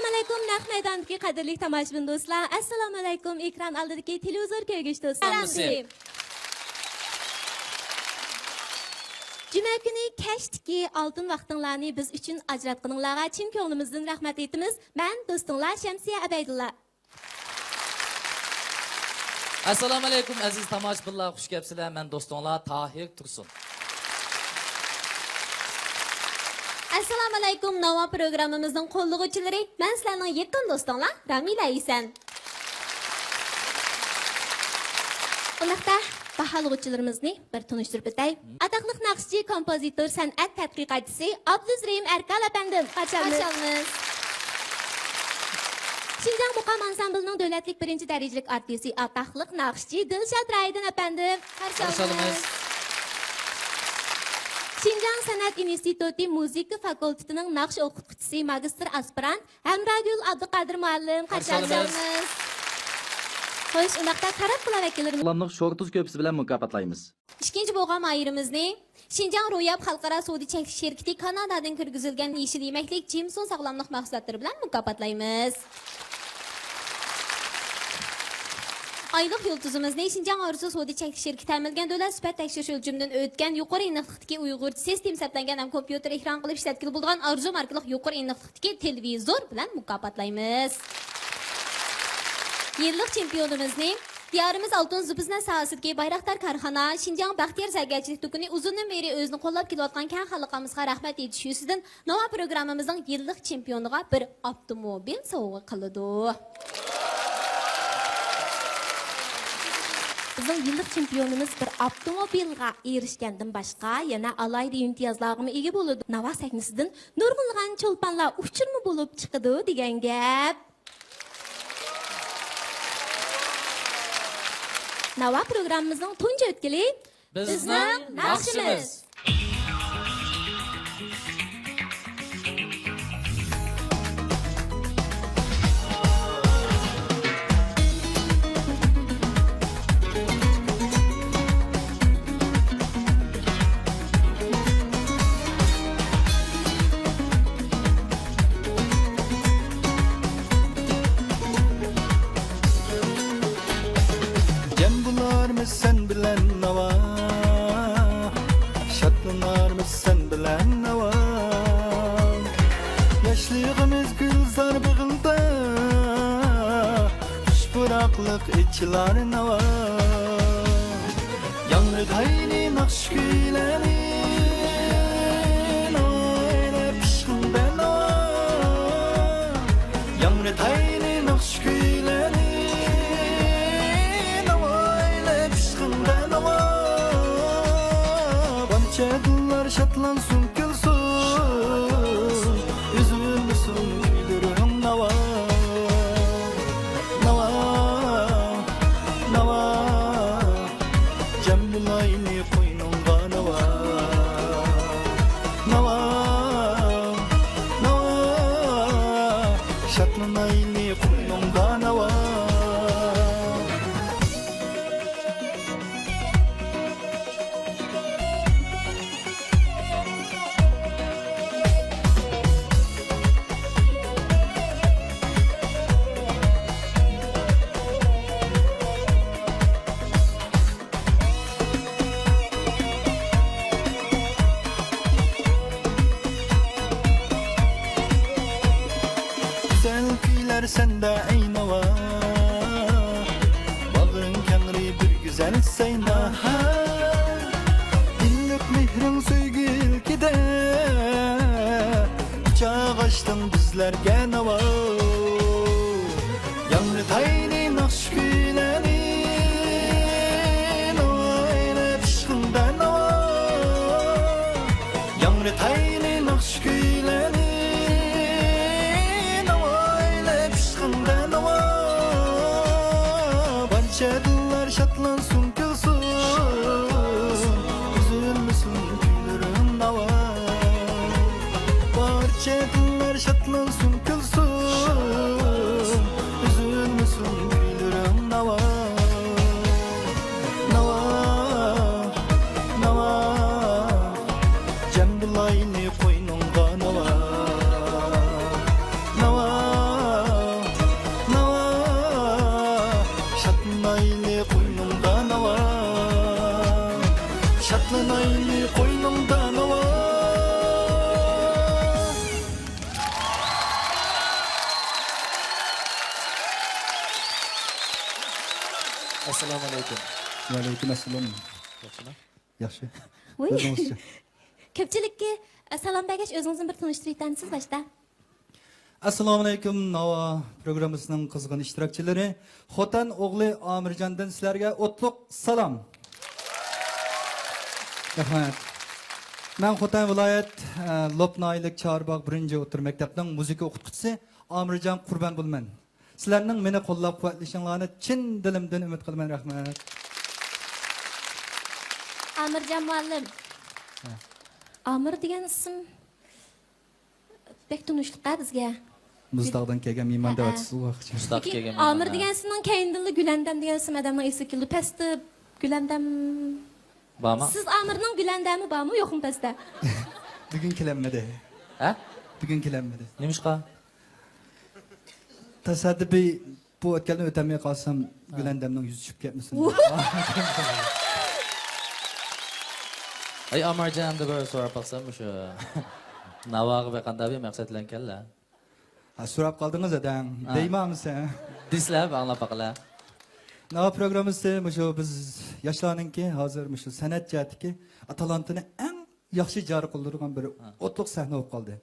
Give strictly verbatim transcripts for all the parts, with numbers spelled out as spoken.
ئەسسالامۇئەلەيكۇم، نەق مەيداندىكى قەدىرلىك تاماشىبىن دوستلار. ئەسسالامۇئەلەيكۇم، ئېكران ئالدىدىكى تېلېۋىزور كۆرگۈچى دوستلار. ئەلەمسىز. جۈمە كۈنى كەچتىكى ئالتۇن ۋاقتىڭلارنى بىز ئۈچۈن ئاجراتقىنىڭلارغا چىن كۆڭلىمىزدىن رەھمەت ئېيتىمىز. مەن دوستۇڭلار شەمسىيە ئەبەيدۇللا. ئەسسالامۇئەلەيكۇم، ئەزىز تاماشىبىنلار، خۇش كەپسىلەر. مەن دوستۇڭلار تاھىر تۇرسۇن. ئەسسالامۇئەلەيكۇم، ناۋا پروگراممىمىزنىڭ قوللىغۇچىلىرى، مەن سىلەرنىڭ يېقىن دوستۇڭلار رامىلە ھەيسەن. ئۇنداقتا باھالىغۇچىلىرىمىزنى بىر تونۇشتۇرۇپ ئۆتەي. ئاتاقلىق ناخشىچى، كومپوزىتور، سەنئەت تەتقىقاتچىسى ئابدۇز رېھىم ئەركال ئەپەندىم. قارشى ئالىمىز. قارشى ئالىمىز. شىنجاڭ مۇقام ئانسامبىلىنىڭ دۆلەتلىك بىرىنچى دەرىجىلىك ئارتىسى، ئاتاقلىق ناخشىچى دىلشات رايدىن ئەپەندىم. قارشى ئالىمىز. شىنجاڭ سەنئەت ئىنستىتۇتى مۇزىكا فاكۇلتېتىنىڭ ناخشا ئوقۇتقۇچىسى، ماگىستىر ئاسپىرانت ھەمراگۈل ئابدۇقادىر مۇئەللىم. قارشى ئالىمىز. قارشى ئالىمىز. خوش، ئۇنداقتا تاراتقۇلار ۋەكىللىرىمىز. ساغلاملىق شورتۇز كۆپىسى بىلەن مۇكاپاتلايمىز. ئىككىنچى بولغان ماھىرىمىزنى شىنجاڭ روياپ خەلقئارا سودا چەكلىك شىركىتى كانادادىن كىرگۈزۈلگەن يېشىل يېمەكلىك جىمسون ساغلاملىق مەھسۇلاتلىرى بىلەن مۇكاپاتلايمىز. ئايلىق يۇلتۇزىمىزنى شىنجاڭ ئارزۇ سودا چەكلىك شىركىتى تەمىنلىگەن دۆلەت سۈپەت تەكشۈرۈش ئۆلچىمىدىن ئۆتكەن يۇقىرى ئېنىقلىقتىكى ئۇيغۇرچە سىستېما ھېسابلانغان ھەم كومپيۇتېر ئېكران قىلىپ ئىشلەتكىلى بولىدىغان ئارزۇ ماركىلىق يۇقىرى ئېنىقلىقتىكى تېلېۋىزور بىلەن مۇكاپاتلايمىز. يىللىق چېمپىيونىمىزنى دىيارىمىز ئالتۇن زىبۇ سەنئەت ساھەسىدىكى بايراقدار كارخانا، شىنجاڭ بەختىيار زەرگەرچىلىك دۇكىنى ئۇزۇندىن بېرى ئۆزىنى قوللاپ كېلىۋاتقان كەڭ خەلقىمىزغا رەھمەت ئېيتىش يۈزىسىدىن ناۋا پروگراممىمىزنىڭ يىللىق چېمپىيونىغا بىر ئاپتوموبىل سوۋغا قىلىدۇ. بىزنىڭ يىللىق چېمپىيونىمىز بىر ئاپتوموبىلغا ئېرىشكەندىن باشقا، يەنە ئالاھىدە ئىمتىيازلارغىمۇ ئىگە بولىدۇ. ناۋا سەھنىسىدىن نۇرغۇنلىغان چولپانلار ئۇچۇرمۇ بولۇپ چىقىدۇ دېگەن گەپ. ناۋا پروگراممىمىزنىڭ تۇنجى ئۆتكىلى بىزنىڭ ناخشىمىز. جەم بولارمىز سەن بىلەن ناۋا، شادلىنارمىز سەن بىلەن ناۋا. ياشلىقىمىز گۈلزار بېغىڭدا، خۇش پۇراقلىق ئېچىلار ناۋا. ياڭرىتايلى ناخشا كۈيلەرنى، ناۋايلى پىشقىندا ناۋا. ياڭرىتايلى ناخشا كۈيلەرنى، ناۋايلى پىشقىندا ناۋا. بارچە دىللار شادلانسۇن، كۈلسۇن، ئۈزۈلمىسۇن كۈيلىرىڭ ناۋا. ناۋا، ناۋا. جەم بولايلى قوينۇڭغا ناۋا. ناۋا، ناۋا، شادلىنايلى قوينۇڭغا ناۋا. گۈزەل كۈيلەر سەندە ئەي ناۋا، باغرىڭ كەڭرى بىر گۈزەل سەينا. ئىللىق مېھرىڭ سۆيگۈ ئىلكىدە، قۇچاق ئاچتىڭ بىزلەرگە ناۋا. ياڭرىتايلى ناخشا كۈيلەرنى، ناۋايلى پىشقىندا ناۋا. ياڭرىتايلى ناخشا كۈيلەرنى، ناۋايلى پىشقىندا ناۋا. بارچە دىللار شادلانسۇن، كۈلسۇن، ئۈزۈلمىسۇن كۈيلىرىڭ ناۋا. بارچە دىللار شادلانسۇن، كۈلسۇن، ئۈزۈلمىسۇن كۈيلىرىڭ ناۋا. ناۋا، ناۋا، جەم بولايلى ساقلىنايلى قوينۇڭدا ناۋا. ئەسسالامۇ ئەلەيكۇم. ۋەئەلەيكۇم ئەسسالام. ياخشىمۇ؟ ياخشى. ۋۇي. ئۆزىڭىزچە؟ كۆپچىلىككە، ئە، سالام بەرگەچ، ئۆزىڭىزنى بىر تونۇشتۇرۇۋېتەمسىز باشتا؟ ئەسسالامۇئەلەيكۇم، ناۋا پروگراممىسىنىڭ قىزغىن ئىشتىراكچىلىرى، خوتەن ئوغلى ئامىرجاندىن سىلەرگە ئوتلۇق سالام. رەھمەت. مەن خوتەن ۋىلايەت، ئە، لوپ ناھىيەلىك چارباغ بىرىنچى ئوتتۇرا مەكتەپنىڭ مۇزىكا ئوقۇتقۇچىسى ئامىرجان قۇربان بولىمەن. سىلەرنىڭ مېنى قوللاپ-قۇۋۋەتلىشىڭلارنى چىن دىلىمدىن ئۈمىد قىلىمەن. رەھمەت. ئامىرجان مۇئەللىم. ھە. ئامىر دېگەن ئىسىم بەك تونۇشلۇق-ھە بىزگە. مۇزتاغدىن كەلگەن مېھمان، ھەئە، دەۋاتىسىز ئۇ ۋاقىتتا. مۇزتاغ لېكىن كەلگەن ئامىر مېھمان، ھە، دېگەن ئىسىمنىڭ كەينىدىنلا گۈلەندەم دېگەن ئىسىم ئادەمنىڭ ئېسىگە كېلىدۇ. پەستە گۈلەندەم. بارمۇ؟ سىز ئامىرنىڭ گۈلەندەمى بارمۇ، يوقمۇ پەستە؟ بۈگۈن كېلەلمىدى. ھە؟ بۈگۈن كېلەلمىدى. نېمىشقا؟ تاسادىپىي بۇ ئۆتكەلدىن ئۆتەلمەي قالسام، ھە، گۈلەندەمنىڭ يۈزى چۈشۈپ كەتمىسۇن. ئەي، ئامىرجان، ئەمدى بىر سوراپ باقسام، مۇشۇ ناۋاغا بىر قانداق بىر مەقسەت بىلەن كەلدى؟ ھە، سوراپ قالدىڭىز ئاداڭ. ھە. دەيمەن سەن. دېسىلە، بىر ئاڭلاپ باقىلى. ناۋا پروگراممىسى مۇشۇ بىز ياشلارنىڭكى ھازىر مۇشۇ سەنئەت جەھەتتىكى تالانتىنى ئەڭ ياخشى جارى قىلدۇرغان بىر، ھە، ئوتلۇق سەھنە بولۇپ قالدى.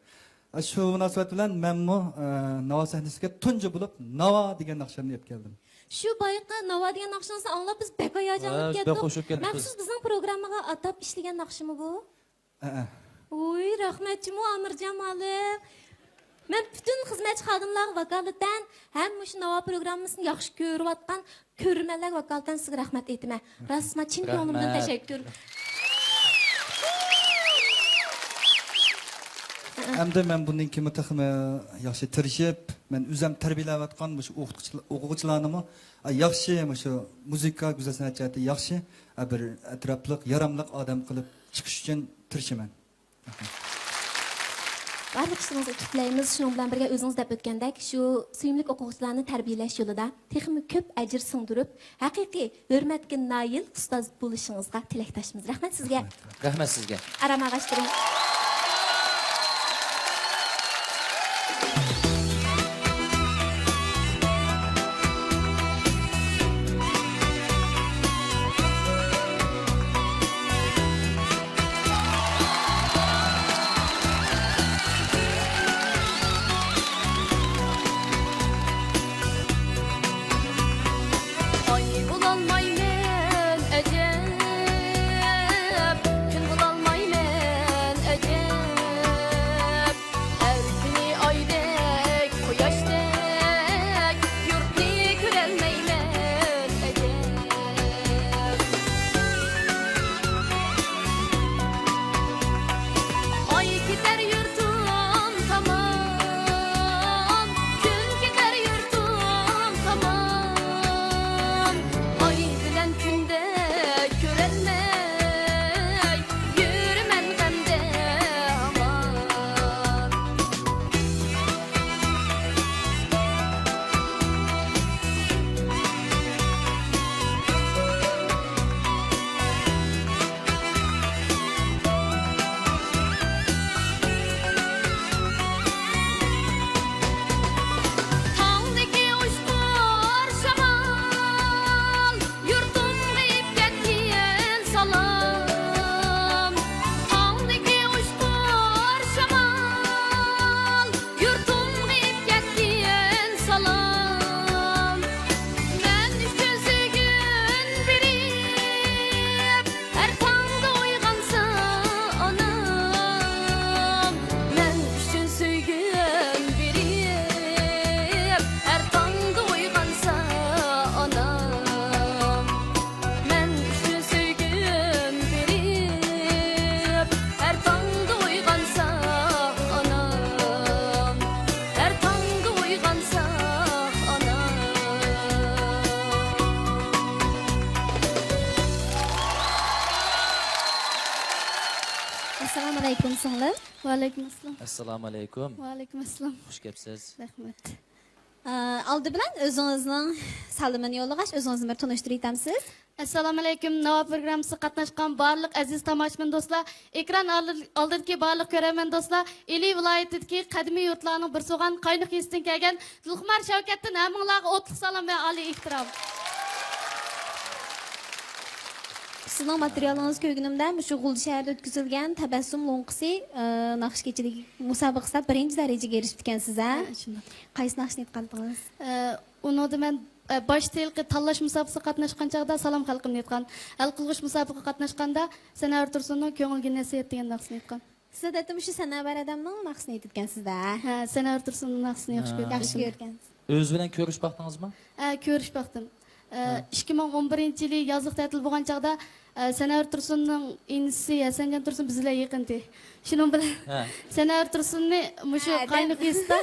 شۇ مۇناسىۋەت بىلەن مەنمۇ، ئە، ناۋا سەھنىسىگە تۇنجى بولۇپ ناۋا دېگەن ناخشامنى ئېلىپ كەلدىم. شۇ بايىقى ناۋا دېگەن ناخشىڭىزنى ئاڭلاپ بىز بەك ھاياجانلىنىپ، ھە، بەك كەتتۇق. خۇش بولۇپ كەتتۇق بىز. مەخسۇس بىزنىڭ پروگراممىغا ئاتاپ ئىشلىگەن ناخشىمۇ بۇ؟ ھەئە. ۋۇي، رەھمەت جۇمۇ ئامىرجان مۇئەللىم. مەن پۈتۈن خىزمەتچى خادىملارغا ۋاكالىتەن ھەم مۇشۇ ناۋا پروگراممىسىنى ياخشى كۆرۈۋاتقان كۆرۈرمەنلەرگە ۋاكالىتەن سىزگە رەھمەت ئېيتىمەن. راستما چىن كۆڭلۈمدىن، رەھمەت، تەشەككۈر. ئەمدى مەن بۇندىن كېيىنمۇ تېخىمۇ ياخشى تىرىشىپ، مەن ئۆزۈم تەربىيەلەۋاتقان مۇشۇ ئوقۇتقۇچىلار، ئوقۇغۇچىلارنىمۇ ياخشى، مۇشۇ مۇزىكا، گۈزەل سەنئەت جەھەتتە ياخشى، بىر ئەتراپلىق، ياراملىق ئادەم قىلىپ چىقىش ئۈچۈن تىرىشىمەن. بارلىق ئىشلىرىڭىزنى ئۇتۇق تىلەيمىز. شۇنىڭ بىلەن بىرگە، ئۆزىڭىز دەپ ئۆتكەندەك، شۇ سۆيۈملۈك ئوقۇغۇچىلارنى تەربىيەلەش يولىدا تېخىمۇ كۆپ ئەجىر سىڭدۈرۈپ، ھەقىقىي ھۆرمەتكە نايىل ئۇستاز بولۇشىڭىزغا تىلەكداشمىز. رەھمەت سىزگە. رەھمەت سىزگە. ئارام ئاغاچلىرىم. ئاي بولالمايمەن ئەجەب، كۈن بولالمايمەن ئەجەب. ھەر كۈنى ئايدەك، قۇياشتەك، يۇرتنى كۆرەلمەيمەن ئەجەب. ئاي كېتەر يۇرتۇم تامان، كۈن كېتەر يۇرتۇم تامان. ئاي بىلەن كۈندەك كۆرەلمەي، يۈرىمەن غەمدە ھامان. تاڭدىكى ئۇچقۇر شامال، يۇرتۇمغا ئېلىپ كەتكىن سالام. تاڭدىكى ئۇچقۇر شامال، يۇرتۇمغا ئېلىپ كەتكىن سالام. مەن ئۈچۈن سۆيگۈن بېرىپ، ھەر تاڭدا ئويغانسا ئانام، مەن ئۈچۈن سۆيگۈن بېرىپ، ھەر تاڭدا ئويغانسا ئانام، مەن ئۈچۈن سۆيگۈن بېرىپ، ھەر تاڭدا ئويغانسا ئانام، ھەر تاڭدا ئويغانسا ئانام. ئەسسالامۇئەلەيكۇم، سىڭلىم. ۋەئەلەيكۇم ئەسسالام. ئەسسالامۇئەلەيكۇم. ۋەئەلەيكۇم ئەسسالام. خۇش كەپسىز. رەھمەت. ئالدى بىلەن ئۆزىڭىزنىڭ سالىمىنى يوللىغاچ، ئۆزىڭىزنى بىر تونۇشتۇرۇۋېتەمسىز؟ ئەسسالامۇئەلەيكۇم، ناۋا پروگراممىسىغا قاتناشقان بارلىق ئەزىز تاماشىبىن دوستلار، ئېكران ئالدى-، ئالدىدىكى بارلىق كۆرەرمەن دوستلار، ئىلى ۋىلايىتىدىكى قەدىمىي يۇرتلارنىڭ بىرسى بولغان قاينۇق يېزىسىدىن كەلگەن دىلخۇمار شەۋكەتتىن ھەممىڭلارغا ئوتلۇق سالام ۋە ئالىي ئېھتىرام. سىزنىڭ ماتېرىيالىڭىزنى كۆرگىنىمدە، مۇشۇ غۇلجا شەھىرىدە ئۆتكۈزۈلگەن تەبەسسۇم لوڭقىسى، ئە، ناخشا كېچىلىكى مۇسابىقىسىدا بىرىنچى دەرىجىگە ئېرىشىپتىكەنسىز، ھە؟ ھە، شۇنداق. قايسى ناخشىنى ئېيتقانتىڭىز؟ ئە، ئۇنىڭدا مەن، ئە، باشتا ھېلىقى تاللاش مۇسابىقىسىگە قاتناشقان چاغدا سالام خەلقىمنى ئېيتقان. ھەل قىلغۇچ مۇسابىقىگە قاتناشقاندا سەنئەر تۇرسۇننىڭ كۆڭۈلگە نەسىھەت دېگەن ناخشىسىنى ئېيتقان. سىز ئادەتتە مۇشۇ سەنەۋەر ئادەمنىڭ ناخشىسىنى ئېيتىدىكەنسىز-دە. ھە، سەنەۋەر تۇرسۇننىڭ ناخشىسىنى ياخشى ھە. كۆرىدىكەن. ياخشى كۆرىدىكەنسىز. ئۆزى بىلەن كۆرۈشۈپ باقتىڭىزمۇ؟ ھە، كۆرۈشۈپ باقتىم. ئە، ھە. ئىككى مىڭ ئون بىرىنچى يىلى يازلىق تەتىل بولغان چاغدا، ئە، سەنەۋەر تۇرسۇننىڭ ئىنىسى ھەسەنجان تۇرسۇن بىز بىلەن يېقىندى. شۇنىڭ بىلەن ھە. سەنەۋەر تۇرسۇننى مۇشۇ ھە، قاينۇق يېزىسىدا،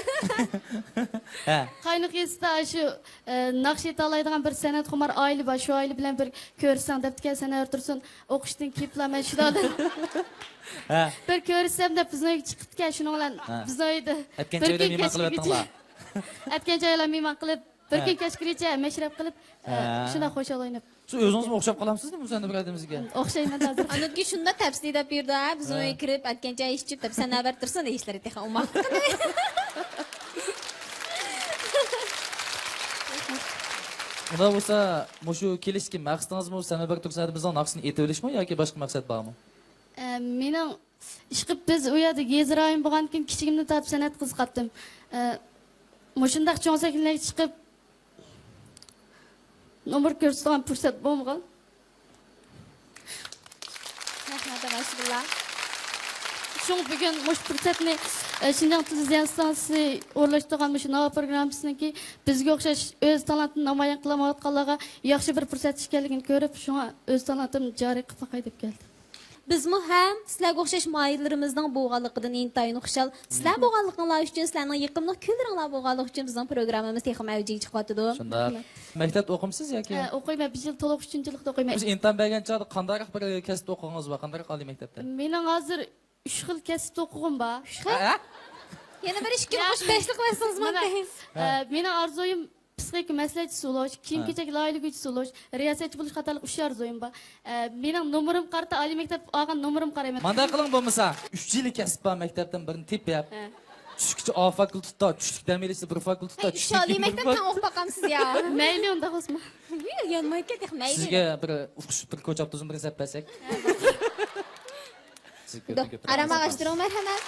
ھە. قاينۇق يېزىسىدا شۇ، ئە، ناخشا ئېيتالايدىغان بىر سەنئەتخۇمار ئائىلە بار، شۇ ئائىلە بىلەن بىر كۆرۈشسەڭ دەپتىكەن سەنەۋەر تۇرسۇن. ئوقۇشتىن كېيىپلا مەن شۇلار بىلەن ھە. بىر كۆرۈشسەم دەپ بىزنىڭ ئۆيگە چىقىپتىكەن، شۇنىڭ بىلەن ھە. بىزنىڭ ئۆيدە ئەتكەن بىر چايدا كۈن مېھمان كەچكىچە قىلىۋەتتىڭلار. ئەتكەن چايلار مېھمان قىلىپ، بىر ھە. كۈن كەچكىچە مەشرەپ قىلىپ، ھە. شۇنداق خۇشال ئويناپ. شۇ ئۆزىڭىزمۇ ئوخشاپ قالامسىز نېمە سەندە بىر ئادىمىزگە؟ ئوخشايمەن ھازىر. ئاندىن كېيىن شۇنداق تەپسىلىي دەپ يۈردى، ھە، بىزنىڭ ھە. ئۆيگە كىرىپ، ئەتكەن چاي ئىچىپ دەپ، سەنەۋەر تۇرسۇن دېيىشلىرى تېخى ئوماق. ئۇنداق بولسا، مۇشۇ كېلىشتىكى مەقسىتىڭىزمۇ سەنەۋەر تۇرسۇن ھەدىمىزنىڭ ناخشىسىنى ئېيتىۋېلىشمۇ ياكى باشقا مەقسەت بارمۇ؟ ئە، مېنىڭ ئىشقىلىپ بىز ئۇ يەردە يېزا رايون بولغاندىكىن كىچىكىمدىن تارتىپ سەنئەتكە قىزىقاتتىم. ئە، مۇشۇنداق چوڭ سەھنىلەرگە چىقىپ نومۇر كۆرسىتىدىغان پۇرسەت بولمىغان. رەھمەت، ماشىئاللا. شۇڭا بۈگۈن مۇشۇ پۇرسەتنى، ئە، شىنجاڭ تېلېۋىزىيە ئىستانسىسى ئورۇنلاشتۇرغان مۇشۇ ناۋا پروگراممىسىنىڭكى بىزگە ئوخشاش ئۆز تالانتىنى نامايان قىلالمايۋاتقانلارغا ياخشى بىر پۇرسەت ئىكەنلىكىنى كۆرۈپ، شۇڭا ئۆز تالانتىمنى جارى قىلىپ باقاي دەپ كەلدىم. بىزمۇ ھەم سىلەرگە ئوخشاش ماھىرلىرىمىزنىڭ بولغانلىقىدىن ئىنتايىن خۇشال. سىلەر بولغانلىقىڭلار ئۈچۈن، سىلەرنىڭ يېقىملىق كۈنلىرىڭلار بولغانلىقى ئۈچۈن بىزنىڭ پروگراممىمىز تېخىمۇ ئەۋجىگە چىقىۋاتىدۇ. شۇنداق. مەكتەپتە ئوقۇمسىز ياكى؟ ھە، ئوقۇيمەن. بىر يىل تولۇق ئۈچىنچى يىللىقتا ئوقۇيمەن. بىز ئىمتىھان بەرگەن چاغدا قانداقراق بىر كەسىپتە ئوقۇغىنىڭىز بار؟ قانداقراق ئالىي مەكتەپتە؟ مېنىڭ ھازىر ئۈچ خىل كەسىپتە ئوقۇغۇم بار. ئۈچ خىل؟ ھە؟ يەنە بىر ئىككىنى يا. قوشۇپ بەشلىك قىلسىڭىز مانا، مۇمكىن. ئە، مېنىڭ ئارزۇيۇم پسىخىكا مەسلىھەتچىسى بولۇش، كىيىم-كېچەك لايىھىلىگۈچىسى بولۇش، رىياسەتچى بولۇش قاتارلىق ئۈچ ئارزۇيۇم بار. ئە، مېنىڭ نومۇرۇمغا قارىتا، ئالىي مەكتەپ ئالغان نومۇرۇمغا قارايمەن. مانداق قىلىڭ بولمىسا، ئۈچ يىلى كەسىپ بار مەكتەپتىن بىرنى تېپىپ، ھە. چۈشكىچە ئا فاكۇلتېتتا، چۈشلۈك دەم ئېلىشتا بىر فاكۇلتېتتا، ھەي، ئۈچ چۈشلۈك ئالىي مەكتەپتە تەڭ ئوقۇپ باقامسىز يا؟ مەيلى، ئۇنداق بولسىمۇ. يانمايدىكەن تېخى، مەيلى. سىزگە بىر ئۇقۇش، بىر كوچا ئاپتوبۇسىنى بىرنى سەپ بەرسەك. سىز كۆپتىن كۆپ ئارام ئاغاچلىرىڭ مەرھەمەت.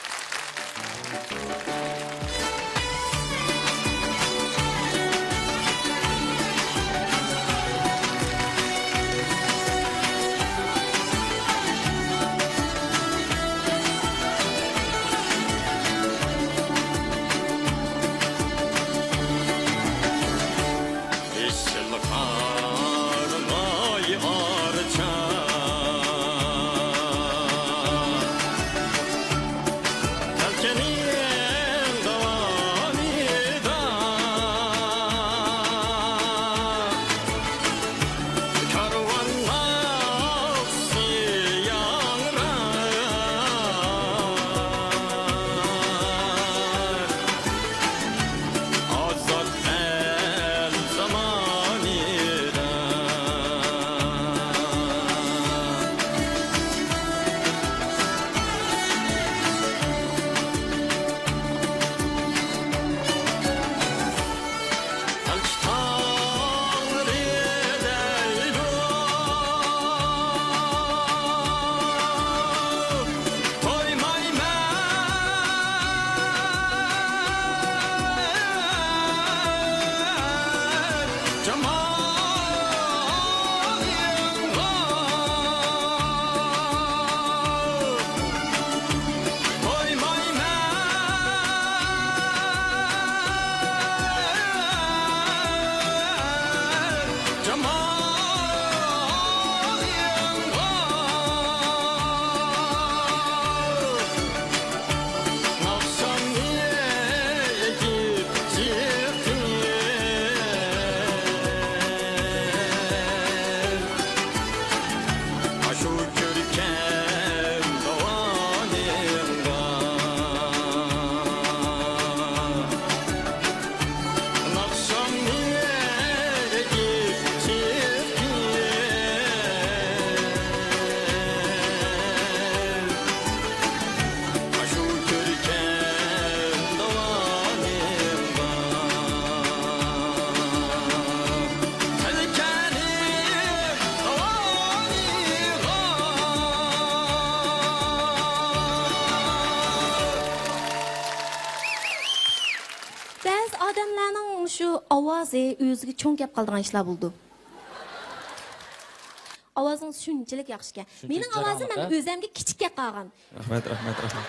ئېسىل قارلاي ئارچا، يەلكىنىڭدە شۇ ئاۋازى ئۆزىگە چوڭ كەپ قالىدىغان ئىشلار بولىدۇ. ئاۋازىڭىز شۇنچىلىك ياخشىكەن. شۇنچىلىك مېنىڭ ئاۋازىم جاراڭلىق، مەن ھە؟ ئۆزەمگە كىچىك كەپ قالغان. رەھمەت، رەھمەت، رەھمەت.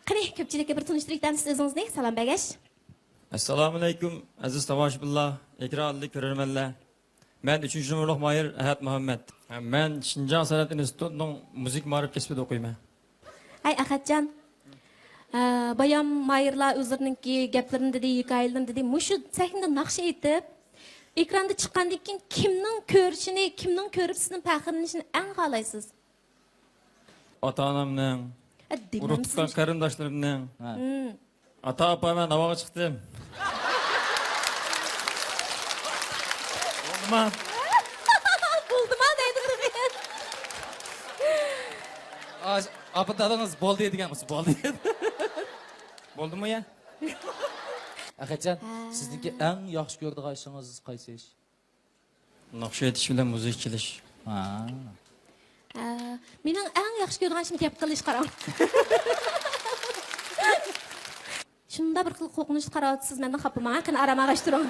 قېنى، كۆپچىلىككە بىر تونۇشتۇرۇپ ئۆتەمسىز ئۆزىڭىزنى، سالام بەرگەچ. ئەسسالامۇئەلەيكۇم، ئەزىز تاماشىبىنلار، ئېكران ئالدىدىكى كۆرۈرمەنلەر. مەن ئۈچىنچى نومۇرلۇق ماھىر ئەھەت مۇھەممەد. مەن شىنجاڭ سەنئەت ئىنستىتۇتىنىڭ مۇزىكا مائارىپ كەسپىدە ئوقۇيمەن. ھەي، ئەخەتجان. ئە، بايام ماھىرلار ئۆزلىرىنىڭكى گەپلىرىنى دېدى، ھېكايىلىرىنى دېدى. مۇشۇ سەھنىدە ناخشا ئېيتىپ، ئېكراندا چىققاندىن كېيىن كىمنىڭ كۆرۈشىنى، كىمنىڭ كۆرۈپ سىزدىن پەخىرلىنىشىنى ئەڭ خالايسىز؟ ئاتا-ئانامنىڭ، ئە، ئۇرۇق تۇغقان دېمەمسىز. قېرىنداشلىرىمنىڭ. ھە. ھىم. ئاتا-ئاپا، مەن ھاۋاغا چىقتىم. بولدىما؟ بولدىما دەيدۇ تېخى. ئاپا دادىڭىز بولدى دېگەن بولسا بولدى. بولدىمۇ يا؟ ئەخەتجان، ھە. سىزنىڭكى ئەڭ ياخشى كۆرىدىغان ئىشىڭىز قايسى ئىش؟ ناخشا ئېيتىش بىلەن مۇزىكا چېلىش. ھا. ئە، مېنىڭ ئەڭ ياخشى كۆرىدىغان ئىشىم گەپ قىلىش، قاراڭ. شۇنداق بىر خىل قورقۇنچلۇق قاراۋاتىسىز، مەندىن خاپا بولماڭ، قېنى ئارام ئاغاچ تۇرۇڭ.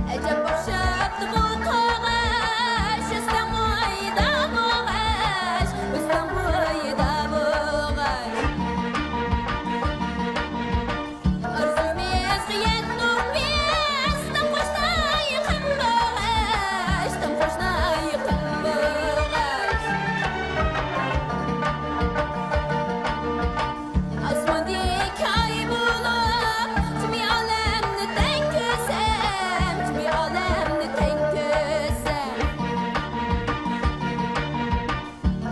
ئەجەب ئوخشاپتۇ بۇ توغاچ، ئۆستەڭ بويىدا بوغاچ، ئۆستەڭ بويىدا بوغاچ. ئارزۇمىزغا يەتتۇق بىز، تام قوشنا يېقىن بوغاچ، تام قوشنا يېقىن بوغاچ. ئاسماندىكى ئاي بولۇپ، پۈتۈن ئالەمنى تەڭ كۆرسەم، پۈتۈن ئالەمنى تەڭ كۆرسەم.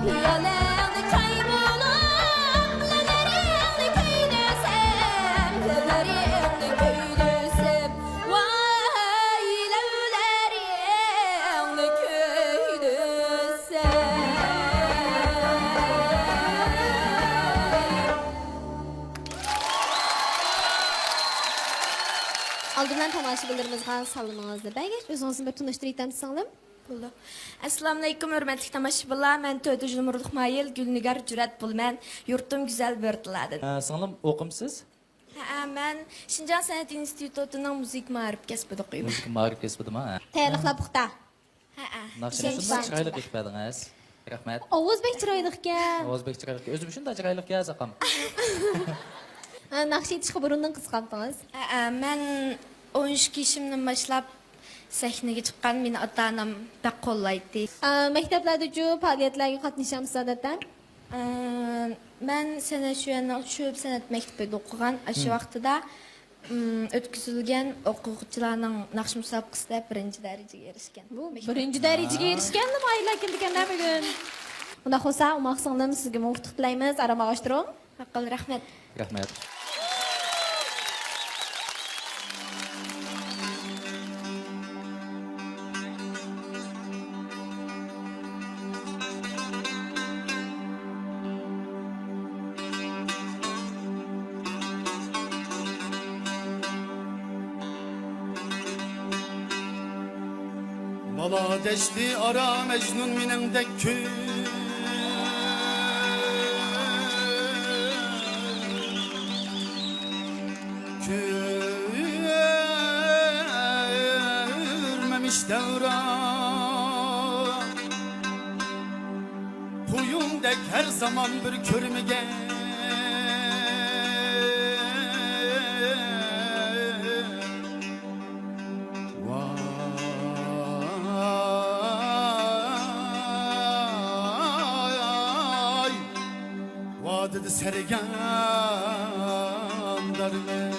پىيالەڭدە چاي بولۇپ، لەۋلىرىڭنى كۆيدۈرسەم، لەۋلىرىڭنى كۆيدۈرسەم، ۋاي لەۋلىرىڭنى كۆيدۈرسەم. ئالدى بىلەن تاماشىبىنلىرىمىزغا سالىمىڭىزنى بەرگەچ، ئۆزىڭىزنى بىر تونۇشتۇرۇۋېتەمسىز، سىڭلىم؟ بولىدۇ. ئەسسالامۇئەلەيكۇم، ھۆرمەتلىك تاماشىبىنلار، مەن تۆتىنچى نومۇرلۇق ماھىر گۈلنىگار جۈرئەت بولىمەن. يۇرتۇم گۈزەل بۆرتالاردىن. ھە، سىڭلىم، ئوقۇمسىز؟ ھەئە، مەن شىنجاڭ سەنئەت ئىنستىتۇتىنىڭ مۇزىكا مائارىپ كەسپىدە ئوقۇيمەن. مۇزىكا مائارىپ كەسپىدىما؟ ھە. تەييارلىقلار پۇختا؟ ھەئە. ناخشىنى شۇنداق چىرايلىق ئېيتىپ بەردىڭىز. رەھمەت. ئاۋاز بەك چىرايلىقكەن. ئاۋاز بەك چىرايلىق. ئۆزۈم شۇنداق چىرايلىقكەن، زاقام. ھە، ناخشا ئېيتىشقا بۇرۇندىن قىزىقامتىڭىز؟ ھەئە، مەن ئون ئۈچ يېشىمدىن باشلاپ سەھنىگە چىققان، مېنى ئاتا-ئانام بەك قوللايتتى. ئە، مەكتەپلەردىچۇ پائالىيەتلەرگە قاتنىشامسىز ئادەتتە؟ ئە، مەن سەنئەت شۆيۈەننىڭ شۆبە سەنئەت مەكتىپىدە ئوقۇغان. ئاشۇ ۋاقتىدا، ئىم، ئۆتكۈزۈلگەن ئوقۇغۇچىلارنىڭ ناخشا مۇسابىقىسىدە بىرىنچى دەرىجىگە ئېرىشكەن. بۇ بىرىنچى دەرىجىگە ئېرىشكەن ئاياللار كېلىدىكەن-دە بۈگۈن. ئۇنداق بولسا، ئوماق سىڭلىم، سىزگە مۇۋەپپەقىيەت تىلەيمىز، ئارام ئاغاشتۇرۇڭ. ماقۇل، رەھمەت. رەھمەت. بالا دەشتى ئارا مەجنۇن مېنىڭدەك كۆ-، كۆرمىمىش دەۋران. قۇيۇندەك ھەر زامان بىر كۆرمىگەن. ۋاي، ۋادىدە سەرگەردان دارمەن.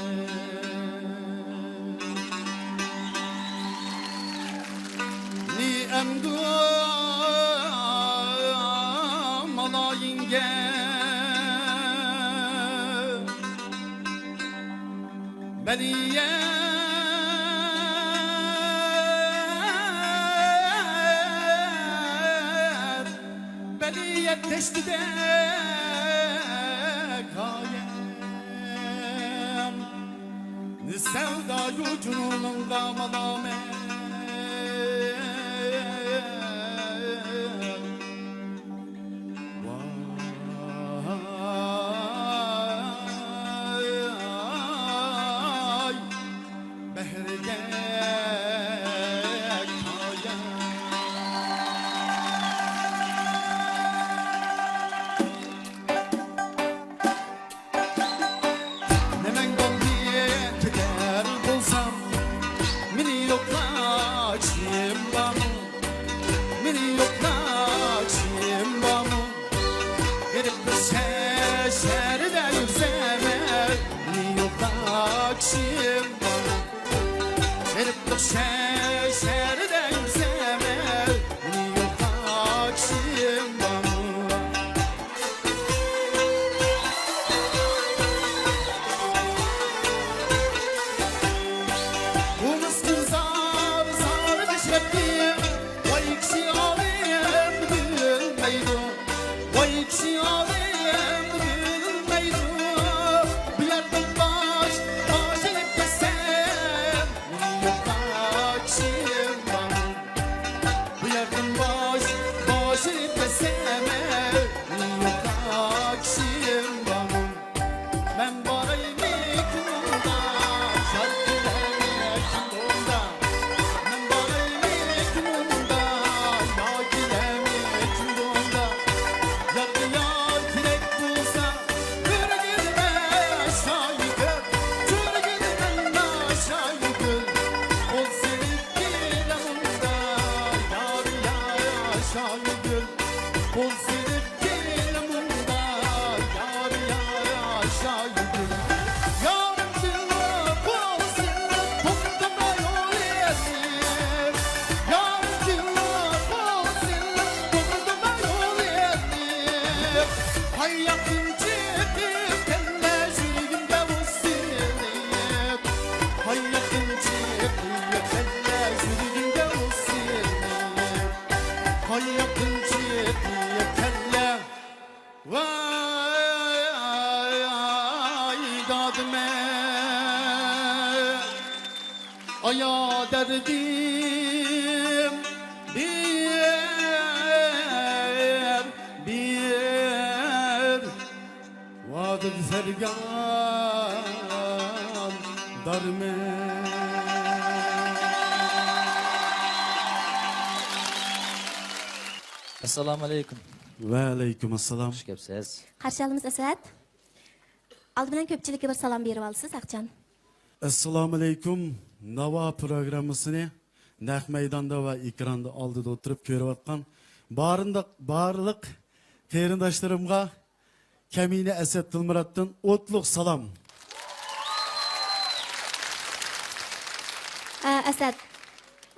نى ئەمدۇ مالايىڭگە بەلىيەت، بەلىيەت دەشتىدە قايەم. سەۋدايۇ جۇنۇنۇڭغا مالامەت. ۋاي، بەھرىدەك پايان. نېمەڭ بولدى كېتەر بولسام، مېنى يوقلاش كىم بارمۇ؟ مېنى يوقلاش كىم بارمۇ؟ غېرىب بىر شەھەردە يۈرسەم، مېنى يوقلاش كىم بارمۇ؟ غېرىب بىر شەھەردە يۈرسەم، مېنى يوقلاش كىم بارمۇ؟ بۇ مىسكىن زار، زار دەشرەپكە، ۋاي كىشى ئالەم بىلمەيدۇ، ۋاي كىشى ئالەم بىلمەيدۇ. بۇ يەردىن باش، باش ئېلىپ كەتسەم، مېنى يوقلاش كىم بارمۇ؟ بۇ يەردىن باش، باش ئېلىپ كەتسەم، مېنى يوقلاش كىم بارمۇ؟ مەن بارايمىكىن ئۇندا، يار كېلەرمىكىن ئۇندا؟ مەن بارايمىكىن ئۇندا، يار كېلەرمىكىن ئۇندا؟ يارغا يار كېرەك بولسا، كۆرگىنىمە شايىگۈل، كۆرگىنىمە شايىگۈل. قول سېلىپ كېلە مۇندا، يار، يار، شايىگۈل. قول سېلىپ كېلە مۇندا، يار، يار، شايىگۈل. يارىم دىلىم قول سېلىپ، توختىماي ئوينايلى. يارىم دىلىم قول سېلىپ، توختىماي ئوينايلى. قاياقتىن چىقىپ كەلدى يۈرىكىمگە ئۇ سېلىپ؟ قاياقتىن چىقىپ كەلدى يۈرىكىمگە ئۇ سېلىپ؟ قاياقتىن چىقىپ كەلدى؟ ۋاي دادىمەن، ئايا دەردىم بىر، بىر. ۋادىدە سەرگەردان دارمەن. ئەسسالامۇ ئەلەيكۇم. ۋەئەلەيكۇم ئەسسالام. خۇش كەپسىز. قارشى ئالىمىز ئەسئەت. ئالدى بىلەن كۆپچىلىككە بىر سالام بېرىۋالسىز، ئاقجان. ئەسسالامۇ ئەلەيكۇم. ناۋا پروگراممىسىنى نەق مەيداندا ۋە ئېكراندا ئالدىدا ئولتۇرۇپ كۆرۈۋاتقان بارىنداق-، بارلىق قېرىنداشلىرىمغا كەمىنە ئەسەت دىلمۇراتتىن ئوتلۇق سالام. ئە، ئەسەت،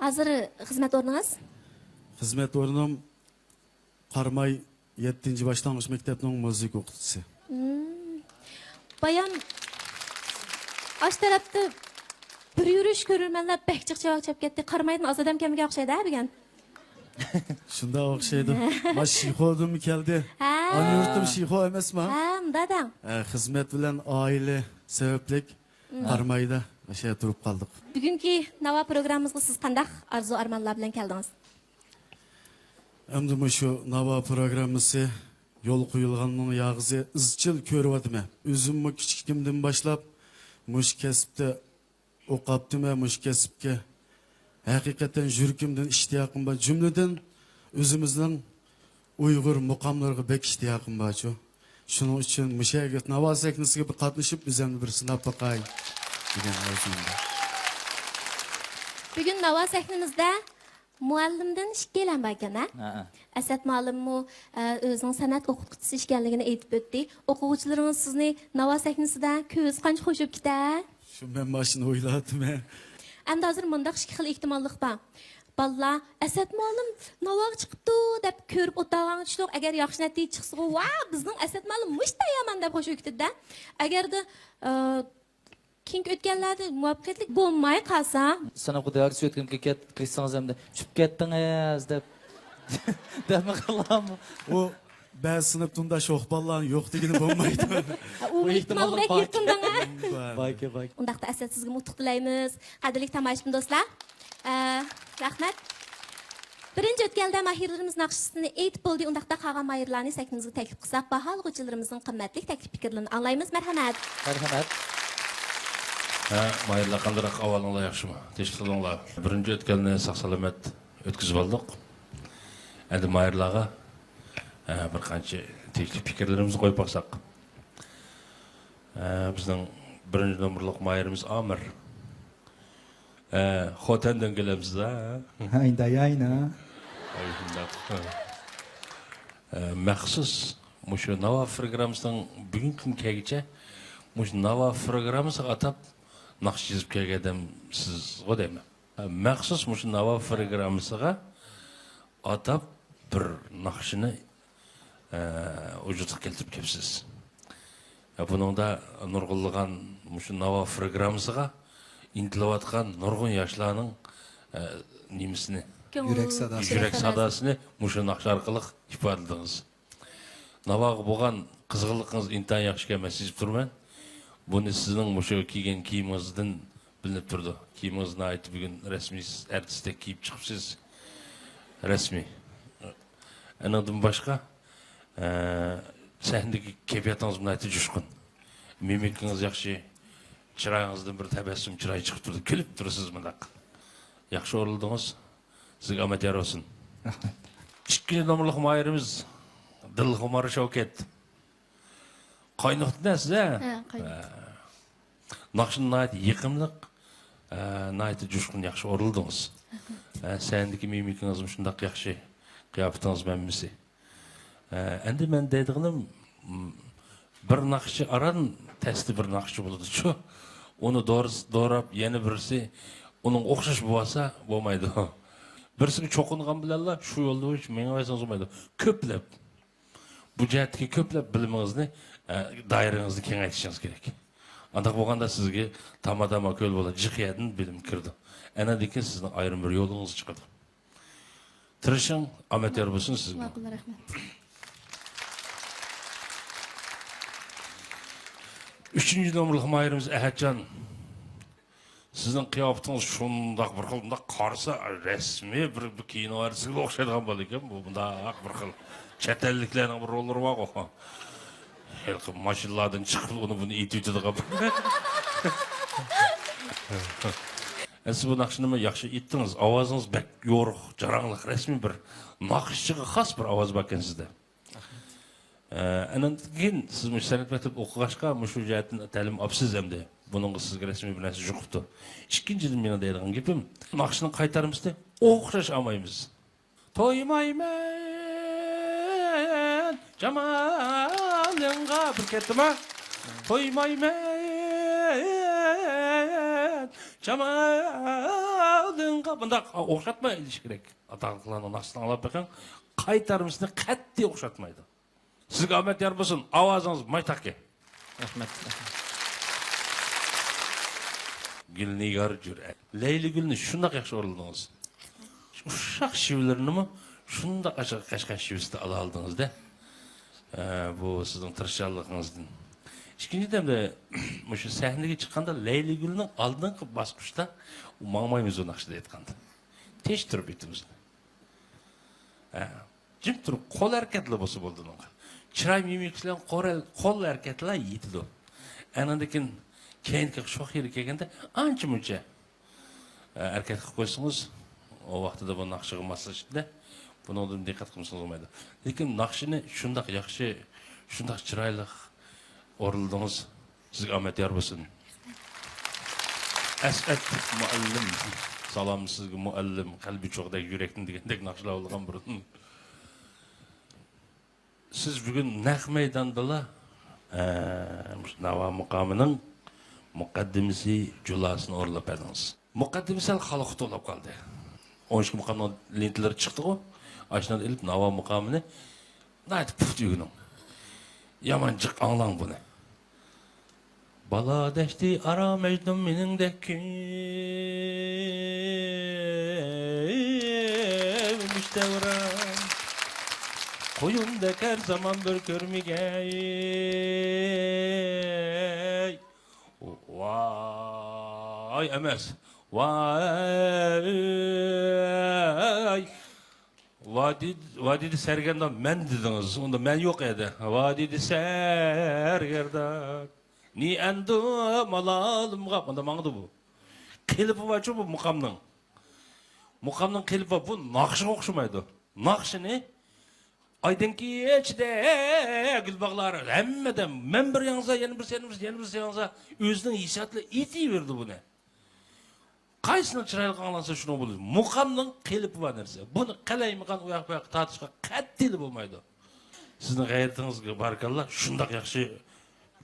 ھازىر خىزمەت ئورنىڭىز؟ خىزمەت ئورنۇم قاراماي يەتتىنچى باشلانغۇچ مەكتەپنىڭ مۇزىكا ئوقۇتقۇچىسى. مم. بايام ئاشۇ تەرەپتە بىر يۈرۈش كۆرۈرمەنلەر بەك جىق چاۋاك چاپ كەتتى. قارامايدىن ئازادەم كەلمىگەن ئوخشايدۇ ھە بۈگۈن. شۇنداق ئوخشايدۇ. ما شىخودىمۇ كەلدى. ھە. ئانا يۇرتۇم شىخو ئەمەسما؟ ھە، مۇنداق دەڭ. ھە، خىزمەت بىلەن ئائىلە سەۋەبلىك مم. قارامايدا ئاشۇ يەردە تۇرۇپ قالدۇق. بۈگۈنكى ناۋا پروگراممىمىزغا سىز قانداق ئارزۇ ئارمانلار بىلەن كەلدىڭىز؟ ئەمدى مۇشۇ ناۋا پروگراممىسى يولغا قويۇلغاننىڭ ياغىسى ئىزچىل كۆرۈۋاتىمەن. ئۆزۈممۇ كىچىكىمدىن باشلاپ مۇشۇ كەسىپتە ئوقاپتىمەن، مۇشۇ كەسىپكە ھەقىقەتەن يۈرىكىمدىن ئىشتىياقىم بار. جۈملىدىن ئۆزىمىزنىڭ ئۇيغۇر مۇقاملىرىغا بەك ئىشتىياقىم بارچۇ. شۇنىڭ ئۈچۈن مۇشۇ يەرگە ناۋا سەھنىسىگە بىر قاتنىشىپ، ئۆزۈمنى بىر سىناپ باقاي دېگەن ئارزۇم بار. بۈگۈن ناۋا سەھنىمىزدە مۇئەللىمدىن ئىككىيلەن باركەن ھە؟ ھەئە. ئەسەت مۇئەللىممۇ، ئە، ئۆزىنىڭ سەنئەت ئوقۇتقۇچىسى ئىكەنلىكىنى ئېيتىپ ئۆتتى. ئوقۇغۇچىلىرىڭىز سىزنى ناۋا سەھنىسىدە كۆرسە قانچە خوش بولۇپ كېتەر؟ شۇ مەن مانا شۇنى ئويلاۋاتىمەن. ئەمدى ھازىر مۇنداق ئىككى خىل ئېھتىماللىق بار. بالىلار، «ئەسەت مۇئەللىم ناۋاغا چىقىپتۇ» دەپ كۆرۈپ ئولتۇرغانغا چۈشتۇق. ئەگەر ياخشى نەتىجە چىقسىغۇ، «ۋا، بىزنىڭ ئەسەت مۇئەللىم مۇشتا يامان» دەپ خوش بولۇپ كېتىدۇ-دە. ئەگەردە، ئە، كېيىنكى ئۆتكەنلەردە مۇۋەپپەقىيەتلىك بولماي قالسا. سىناپ خۇدايارچە ئۆتكەن كېتىپ قېلىشسىڭىز ئەمدى، «چۈشۈپ كەتتىڭىز» دەپ دەمە قىلامۇ؟ ئۇ بەزى سىنىپتا ئۇنداق شوخ بالىلارنىڭ يوق دېگىنى بولمايدۇ. ئۇ ئېھتىمال بەك يېقىندىڭ ھە؟ باركەن، باركەن. ئۇنداقتا ئەسەت سىزگىمۇ ئۇتۇق تىلەيمىز. قەدىرلىك تاماشىبىن دوستلار. ئە، رەھمەت. بىرىنچى ئۆتكەلدە ماھىرلىرىمىز ناخشىسىنى ئېيتىپ بولدى. ئۇنداقتا قالغان ماھىرلارنى سەھنىمىزگە تەكلىپ قىلساق، باھالىغۇچىلىرىمىزنىڭ قىممەتلىك تەكلىپ پىكىرلىرىنى ئاڭلايمىز. مەرھەمەت. مەرھەمەت. ھە، ماھىرلار قانداق ئەھۋالىڭلار، ياخشىمۇ؟ تىنچلىقىڭلار. بىرىنچى ئۆتكەلنى ساق-سالامەت ئۆتكۈزۈپ ئالدۇق. ئەمدى ماھىرلارغا، ھە، بىر قانچە تەكلىپ پىكىرلىرىمىزنى قويۇپ باقساق. ھە، بىزنىڭ بىرىنچى نومۇرلۇق ماھىرىمىز ئامىر. ئە، خوتەندىن كېلەمسىز، ھە؟ ھەي، داياينا. ھەي، شۇنداق. ئە، مەخسۇس مۇشۇ ناۋا پروگراممىسىنىڭ بۈگۈنكى كۈنگە كەلگۈچە مۇشۇ ناۋا پروگراممىسىغا ئاتاپ ناخشا يېزىپ كەلگەن ئادەم سىزغۇ دەيمەن. ئە، مەخسۇس مۇشۇ ناۋا پروگراممىسىغا ئاتاپ بىر ناخشىنى، ئە، ۋۇجۇدقا كەلتۈرۈپ كەپسىز. ئە، بۇنىڭدا نۇرغۇنلىغان مۇشۇ ناۋا پروگراممىسىغا ئىنتىلىۋاتقان نۇرغۇن ياشلارنىڭ، ئە، نېمىسىنى، كۆڭۈل يۈرەك ساداسى. يۈرەك ساداسىنى مۇشۇ ناخشا ئارقىلىق ئىپادىلىدىڭىز. ناۋاغا بولغان قىزغىنلىقىڭىز ئىنتايىن ياخشى ئىكەن، مەن سېزىپ تۇرىمەن. بۇنى سىزنىڭ مۇشۇ كىيگەن كىيىمىڭىزدىن بىلىنىپ تۇرىدۇ. كىيىمىڭىز ناھايىتى بۈگۈن رەسمىي، ئارتىستەك كىيىپ چىقىپسىز. رەسمىي. ئەنىڭدىن باشقا، ئە، سەھنىدىكى كەيپىياتىڭىز ناھايىتى جۇشقۇن. مىمىكىڭىز ياخشى. چىرايىڭىزدىن بىر تەبەسسۇم چىراي چىقىپ تۇرىدۇ. كۈلۈپ تۇرىسىز مۇنداق. ياخشى ئورۇلدىڭىز. سىزگە ئامەت يار بولسۇن. رەھمەت. ئىككىنچى نومۇرلۇق ماھىرىمىز دىلخۇمار شەۋكەت. قاينۇقتىن سىز، ھە؟ ھە، قاينۇقتىن. ھە. ناخشا ناھايىتى يېقىملىق، ھە، ناھايىتى جۇشقۇن، ياخشى ئورۇلدىڭىز. رەھمەت. ھە، سەھنىدىكى مىمىكىڭىزمۇ شۇنداق ياخشى، قىياپىتىڭىز ھەممىسى. ھە، ئەمدى مەن دەيدىغىنىم، م، بىر ناخشىچى ئاران تەستە بىر ناخشىچى بولىدۇچۇ. ئۇنى دورىس-، دوراپ يەنە بىرسى ئۇنىڭغا ئوخشاش بولسا بولمايدۇ. بىرسىگە چوقۇنغان بىلەنلا شۇ يولدا مېڭىۋەرسىڭىز بولمايدۇ. كۆپلەپ، بۇ جەھەتتىكى كۆپلەپ بىلىمىڭىزنى، ئە، دائىرىڭىزنى كېڭەيتىشىڭىز كېرەك. ئانداق بولغاندا سىزگە تاما-تاما كۆل بولىدۇ، جىق يەردىن بىلىم كىرىدۇ. ئەنەندىن كېيىن سىزنىڭ ئايرىم بىر يولىڭىز چىقىدۇ. تىرىشىڭ، ئامەت يار بولسۇن سىزگە. ماقۇل، رەھمەت. ئۈچىنچى نومۇرلۇق ماھىرىمىز ئەھەتجان. سىزنىڭ قىياپىتىڭىز شۇنداق بىر خىل، مۇنداق قارىسا رەسمىي بىر، بىر كىنو ئارتىسىغا ئوخشايدىغان بالا ئىكەن. بۇ مۇنداق بىر خىل چەت ئەللىكلەرنىڭ بىر روللىرى بارغۇ. ھېلىقى ماشىنىلاردىن چىقىپ ئۇنى بۇنى ئېيتىۋېتىدىغان. ئە، سىز بۇ ناخشىنىمۇ ياخشى ئېيتتىڭىز. ئاۋازىڭىز بەك يورۇق، جاراڭلىق، رەسمىي بىر ناخشىچىغا خاس بىر ئاۋاز باركەن سىزدە. ئە، ئاندىن كېيىن سىز مۇشۇ سەنئەت مەكتەپتە ئوقۇغاچقا، مۇشۇ جەھەتتىن تەلىم ئاپسىز ئەمدى. بۇنىڭغا سىزگە رەسمىي بىر نەرسە جۇقۇپتۇ. ئىككىنچىدىن، مېنىڭ دەيدىغان گېپىم، ناخشىنىڭ قايتارمىسىنى ئوخشاش ئالمايمىز. تويمايمەن جامالىڭغا، بىر كەتتىما. تويمايمەن جامالىڭغا. بۇنداق ئوخشاتماي ئېلىش كېرەك. ئاتاقلىقلارنىڭ ناخشىسىنى ئاڭلاپ بېقىڭ. قايتارمىسىنى قەتئىي ئوخشاتمايدۇ. سىزگە ئامەت يار بولسۇن، ئاۋازىڭىز مايتاقكەن. رەھمەت. گۈلنىگار جۈرئەت. لەيلىگۈلنى شۇنداق ياخشى ئورۇنلىدىڭىز. ئۇششاق شېۋىلىرىنىمۇ شۇنداق ئاشۇ قەشقەر شېۋىسىدە ئالالىدىڭىز-دە. ئە، بۇ سىزنىڭ تىرىشچانلىقىڭىزدىن. ئىككىنچىدىن، مۇشۇ سەھنىگە چىققاندا لەيلىگۈلنىڭ ئالدىنقى باسقۇچتا ماڭمايمىز ئۇ ناخشىدا ئېيتقاندا. تىنچ تۇرۇپ ئېيتىمىز. ھە. جىم تۇرۇپ، قول ھەرىكەتلا بولسا بولىدۇ ئۇنىڭغا. چىراي مىمىكىسى بىلەن قول، قول ھەرىكەتلا يېتىدۇ. ئاندىن كېيىن كەينىدىكى شوخ يېرى كەلگەندە ئانچە مۇنچە، ئە، ھەرىكەت قىلىپ قويسىڭىز، ئۇ ۋاقتىدا بۇ ناخشىغا ماسلىشىدۇ. بۇنىڭدىن دىققەت قىلمىسىڭىز بولمايدۇ. لېكىن ناخشىنى شۇنداق ياخشى، شۇنداق چىرايلىق ئورۇنلىدىڭىز. سىزگە ئامەت يار بولسۇن. ئەسئەت مۇئەللىم، سالام سىزگە مۇئەللىم، قەلبى چوغدەك يۈرەكتىن دېگەندەك ناخشىلار بولغان بۇرۇن. سىز بۈگۈن نەق مەيداندىلا، ئە، مۇشۇ ناۋا مۇقامىنىڭ مۇقەددىمىسى جۇلاسىنى ئورۇنلاپ بەردىڭىز. مۇقەددىمە سەل خالىققا توۋلاپ قالدى. ئون ئىككى مۇقامنىڭ لېنتىلىرى چىقتىغۇ. ئاشۇنى ئېلىپ ناۋا مۇقامىنى ناھايىتى پۇختا ئۆگىنىڭ. يامان جىق ئاڭلاڭ بۇنى. بالا دەشتى ئارا مەجنۇن مېنىڭدەك كۈمۈش دەۋران. قويۇمدەك ھەر زامان بىر كۆرمىگەي. ۋاي ئەمەس. ۋاي. ۋادىدە سەرگەردان مەن دېدىڭىز. ئۇندا مەن يوق ئەدە. ۋادىدە سەرگەردان. نى ئەندۇ مالالىمغا. مۇندا ماڭىدۇ بۇ. قېلىپى بارچۇ بۇ مۇقامنىڭ. مۇقامنىڭ قېلىپى بار. بۇ ناخشىغا ئوخشىمايدۇ. ناخشىنى ئايدىڭ كېچىدە گۈل باغلار ھەممىدە مەن بىر ياڭزا، يەنە بىرسى، يەنە بىرسى، يەنە بىرسى ياڭزا. ئۆزىنىڭ ھېسسىياتى بىلەن ئېيتىۋېرىدۇ بۇنى. قايسىنىڭ چىرايلىق ئاڭلانسا شۇنىڭ بولىدۇ. مۇقامنىڭ قېلىپى بار نەرسە. بۇنى قالايمىقان ئۇ ياق بۇ ياققا تارتىشقا قەتئىيلا بولمايدۇ. سىزنىڭ غەيرىتىڭىزگە بارىكاللا، شۇنداق ياخشى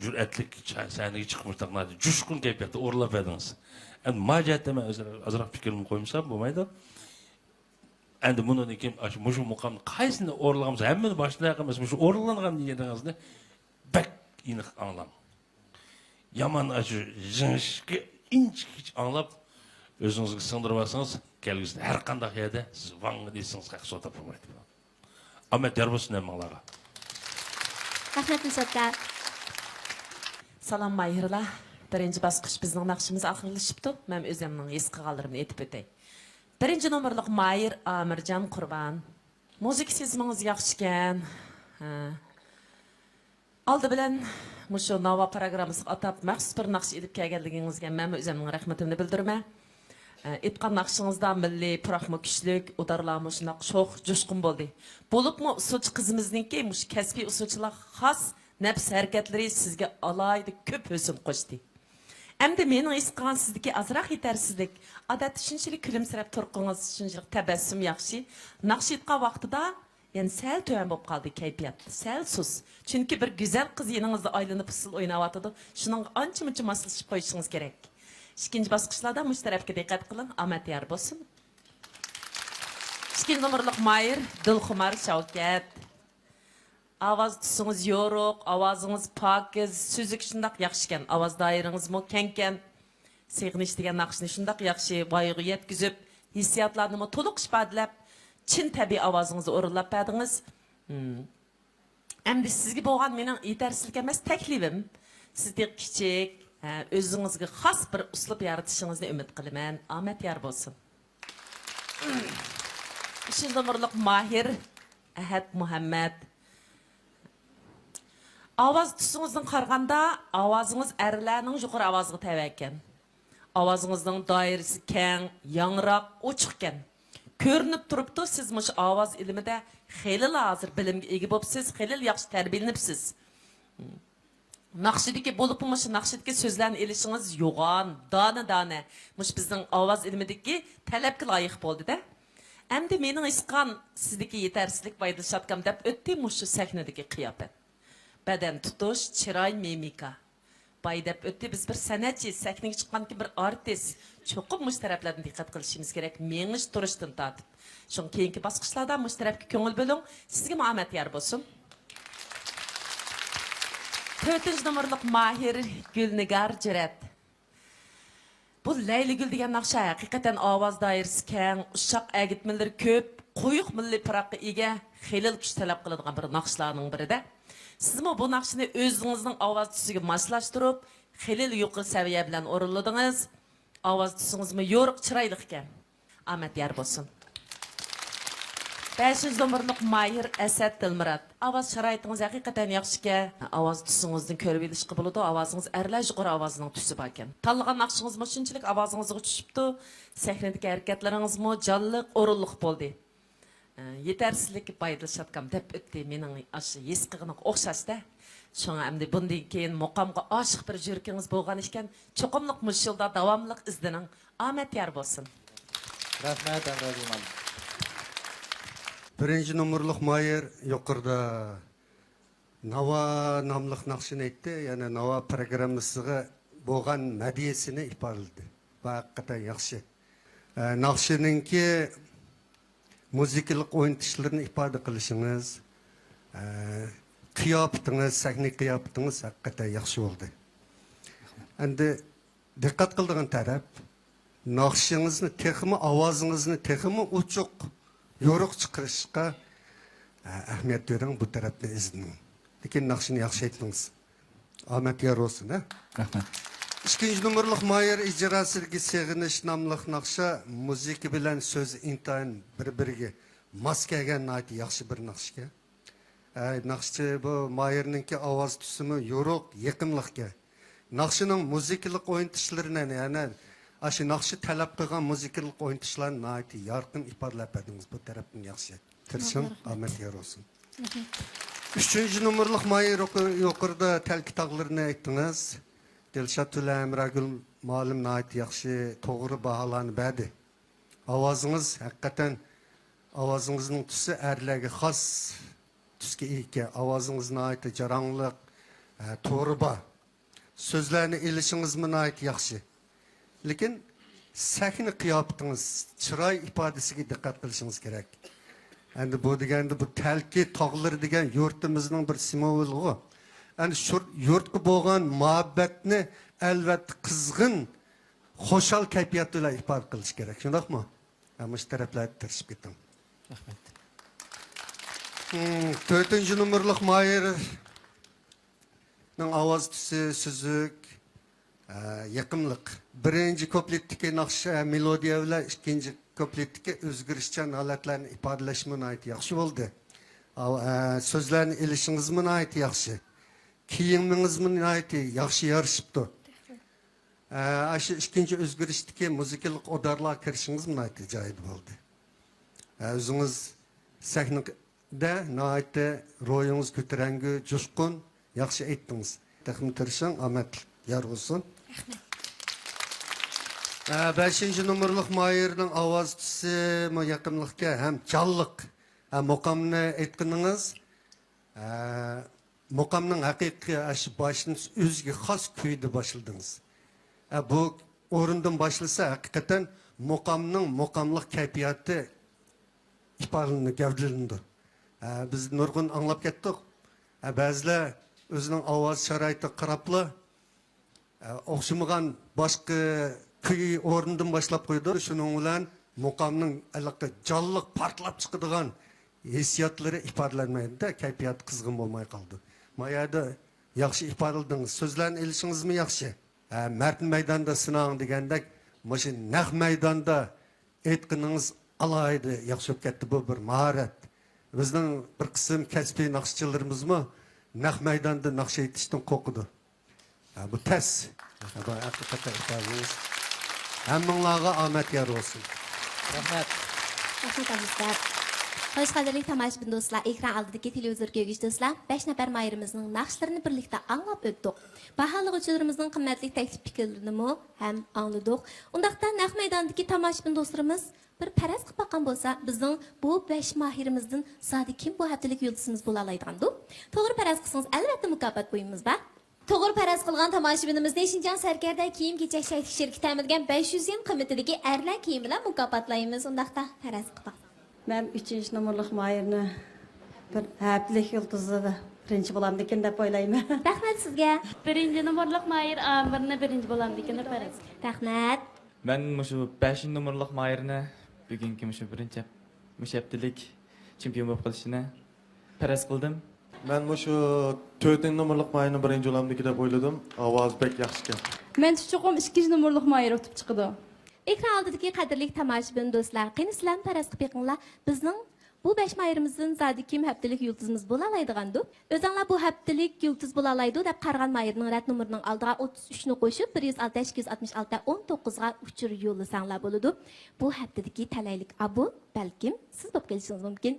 جۈرئەتلىك سەھنىگە چىقىپ مۇشۇنداق ناھايىتى جۇشقۇن كەيپىياتتا ئورۇنلاپ بەردىڭىز. ئەمدى ما جەھەتتە مەن ئۆزۈم ئازراق پىكرىمنى قويمىسام بولمايدۇ. ئەمدى مۇنىڭدىن كېيىن ئاشۇ مۇشۇ مۇقامنى قايسىنى ئورۇنلىغانمىز، ھەممىنى باشتىن ئاياغ ئەمەس، مۇشۇ ئورۇنلانغان يېرىڭىزنى بەك ئېنىق ئاڭلاڭ. يامان ئاشۇ يىڭىشقا ئىنچىكىچە ئاڭلاپ، ئۆزىڭىزگە سىڭدۈرۈۋالسىڭىز، كەلگۈسىدە ھەر قانداق يەردە سىز ۋاڭ دېسىڭىز، خەق سودا بولمايدۇ. ئامەت يار بولسۇن ھەممىڭلارغا. رەھمەت، مۇسەتتە. سالام، ماھىرلار. بىرىنچى باسقۇچ بىزنىڭ ناخشىمىز ئاخىرلىشىپتۇ. مەن ئۆزۈمنىڭ ھېس قىلغانلىرىمنى ئېيتىپ ئۆتەي. بىرىنچى نومۇرلۇق ماھىر ئامىرجان قۇربان. مۇزىكا سېزىمىڭىز ياخشىكەن. ھە. ئالدى بىلەن مۇشۇ ناۋا پروگراممىسىغا ئاتاپ مەخسۇس بىر ناخشا ئېلىپ كەلگەنلىكىڭىزگە مەنمۇ ئۆزۈمنىڭ رەھمىتىمنى بىلدۈرىمەن. ئە، ئېيتقان ناخشىڭىزدا مىللىي پۇراقمۇ كۈچلۈك، ئۇدارلارمۇ شۇنداق شوخ، جۇشقۇن بولدى. بولۇپمۇ ئۇسسۇلچى قىزىمىزنىڭكى مۇشۇ كەسپىي ئۇسسۇلچىلارغا خاس نەپىس ھەرىكەتلىرى سىزگە ئالاھىدە كۆپ ھۆسن قوشتى. ئەمدى مېنىڭ ھېس قىلغان سىزدىكى ئازراق يېتەرسىزلىك، ئادەتتە شۇنچىلىك كۈلۈمسىرەپ تۇرقىڭىز، شۇنچىلىك تەبەسسۇم ياخشى. ناخشا ئېيتقان ۋاقتىدا يەنە سەل تۆۋەن بولۇپ قالدى كەيپىيات، سەل سۇس. چۈنكى بىر گۈزەل قىز يېنىڭىزدا ئايلىنىپ ئۇسسۇل ئويناۋاتىدۇ، شۇنىڭغا ئانچە-مۇنچە ماسلىشىپ قويۇشىڭىز كېرەك. ئىككىنچى باسقۇچلاردا مۇشۇ تەرەپكە دىققەت قىلىڭ، ئامەت يار بولسۇن. ئىككىنچى نومۇرلۇق ماھىر، دىلخۇمار شاۋكەت. ئاۋاز تۈسىڭىز يورۇق، ئاۋازىڭىز پاكىز، سۈزۈك شۇنداق ياخشىكەن، ئاۋاز دائىرىڭىزمۇ كەڭكەن. سېغىنىش دېگەن ناخشىنى شۇنداق ياخشى ۋايىغا يەتكۈزۈپ، ھېسسىياتلارنىمۇ تولۇق ئىپادىلەپ، چىن تەبىئىي ئاۋازىڭىزدا ئورۇنلاپ بەردىڭىز. مم. ئەمدى سىزگە بولغان مېنىڭ يېتەرسىزلىك ئەمەس، تەكلىپىم. سىز تېخى كىچىك، ھە، ئۆزىڭىزگە خاس بىر ئۇسلۇب يارىتىشىڭىزنى ئۈمىد قىلىمەن. ئامەت يار بولسۇن. ئۈچىنچى نومۇرلۇق ماھىر ئەھەت مۇھەممەد. ئاۋاز تۈسىڭىزدىن قارىغاندا، ئاۋازىڭىز ئەرلەرنىڭ يۇقىرى ئاۋازىغا تەۋە ئىكەن. ئاۋازىڭىزنىڭ دائىرىسى كەڭ، ياڭراق، ئوچۇق ئىكەن. كۆرۈنۈپ تۇرۇپتۇ، سىز مۇشۇ ئاۋاز ئىلمىدە خېلىلا ھازىر بىلىمگە ئىگە بوپسىز، خېلىلا ياخشى تەربىيەلىنىپسىز. ناخشىدىكى، بولۇپمۇ مۇشۇ ناخشىدىكى سۆزلەرنى ئېلىشىڭىز يوغان، دانە-دانە. مۇشۇ بىزنىڭ ئاۋاز ئىلمىدىكى تەلەپكە لايىق بولدى-دە. ئەمدى مېنىڭ ھېس قىلغان سىزدىكى يېتەرسىزلىك بايدىل شاتكام دەپ ئۆتتى، مۇشۇ سەھنىدىكى قىياپەت. بەدەن تۇتۇش، چىراي، مىمىكا. باي دەپ ئۆتتى، بىز بىر سەنئەتچى، سەھنىگە چىققاندىكىن بىر ئارتىس. چوقۇم مۇشۇ تەرەپلەردىن دىققەت قىلىشىمىز كېرەك، مېڭىش، تۇرۇشتىن تارتىپ. شۇڭا كېيىنكى باسقۇچلاردا مۇشۇ تەرەپكە كۆڭۈل بۆلۈڭ، سىزگىمۇ ئامەت يار بولسۇن. تۆتىنچى نومۇرلۇق ماھىر گۈلنىگار جۈرئەت. بۇ لەيلىگۈل دېگەن ناخشا ھەقىقەتەن ئاۋاز دائىرىسى كەڭ، ئۇششاق ئەگىتمىلىرى كۆپ، قويۇق مىللىي پۇراققا ئىگە، خېلىلا كۈچ تەلەپ قىلىدىغان بىر ناخشىلارنىڭ بىرىدە. سىزمۇ بۇ ناخشىنى ئۆزىڭىزنىڭ ئاۋاز تۈسىگە ماسلاشتۇرۇپ، خېلىلا يۇقىرى سەۋىيە بىلەن ئورۇنلىدىڭىز. ئاۋاز تۈسىڭىزمۇ يورۇق، چىرايلىق ئىكەن. ئامەت يار بولسۇن. بەشىنچى نومۇرلۇق ماھىر ئەسەت دىلمۇرات. ئاۋاز شارائىتىڭىز ھەقىقەتەن ياخشىكەن. ئاۋاز تۈسىڭىزدىن كۆرۈۋېلىشقا بولىدۇ، ئاۋازىڭىز ئەرلەر يۇقىرى ئاۋازىنىڭ تۈسى باركەن. تاللىغان ناخشىڭىزمۇ شۇنچىلىك ئاۋازىڭىزغا چۈشۈپتۇ. سەھنىدىكى ھەرىكەتلىرىڭىزمۇ جانلىق، ئورۇنلۇق بولدى. ئە، يېتەرسىزلىك بايدىل شاتكام دەپ ئۆتتى. مېنىڭ ئاشۇ ھېس قىلغىنىمغا ئوخشاش-دە. شۇڭا ئەمدى بۇندىن كېيىن مۇقامغا ئاشىق بىر يۈرىكىڭىز بولغان ئىكەن، چوقۇملۇق مۇشۇ يولدا داۋاملىق ئىزدىنىڭ. ئامەت يار بولسۇن. رەھمەت، ھەمراھ ئىمام. بىرىنچى نومۇرلۇق ماھىر يۇقىرىدا ناۋا ناملىق ناخشىنى ئېيتتى، يەنى ناۋا پروگراممىسىغا بولغان مەدھىيەسىنى ئىپادىلىدى. بۇ ھەقىقەتەن ياخشى. ئە، ناخشىنىڭكى مۇزىكىلىق ئوينىتىشلىرىنى ئىپادە قىلىشىڭىز، ئە، قىياپىتىڭىز، سەھنە قىياپىتىڭىز ھەقىقەتەن ياخشى بولدى. ئەمدى دىققەت قىلىدىغان تەرەپ، ناخشىڭىزنى تېخىمۇ، ئاۋازىڭىزنى تېخىمۇ ئوچۇق، يورۇق چىقىرىشقا، ئە، ئەھمىيەت بېرىڭ، بۇ تەرەپنى ئىزدىنىڭ. لېكىن ناخشىنى ياخشى ئېيتتىڭىز. ئامەت يار بولسۇن، ھە؟ رەھمەت. ئىككىنچى نومۇرلۇق ماھىر ئىجراسىدىكى سېغىنىش ناملىق ناخشا مۇزىكا بىلەن سۆز ئىنتايىن بىر-بىرىگە ماس كەلگەن ناھايىتى ياخشى بىر ناخشىكەن. ئەي، ناخشىچى بۇ ماھىرنىڭكى ئاۋاز تۈسىمۇ يورۇق، يېقىملىقكەن. ناخشىنىڭ مۇزىكىلىق ئوينىتىشلىرىنى، يەنى ئاشۇ ناخشا تەلەپ قىلغان مۇزىكىلىق ئوينىتىشلارنى ناھايىتى يارقىن ئىپادىلەپ بەردىڭىز. بۇ تەرەپتىن ياخشى. تىرىشىڭ، رەھمەت. ئامەت يار بولسۇن. رەھمەت. ئۈچىنچى نومۇرلۇق ماھىر يۇقىرىدا تەلكە تاغلىرىنى ئېيتتىڭىز. دىلشات بىلەن ھەمراھگۈل مۇئەللىم ناھايىتى ياخشى، توغرا باھالارنى بەردى. ئاۋازىڭىز ھەقىقەتەن، ئاۋازىڭىزنىڭ تۈسى ئەرلەرگە خاس تۈسكە ئىگە. ئاۋازىڭىز ناھايىتى جاراڭلىق، ئە، تورى بار. سۆزلەرنى ئېلىشىڭىزمۇ ناھايىتى ياخشى. لېكىن سەھنە قىياپىتىڭىز، چىراي ئىپادىسىگە دىققەت قىلىشىڭىز كېرەك. ئەمدى بۇ دېگەندە، بۇ تەلكە تاغلىرى دېگەن يۇرتىمىزنىڭ بىر سىمۋولىغۇ. ئەمدى شۇ يۇرتقا بولغان مۇھەببەتنى ئەلۋەتتە قىزغىن، خۇشال كەيپىيات بىلەن ئىپادە قىلىش كېرەك، شۇنداقمۇ؟ ھە، مۇشۇ تەرەپلەردە تىرىشىپ كېتىڭ. رەھمەت. مم، تۆتىنچى نومۇرلۇق ماھىرنىڭ ئاۋاز تۈسى سۈزۈك، ئە، يېقىملىق. بىرىنچى كۇپلېتتىكى ناخشا، ئە، مېلودىيە بىلەن ئىككىنچى كۇپلېتتىكى ئۆزگىرىشچان ھالەتلەرنى ئىپادىلەشمۇ ناھايىتى ياخشى بولدى. ئاۋ-، ئە، سۆزلەرنى ئېلىشىڭىزمۇ ناھايىتى ياخشى. كىيىمىڭىزمۇ ناھايىتى ياخشى يارىشىپتۇ. ئە، ئاشۇ ئىككىنچى ئۆزگىرىشتىكى مۇزىكىلىق ئۇدارلارغا كىرىشىڭىز ناھايىتى جايىدا بولدى. ئە، ئۆزىڭىز سەھنىدە ناھايىتى روھىڭىز كۆتۈرەڭگۈ، جۇشقۇن، ياخشى ئېيتتىڭىز. تېخىمۇ تىرىشىڭ، ئامەت يار بولسۇن. رەھمەت. ئە، بەشىنچى نومۇرلۇق ماھىرنىڭ ئاۋاز تۈسىمۇ يېقىملىقكەن ھەم جانلىق. ئە، مۇقامنى ئېيتقىنىڭىز، ئە، مۇقامنىڭ ھەقىقىي ئاشۇ باشىنى ئۆزىگە خاس كۈيىدە باشلىدىڭىز. ئە، بۇ ئورۇندىن باشلىسا، ھەقىقەتەن مۇقامنىڭ مۇقاملىق كەيپىياتى ئىپادىلىنىدۇ، گەۋدىلىنىدۇ. ئە، بىز نۇرغۇن ئاڭلاپ كەتتۇق. ئە، بەزىلەر ئۆزىنىڭ ئاۋاز شارائىتىغا قاراپلا، ئە، ئوخشىمىغان باشقا كۈي ئورنىدىن باشلاپ قويىدۇ. شۇنىڭ بىلەن مۇقامنىڭ ھېلىقى جانلىق پارتلاپ چىقىدىغان ھېسسىياتلىرى ئىپادىلەنمەيدۇ-دە، كەيپىياتى قىزغىن بولماي قالىدۇ. ما يەردە ياخشى ئىپادىلىدىڭىز. سۆزلەرنى ئېلىشىڭىزمۇ ياخشى. ھە، مەردنى مەيداندا سىناڭ دېگەندەك، مۇشۇ نەق مەيداندا ئېيتقىنىڭىز ئالاھىدە ياخشى بولۇپ كەتتى. بۇ بىر ماھارەت. بىزنىڭ بىر قىسىم كەسپىي ناخشىچىلىرىمىزمۇ نەق مەيداندا ناخشا ئېيتىشتىن قورقىدۇ. ھە، بۇ تەس. ھە، بۇ ھەقىقەتەن ئىپادىڭىز. ھەممىڭلارغا ئامەت يار بولسۇن. رەھمەت. رەھمەت، ئابدۇستار. خوش، قەدىرلىك تاماشىبىن دوستلار، ئېكران ئالدىدىكى تېلېۋىزور كۆرگۈچى دوستلار، بەش نەپەر ماھىرىمىزنىڭ ناخشىلىرىنى بىرلىكتە ئاڭلاپ ئۆتتۇق. باھالىغۇچىلىرىمىزنىڭ قىممەتلىك تەكلىپ پىكىرلىرىنىمۇ ھەم ئاڭلىدۇق. ئۇنداقتا نەق مەيداندىكى تاماشىبىن دوستلىرىمىز بىر پەرەز قىلىپ باققان بولسا، بىزنىڭ بۇ بەش ماھىرىمىزدىن زادى كىم بۇ ھەپتىلىك يۇلتۇزىمىز بولالايدىغاندۇ؟ توغرا پەرەز قىلسىڭىز، ئەلۋەتتە مۇكاپات بۇيۇمىمىز بار. توغرا پەرەز قىلغان تاماشىبىنىمىزنى شىنجاڭ سەركەردە كىيىم-كېچەك چەكلىك شىركىتى تەمىنلىگەن بەش يۈز يۈەن قىممىتىدىكى ئەرلەر كىيىمى بىلەن مۇكاپاتلايمىز. ئۇنداقتا پەرەز قىلىپ باقساڭ. مەن ئۈچىنچى نومۇرلۇق ماھىرنى بىر ھەپتىلىك يۇلتۇزى بىرىنچى بولامدىكىن دەپ ئويلايمەن. رەھمەت سىزگە. بىرىنچى نومۇرلۇق ماھىر ئامىرنى بىرىنچى بولامدىكىن دەپ پەرەز. رەھمەت. مەن مۇشۇ بەشىنچى نومۇرلۇق ماھىرنى بۈگۈنكى مۇشۇ بىرىنچى ھەپ-، مۇشۇ ھەپتىلىك چېمپىيون بولۇپ قېلىشىنى پەرەز قىلدىم. مەن مۇشۇ تۆتىنچى نومۇرلۇق ماھىرنى بىرىنچى بولامدىكى دەپ ئويلىدىم. ئاۋازى بەك ياخشىكەن. مەنچە چوقۇم ئىككىنچى نومۇرلۇق ماھىر ئۇتۇپ چىقىدۇ. ئېكران ئالدىدىكى قەدىرلىك تاماشىبىن دوستلار، قېنى سىلەرمۇ پەرەز قىلىپ بېقىڭلار، بىزنىڭ بۇ بەش ماھىرىمىزدىن زادى كىم ھەپتىلىك يۇلتۇزىمىز بولالايدىغاندۇ؟ ئۆزۈڭلار بۇ ھەپتىلىك يۇلتۇز بولالايدۇ دەپ قارىغان ماھىرنىڭ رەت نومۇرىنىڭ ئالدىغا ئوتتۇز ئۈچنى قوشۇپ، بىر يۈز ئالتە، ئىككى يۈز ئاتمىش ئالتە، ئون توققۇزغا ئۇچۇر يوللىساڭلار بولىدۇ. بۇ ھەپتىدىكى تەلەيلىك ئابۇن بەلكىم سىز بولۇپ قېلىشىڭىز مۇمكىن.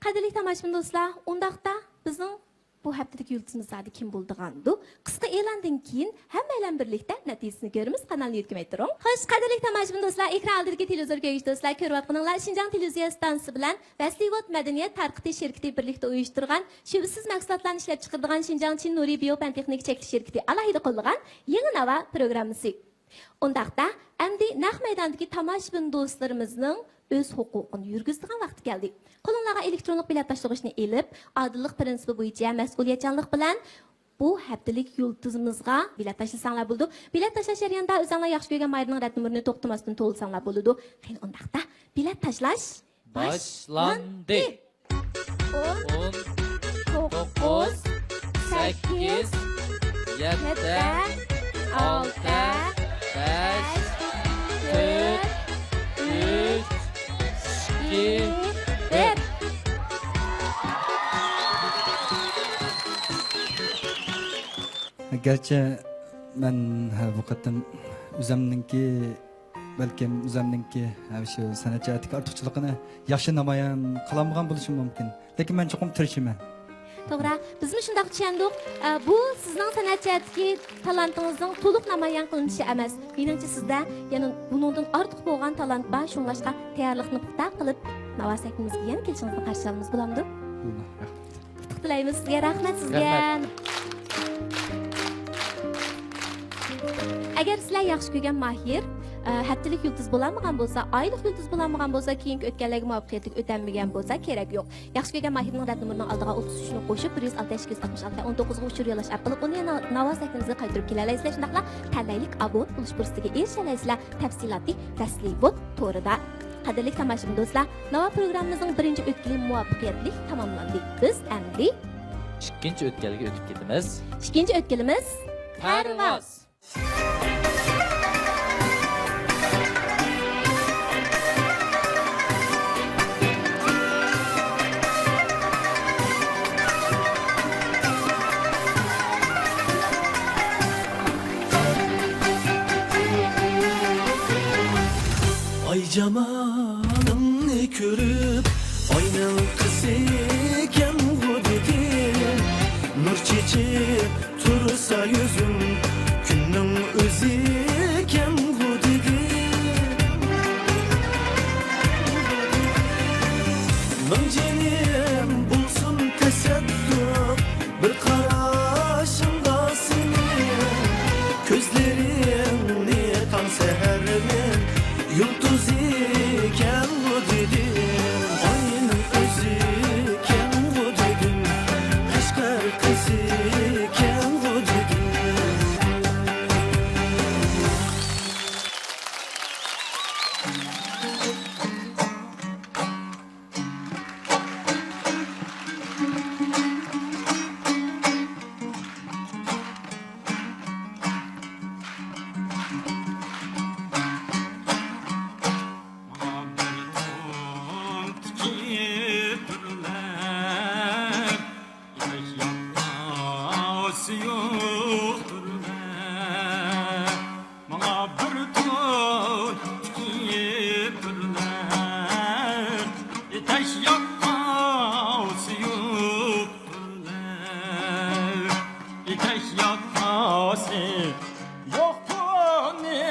قەدىرلىك تاماشىبىن دوستلار، ئۇنداقتا بىزنىڭ بۇ ھەپتىدىكى يۇلتۇزىمىز زادى كىم بولىدىغاندۇ؟ قىسقا ئېلاندىن كېيىن ھەممەيلەن بىرلىكتە نەتىجىسىنى كۆرىمىز. قانالنى يۆتكىمەي تۇرۇڭ. خوش، قەدىرلىك تاماشىبىن دوستلار، ئېكران ئالدىدىكى تېلېۋىزور كۆرگۈچى دوستلار، كۆرۈۋاتقىنىڭلار شىنجاڭ تېلېۋىزىيە ئىستانسىسى بىلەن ۋەسلىۋود مەدەنىيەت تارقىتىش شىركىتى بىرلىكتە ئۇيۇشتۇرغان شۈبھىسىز مەھسۇلاتلارنى ئىشلەپچىقىرىدىغان شىنجاڭ چىن نۇرى بىيو پەن تېخنىكا چەكلىك شىركىتى ئالاھىدە قوللىغان يېڭى ناۋا پروگراممىسى. ئۇنداقتا، ئەمدى نەق مەيداندىكى تاماشىبىن دوستلىرىمىزنىڭ ئۆز ھوقۇقىنى يۈرگۈزىدىغان ۋاقتى كەلدى. قولۇڭلارغا ئېلېكترونلۇق بېلەت تاشلىغۇچنى ئېلىپ، ئادىللىق پىرىنسىپى بويىچە مەسئۇلىيەتچانلىق بىلەن بۇ ھەپتىلىك يۇلتۇزىمىزغا بېلەت تاشلىساڭلار بولىدۇ. بېلەت تاشلاش جەريانىدا ئۆزۈڭلار ياخشى كۆرگەن ماھىرنىڭ رەت نومۇرىنى توختىماستىن توۋلىساڭلار بولىدۇ. قېنى ئۇنداقتا، بېلەت تاشلاش باشلاندى. باشلاندى. ئون، ئون، توققۇز، توققۇز، سەككىز، سەككىز، يەتتە، يەتتە، ئالتە، ئالتە، بەش، بەش، تۆت، تۆت، ئۈچ، ئۈچ، ئىككى، ئىككى، بىر. بىر. گەرچە مەن، ھە، بۇ قېتىم ئۆزۈمنىڭكى بەلكىم ئۆزۈمنىڭكى، ھە، شۇ سەنئەت جەھەتتىكى ئارتۇقچىلىقىنى ياخشى نامايان قىلالمىغان بولۇشۇم مۇمكىن. لېكىن مەن چوقۇم تىرىشىمەن. توغرا، بىزمۇ شۇنداق چۈشەندۇق. ئە، بۇ سىزنىڭ سەنئەت جەھەتتىكى تالانتىڭىزنىڭ تولۇق نامايان قىلىنىشى ئەمەس. مېنىڭچە سىزدە يەنە بۇنىڭدىن ئارتۇق بولغان تالانت بار، شۇڭلاشقا تەييارلىقنى پۇختا قىلىپ، ناۋا سەھنىمىزگە يەنە كېلىشىڭىزنى قارشى ئالىمىز، بولامدۇ؟ بولىدۇ، رەھمەت. ئۇتۇق تىلەيمىز سىزگە، رەھمەت سىزگە. رەھمەت. ئەگەر سىلەر ياخشى كۆرگەن ماھىر، ئە، ھەپتىلىك يۇلتۇز بولالمىغان بولسا، ئايلىق يۇلتۇز بولالمىغان بولسا، كېيىنكى ئۆتكەنلەرگە مۇۋەپپەقىيەتلىك ئۆتەلمىگەن بولسا، كېرەك يوق. ياخشى كۆرگەن ماھىرنىڭ رەت نومۇرىنىڭ ئالدىغا ئوتتۇز ئۈچنى قوشۇپ، بىر يۈز ئالتە، ئىككى يۈز ئاتمىش ئالتە، ئون توققۇزغا ئۇچۇر يوللاش ئارقىلىق ئۇنى يەنە ناۋا سەھنىمىزگە قايتۇرۇپ كېلەلەيسىلەر. شۇنداقلا تەلەيلىك ئابۇن بولۇش پۇرسىتىگە ئېرىشەلەيسىلەر. تەپسىلاتى ۋەسلىۋود تورىدا. قەدىرلىك تاماشىبىن دوستلار، ناۋا پروگراممىمىزنىڭ بىرىنچى ئۆتكىلى مۇۋەپپەقىيەتلىك تاماملاندى. بىز ئەمدى ئىككىنچى ئۆتكەلگە ئۆتۈپ كېتىمىز. ئىككىنچى ئۆتكىلىمىز پەرۋاز. ئاي جامالىڭنى كۆرۈپ، ئاينىڭ قىزىكەنغۇ دېدىم. نۇر چېچىپ تۇرسا يۈزۈڭ، كۈننىڭ ئۆزىكەنغۇ دېدىم. مىڭ جېنىم بولسۇن تەسەددۇق، بىر قاراشىڭغا سېنىڭ، كۆزلىرىڭنى تاڭ سەھەرنىڭ يۇلتۇزىكەنغۇ دېدىم. ئاينىڭ ئۆزىكەنغۇ دېدىم. قەشقەر قىزىكەنغۇ دېدىم. ماڭا بىر تۇم تىكىپ تۇرلار، ياش ياپراق سۇيۇق تۇرلار. ماڭا بىر تۇم تىكىپ تۇرلار، يوق پۇلنى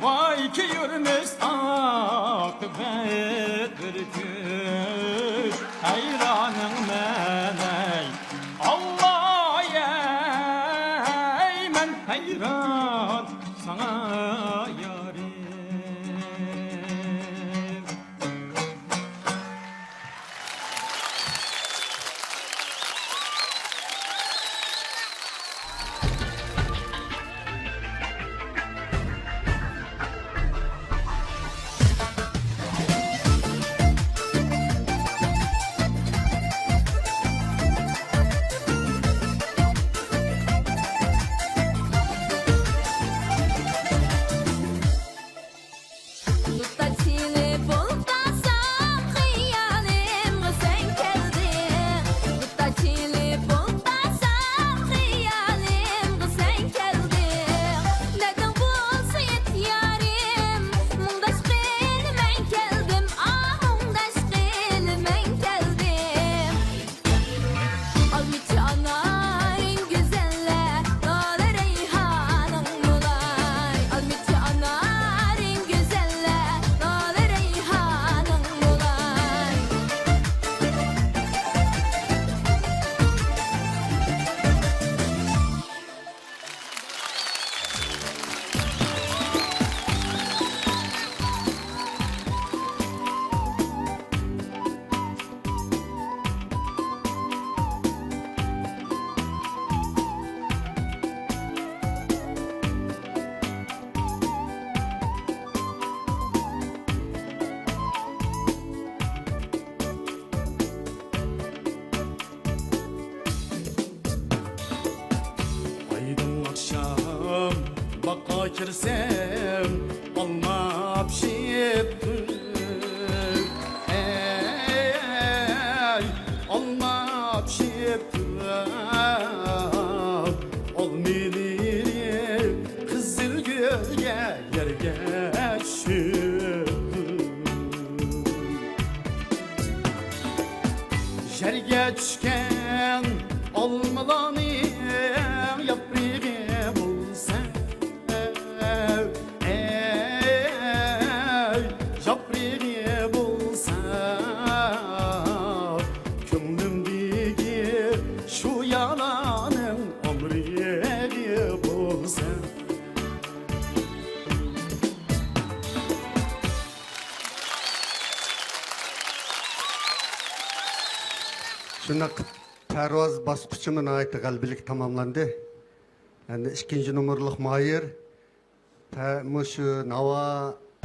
ۋاي كۆيۈرمىز ئاقىۋەت بىر كۈن. ھەيرانىڭ مەن ئەي ئاللاي، ئەي مەن ھەيران ساڭا يارىم. دۇتار چېلىپ ئولتۇرسام خىيالىمغا سەن كەلدىڭ. دۇتار چېلىپ ئولتۇرسام خىيالىمغا سەن كەلدىڭ. دەردىڭ بولسا يەت يارىم، مۇڭداش قىلىپ مەن كەلدىم، ئا، مۇڭداش قىلىپ مەن كەلدىم. ئالمىچى ئانارىڭ گۈزەللە، لالە رەيھانىڭ بولاي. ئالمىچى ئانارىڭ گۈزەللە، لالە رەيھانىڭ بولاي. ئايدىڭ ئاخشام باغقا كىرسەم، ئالما پىشىپتۇ. ئەي، ئالما پىشىپتۇ. ئالمىلىرىم قىزىل گۈلگە يەرگە چۈشۈپتۇ. يەرگە چۈشكەن ئالمىلارنىڭ ياپرىقى بولسا، ئەي، ياپرىقى بولسا، كۆڭلۈمدىكى شۇ يارنىڭ ئامرىقى بولسا. شۇنداق، پەرۋاز باسقۇچىمۇ ناھايىتى غەلىبىلىك تاماملاندى. ئەمدى ئىككىنچى نومۇرلۇق ماھىر پە-، مۇشۇ ناۋا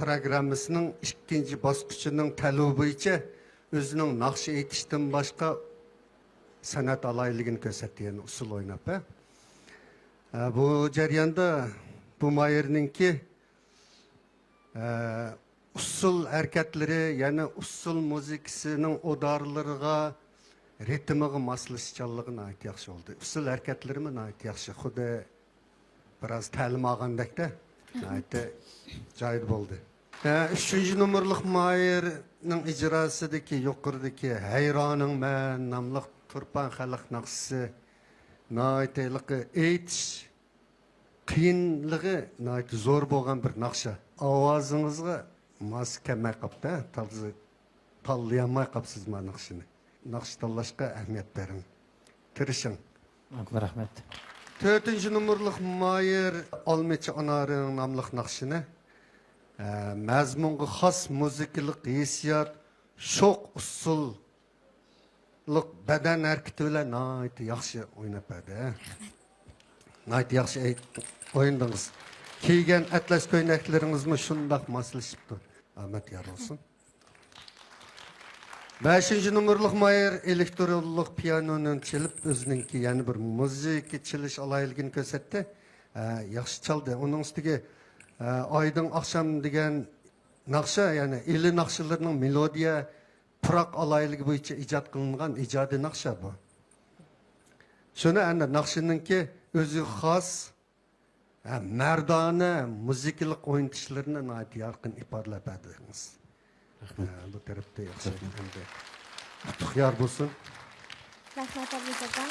پروگراممىسىنىڭ ئىككىنچى باسقۇچىنىڭ تەلىپى بويىچە ئۆزىنىڭ ناخشا ئېيتىشتىن باشقا سەنئەت ئالاھىدىلىكىنى كۆرسەتتى، يەنى ئۇسسۇل ئويناپ، ھە. ئە، بۇ جەرياندا بۇ ماھىرنىڭكى، ئە، ئۇسسۇل ھەرىكەتلىرى، يەنى ئۇسسۇل مۇزىكىسىنىڭ ئۇدارلىرىغا، رىتىمىغا ماسلىشىشچانلىقى ناھايىتى ياخشى بولدى. ئۇسسۇل ھەرىكەتلىرىمۇ ناھايىتى ياخشى. خۇددى بىراز تەلىم ئالغاندەكتە، ناھايىتى جايىدا بولدى. ھە، ئۈچىنچى نومۇرلۇق ماھىرنىڭ ئىجراسىدىكى يۇقىرىدىكى ھەيرانىڭ مەن ناملىق تۇرپان خەلق ناخشىسى ناھايىتى ھېلىقى ئېيتىش قىيىنلىقى ناھايىتى زور بولغان بىر ناخشا. ئاۋازىڭىزغا ماس كەلمەي قاپتۇ، ھە؟ تاللىيالماي قاپسىز ما ناخشىنى. ناخشا تاللاشقا ئەھمىيەت بېرىڭ. تىرىشىڭ. رەھمەت. تۆتىنچى نومۇرلۇق ماھىر ئالمىچى ئانارىڭ ناملىق ناخشىنى، ئە، مەزمۇنغا خاس مۇزىكىلىق ھېسسىيات، شوق ئۇسسۇللۇق بەدەن ھەرىكىتى بىلەن ناھايىتى ياخشى ئويناپ بەردى. ناھايىتى ياخشى ئەي-، ئوينىدىڭىز. كىيگەن ئەتلەس كۆينەكلىرىڭىزمۇ شۇنداق ماسلىشىپتۇ. ئامەت يار بولسۇن. بەشىنچى نومۇرلۇق ماھىر ئېلېكترونلۇق پىيانونى چېلىپ، ئۆزىنىڭكى يەنە بىر مۇزىكا چېلىش ئالاھىدىلىكىنى كۆرسەتتى. ئە، ياخشى چالدى. ئۇنىڭ ئۈستىگە، ئە، ئايدىڭ ئاخشام دېگەن ناخشا، يەنى ئىلى ناخشىلىرىنىڭ مېلودىيە، پۇراق ئالاھىدىلىكى بويىچە ئىجاد قىلىنغان ئىجادىي ناخشا بۇ. شۇنى ئەمدى ناخشىنىڭكى ئۆزىگە خاس ھە، مەردانە مۇزىكىلىق ئوينىتىشلىرىنى ناھايىتى يارقىن ئىپادىلەپ بەردىڭىز. رەھمەت. ھە، بۇ تەرەپتە ياخشى. رەھمەت. ئەمدى ئۇتۇق يار بولسۇن. رەھمەت، ئابلىز ئاكا.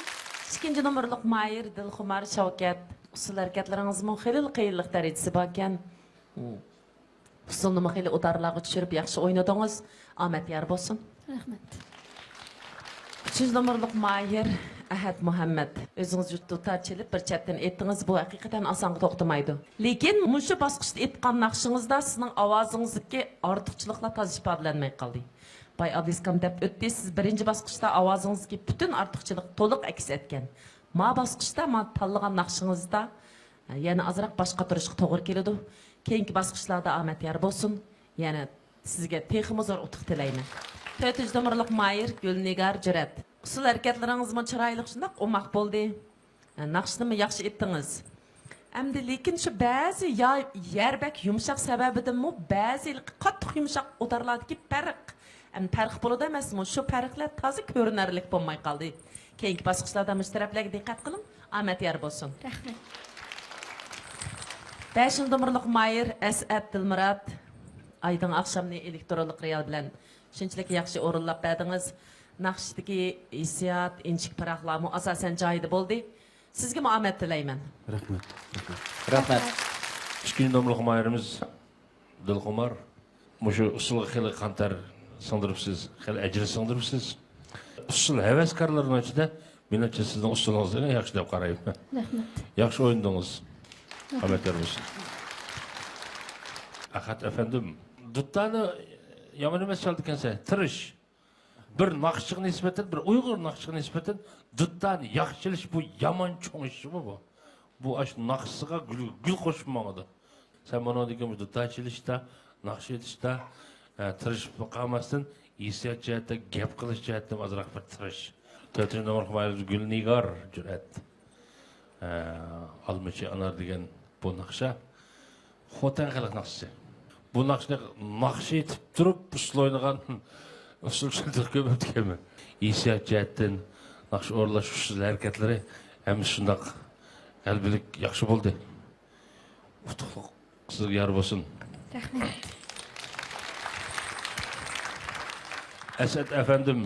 ئىككىنچى نومۇرلۇق ماھىر دىلخۇمار شەۋكەت. ئۇسسۇل ھەرىكەتلىرىڭىزمۇ خېلىلا قىيىنلىق دەرىجىسى باركەن. ئۇسسۇلنىمۇ خېلى ئۇدارلارغا چۈشۈرۈپ ياخشى ئوينىدىڭىز. ئامەت يار بولسۇن. رەھمەت. ئۈچىنچى نومۇرلۇق ماھىر ئەھەت مۇھەممەت. ئۆزىڭىز دۇتار چېلىپ بىر چەتتىن ئېيتتىڭىز، بۇ ھەقىقەتەن ئاسانغا توختىمايدۇ. لېكىن مۇشۇ باسقۇچتا ئېيتقان ناخشىڭىزدا سىزنىڭ ئاۋازىڭىزدىكى ئارتۇقچىلىقلار تازا ئىپادىلەنمەي قالدى. باي ئابلىسكام دەپ ئۆتتى، سىز بىرىنچى باسقۇچتا ئاۋازىڭىزدىكى پۈتۈن ئارتۇقچىلىق تولۇق ئەكس ئەتكەن. ما باسقۇچتا ما تاللىغان ناخشىڭىزدا يەنە ئازراق باش قاتۇرۇشقا توغرا كېلىدۇ. كېيىنكى باسقۇچلاردا ئامەت يار بولسۇن. يەنە سىزگە تېخىمۇ زور ئۇتۇق تىلەيمەن. تۆتىنچى نومۇرلۇق ماھىر گۈلنىگار جۈرئەت. ئۇسسۇل ھەرىكەتلىرىڭىزمۇ چىرايلىق، شۇنداق ئوماق بولدى. ناخشىنىمۇ ياخشى ئېيتتىڭىز. ئەمدى لېكىن شۇ بەزى يا يەر بەك يۇمشاق سەۋەبىدىنمۇ بەزى قاتتىق يۇمشاق ئۇدارلاردىكى پەرق. ئەمدى پەرق بولىدۇ ئەمەسمۇ؟ شۇ پەرقلەر تازا كۆرۈنەرلىك بولماي قالدى. كېيىنكى باسقۇچلاردا مۇشۇ تەرەپلەرگە دىققەت قىلىڭ. ئامەت يار بولسۇن. رەھمەت. بەشىنچى نومۇرلۇق ماھىر ئەسئەت دىلمۇرات. ئايدىڭ ئاخشامنى ئېلېكترونلۇق رىيال بىلەن شۇنچىلىك ياخشى ئورۇنلاپ بەردىڭىز. ناخشىدىكى ھېسسىيات، ئىنچىكە پىراقلارمۇ ئاساسەن جايىدا بولدى. سىزگىمۇ ئامەت تىلەيمەن. رەھمەت. رەھمەت. ئىككىنچى نومۇرلۇق ماھىرىمىز دىلخۇمار. مۇشۇ ئۇسسۇلغا خېلى قان تەر سىڭدۈرۈپسىز، خېلى ئەجىر سىڭدۈرۈپسىز. ئۇسسۇل ھەۋەسكارلىرىنىڭ ئىچىدە مېنىڭچە سىزنىڭ ئۇسسۇلىڭىزنى ئەڭ ياخشى دەپ قارايمەن. رەھمەت. ياخشى ئوينىدىڭىز. رەھمەت. ئامەت يار بولسۇن. ئەخەت ئەپەندىم، دۇتارنى يامان ئەمەس چالىدىكەنسەن، تىرىش. بىر ناخشىچىغا نىسبەتەن، بىر ئۇيغۇر ناخشىچىغا نىسبەتەن دۇتارنى ياخشى چېلىش بۇ يامان چوڭ ئىش بۇ، بۇ. بۇ ئاشۇ ناخشىسىغا گۈل، گۈل قوشۇپ ماڭىدۇ. سەن بۇنىڭدىن كېيىن بۇ دۇتار چېلىشتا، ناخشا ئېيتىشتا، ئە، تىرىشىپ قالماستىن، ھېسسىيات جەھەتتە، گەپ قىلىش جەھەتتە ئازراق بىر تىرىش. تۆتىنچى نومۇر خۇمايلىمىز گۈلنىگار جۈرئەت. ئە، ئالمىچى ئانار دېگەن بۇ ناخشا خوتەن خەلق ناخشىسى. بۇ ناخشىنى ناخشا ئېيتىپ تۇرۇپ ئۇسسۇل ئوينىغان ئۇسسۇلچىلار تېخى كۆپ ئەمەسكەنمەن. ھېسسىيات جەھەتتىن ناخشا ئورۇنلاش ئۇسسۇل ھەرىكەتلىرى ھەممىسى شۇنداق غەلىبىلىك ياخشى بولدى. ئۇتۇقلۇق سىزگە يار بولسۇن. رەھمەت. ئەسئەت ئەپەندىم،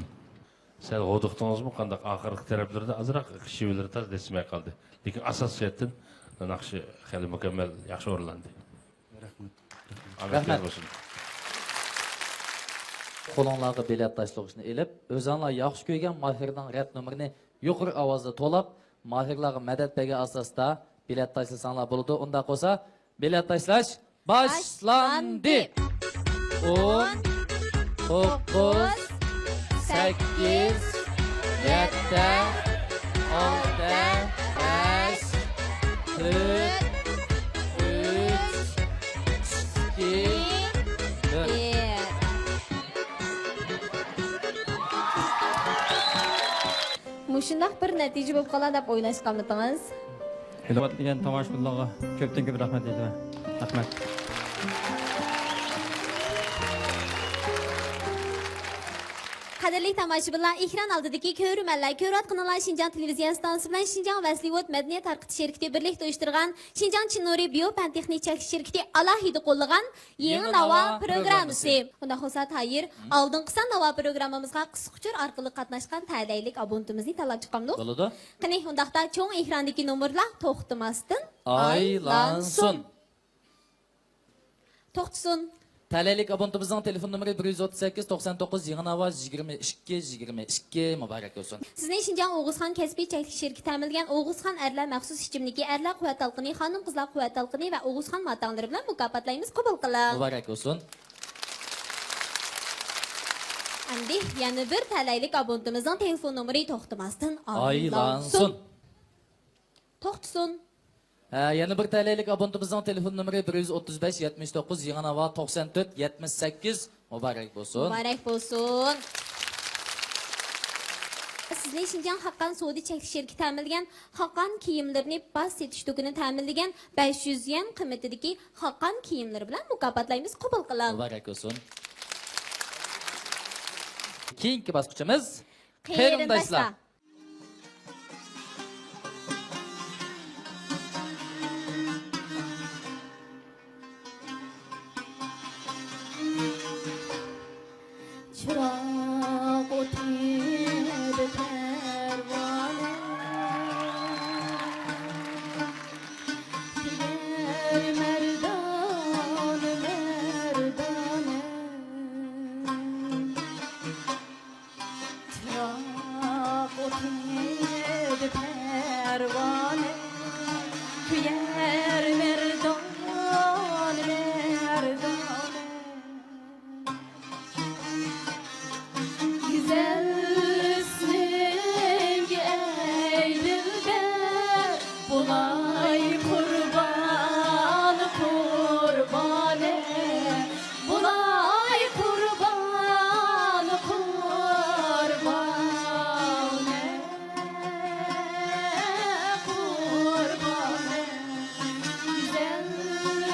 سەل ھودۇقتىڭىزمۇ قانداق؟ ئاخىرقى تەرەپلىرىدە ئازراق شېۋىلىرى تاز دەسسىمەي قالدى. لېكىن ئاساسىي جەھەتتىن ناخشا خېلى مۇكەممەل، ياخشى ئورۇنلاندى. رەھمەت. ئامەت رەھمەت. بولسۇن. قولۇڭلارغا بېلەت تاشلىغۇچنى ئېلىپ، ئۆزۈڭلار ياخشى كۆرگەن ماھىرنىڭ رەت نومۇرىنى يۇقىرى ئاۋازدا توۋلاپ، ماھىرلارغا مەدەت بەرگەن ئاساستا بېلەت تاشلىساڭلار بولىدۇ. ئۇنداق بولسا، بېلەت تاشلاش باشلاندى. ئون، توققۇز، سەككىز، يەتتە، ئالتە، بەش، تۆت، ئۈچ، ئىككى، بىر. مۇشۇنداق بىر نەتىجە بولۇپ قالار دەپ ئويلاشقانمىدىڭىز؟ ھۆرمەتلىگەن تاماشىبىنلارغا كۆپتىن كۆپ رەھمەت ئېيتىمەن. رەھمەت. قەدىرلىك تاماشىبىنلار، ئېكران ئالدىدىكى كۆرۈرمەنلەر، كۆرۈۋاتقىنىڭلار شىنجاڭ تېلېۋىزىيە ئىستانسىسى بىلەن شىنجاڭ ۋەسلىۋۇد مەدەنىيەت تارقىتىش شىركىتى بىرلىكتە ئۇيۇشتۇرغان شىنجاڭ چىن نۇرى بىيو پەن تېخنىك چەكلىك شىركىتى ئالاھىدە قوللىغان يېڭى يېڭى ناۋا ناۋا پروگراممىسى. پروگراممىسى. ئۇنداق بولسا، تايىر، ھىم. ئالدىنقى سان ناۋا پروگراممىمىزغا قىسقا ئۇچۇر ئارقىلىق قاتناشقان تەلەيلىك ئابونتىمىزنى تاللاپ چىقامدۇق؟ بولىدۇ. قېنى، ئۇنداقتا چوڭ ئېكراندىكى نومۇرلار توختىماستىن ئايلانسۇن. ئايلانسۇن. توختىسۇن. تەلەيلىك ئابونتىمىزنىڭ تېلېفون نومۇرى بىر يۈز ئوتتۇز سەككىز، توقسان توققۇز، يېڭى ناۋا، يىگىرمە ئىككى، يىگىرمە ئىككى، مۇبارەك بولسۇن. سىزنى شىنجاڭ ئوغۇزخان كەسپىي چەكلىك شىركىتى تەمىنلىگەن ئوغۇزخان ئەرلەر مەخسۇس ئىچىملىكى، ئەرلەر قۇۋۋەت تالقىنى، خانىم-قىزلار قۇۋۋەت تالقىنى ۋە ئوغۇزخان ماتاڭلىرى بىلەن مۇكاپاتلايمىز، قوبۇل قىلىڭ. مۇبارەك بولسۇن. ئەمدى يەنە بىر تەلەيلىك ئابونتىمىزنىڭ تېلېفون نومۇرى توختىماستىن ئايلانسۇن. ئايلانسۇن. توختىسۇن. ھە، يەنە بىر تەلەيلىك ئابونتىمىزنىڭ تېلېفون نومۇرى بىر يۈز ئوتتۇز بەش، يەتمىش توققۇز، يېڭى ناۋا، توقسان تۆت، يەتمىش سەككىز. مۇبارەك بولسۇن. مۇبارەك بولسۇن. سىزنى شىنجاڭ خاقان سودا چەكلىك شىركىتى تەمىنلىگەن خاقان كىيىملىرىنى باج سېتىش دۇكىنى تەمىنلىگەن بەش يۈز يۈەن قىممىتىدىكى خاقان كىيىملىرى بىلەن مۇكاپاتلايمىز، قوبۇل قىلىڭ. مۇبارەك بولسۇن. كېيىنكى باسقۇچىمىز قېرىنداشلار. قېرىنداشلار. چىراغ ئوتىدا پەرۋانە. يار مەردانە، مەردانە. گۈزەل ئىسمىڭگە ئەي دىلبەر، بولاي قۇربان، قۇربانە، بولاي قۇربان، قۇربانە، قۇربانە. گۈزەل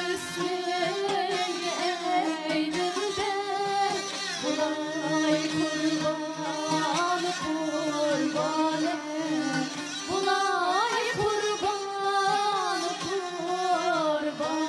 ئىسمىڭگە ئەي دىلبەر، بولاي قۇربان، قۇربانە، بولاي قۇربان، قۇربانە.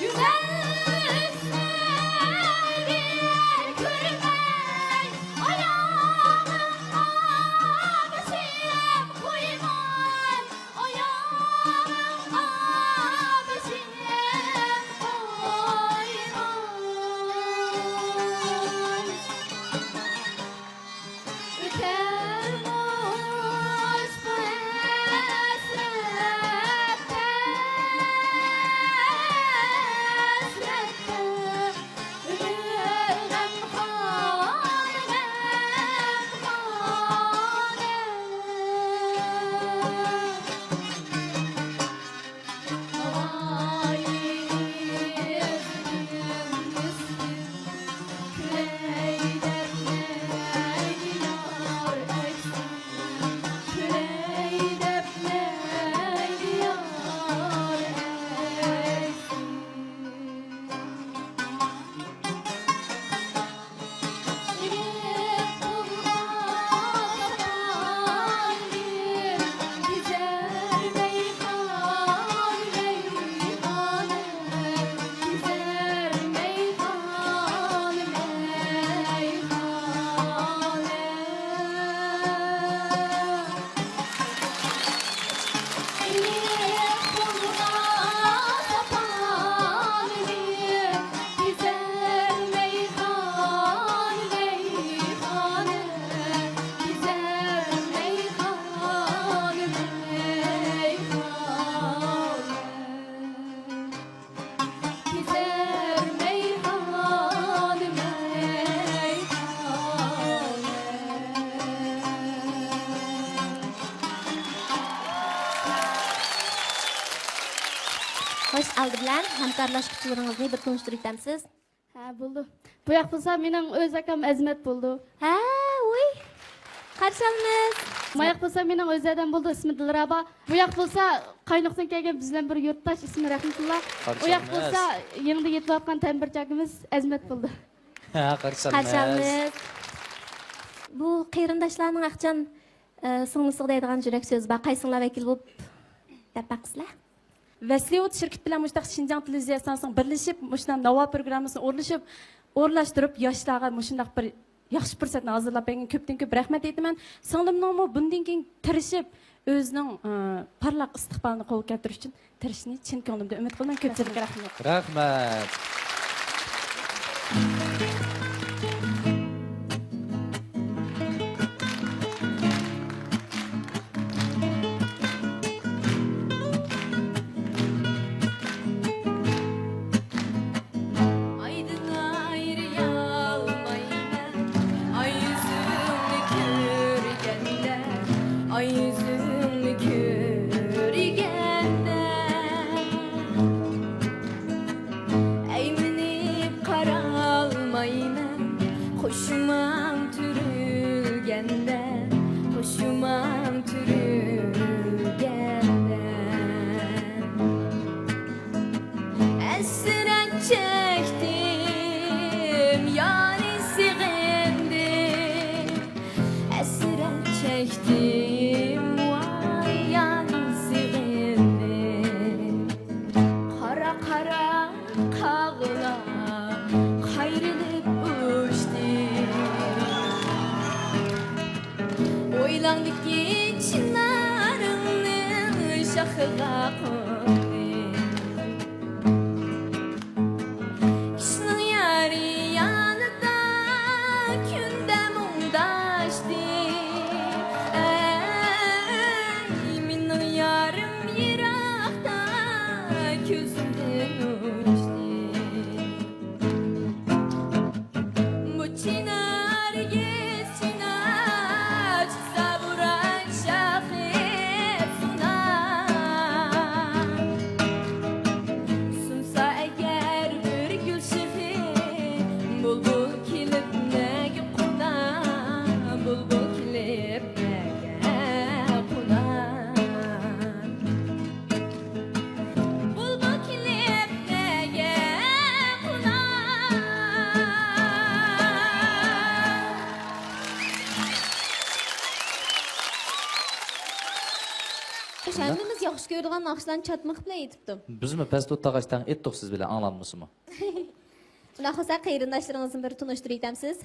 كېزەر مەيخانا، مەيخانا. خوش، ئالدى بىلەن ھەمكارلاشقۇچىلىرىڭىزنى بىر تونۇشتۇرۇۋېتەمسىز؟ ھە، بولىدۇ. بۇ ياق بولسا مېنىڭ ئۆز ئاكام ئەزمەت بولىدۇ. ھە، ۋۇي. قارشى ئالىمىز. ماياق بولسا مېنىڭ ئۆز ھەدەم بولىدۇ، ئىسمى دىلرەبا. بۇ ياق بولسا قاينۇقتىن كەلگەن بىز بىلەن بىر يۇرتداش، ئىسمى رەھمىتۇللا. قارشى ئالىمىز. ئۇ ياق بولسا يېڭىدا يېتىۋاتقان تەمبىرچى ئاكىمىز ئەزمەت بولىدۇ. ھە، قارشى ئالىمىز. قارشى ئالىمىز. بۇ قېرىنداشلارنىڭ ئاخچان، ئە، سىڭلىسىغا دەيدىغان يۈرەك سۆزى بار. قايسىڭلار ۋەكىل بولۇپ دەپ باقىسىلەر؟ ۋەسلىۋۇد شىركىتى بىلەن مۇشۇنداق شىنجاڭ تېلېۋىزىيە ئىستانسىسىنىڭ بىرلىشىپ، مۇشۇنداق ناۋا پروگراممىسىنى ئورۇنلىشىپ، ئورۇنلاشتۇرۇپ، ياشلارغا مۇشۇنداق بىر ياخشى پۇرسەتنى ھازىرلاپ بەرگەن كۆپتىن كۆپ رەھمەت ئېيتىمەن. سىڭلىمنىڭمۇ بۇندىن كېيىن تىرىشىپ، ئۆزىنىڭ، ئە، پارلاق ئىستىقبالىنى قولغا كەلتۈرۈش ئۈچۈن تىرىشىشىنى چىن كۆڭلۈمدىن ئۈمىد قىلىمەن. كۆپچىلىككە رەھمەت. رەھمەت. ئايدىن ئايرىيالمايمەن ئاي يۈزۈڭنى كۆرگەندە، ئاي يۈزۈڭنى كۆرگەندە. ئەيمىنىپ قارالمايمەن قوشۇمام تۈرۈلگەندە، قوشۇمام تۈرۈلگەندە. چىنارنىڭ شاخىغا قوندى. كىشىنىڭ يارى يانىدا كۈندە مۇڭداشتى. ئەي، مېنىڭ يارىم يىراقتا كۆزۈمدىن ئۇچتى. بۇ چىنار، ئېگىز چىنار، چىقسا بوران شاخى سۇنار. سۇنسا ئەگەر بىر گۈل شېخى، بۇلبۇل كېلىپ نەگە قونا، بۇلبۇل كېلىپ نەگە قونا. بۇلبۇل كېلىپ نەگە قونا. ھەممىمىز ياخشى كۆرىدىغان ناخشىلارنى چاتمىقى بىلەن ئېيتىپتۇ. بىزمۇ پەستۇ تاغاش تەڭ ئېيتتۇق سىز بىلەن، ئاڭلانمىسىمۇ؟ شۇنداق بولسا، قېرىنداشلىرىڭىزنى بىر تونۇشتۇرۇۋېتەمسىز؟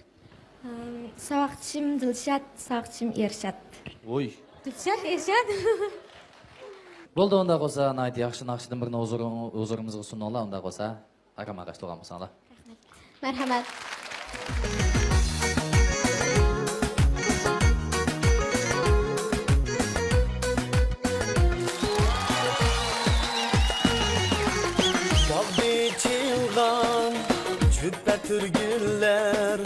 ئىم، ساۋاقدىشىم دىلشات، ساۋاقدىشىم ئىرشات. ۋوي. دىلشات، ئىرشات. بولدى، ئۇنداق بولسا، ناھايىتى ياخشى ناخشىدىن بىرنى ھۇزۇرۇڭ-، ھۇزۇرىمىزغا سۇندۇڭلار، ئۇنداق بولسا، ئارام ئاغاچ تۇرغان بولساڭلار. مەرھەمەت. باغدا ئېچىلغان جۈپ ئەتىر گۈللەر،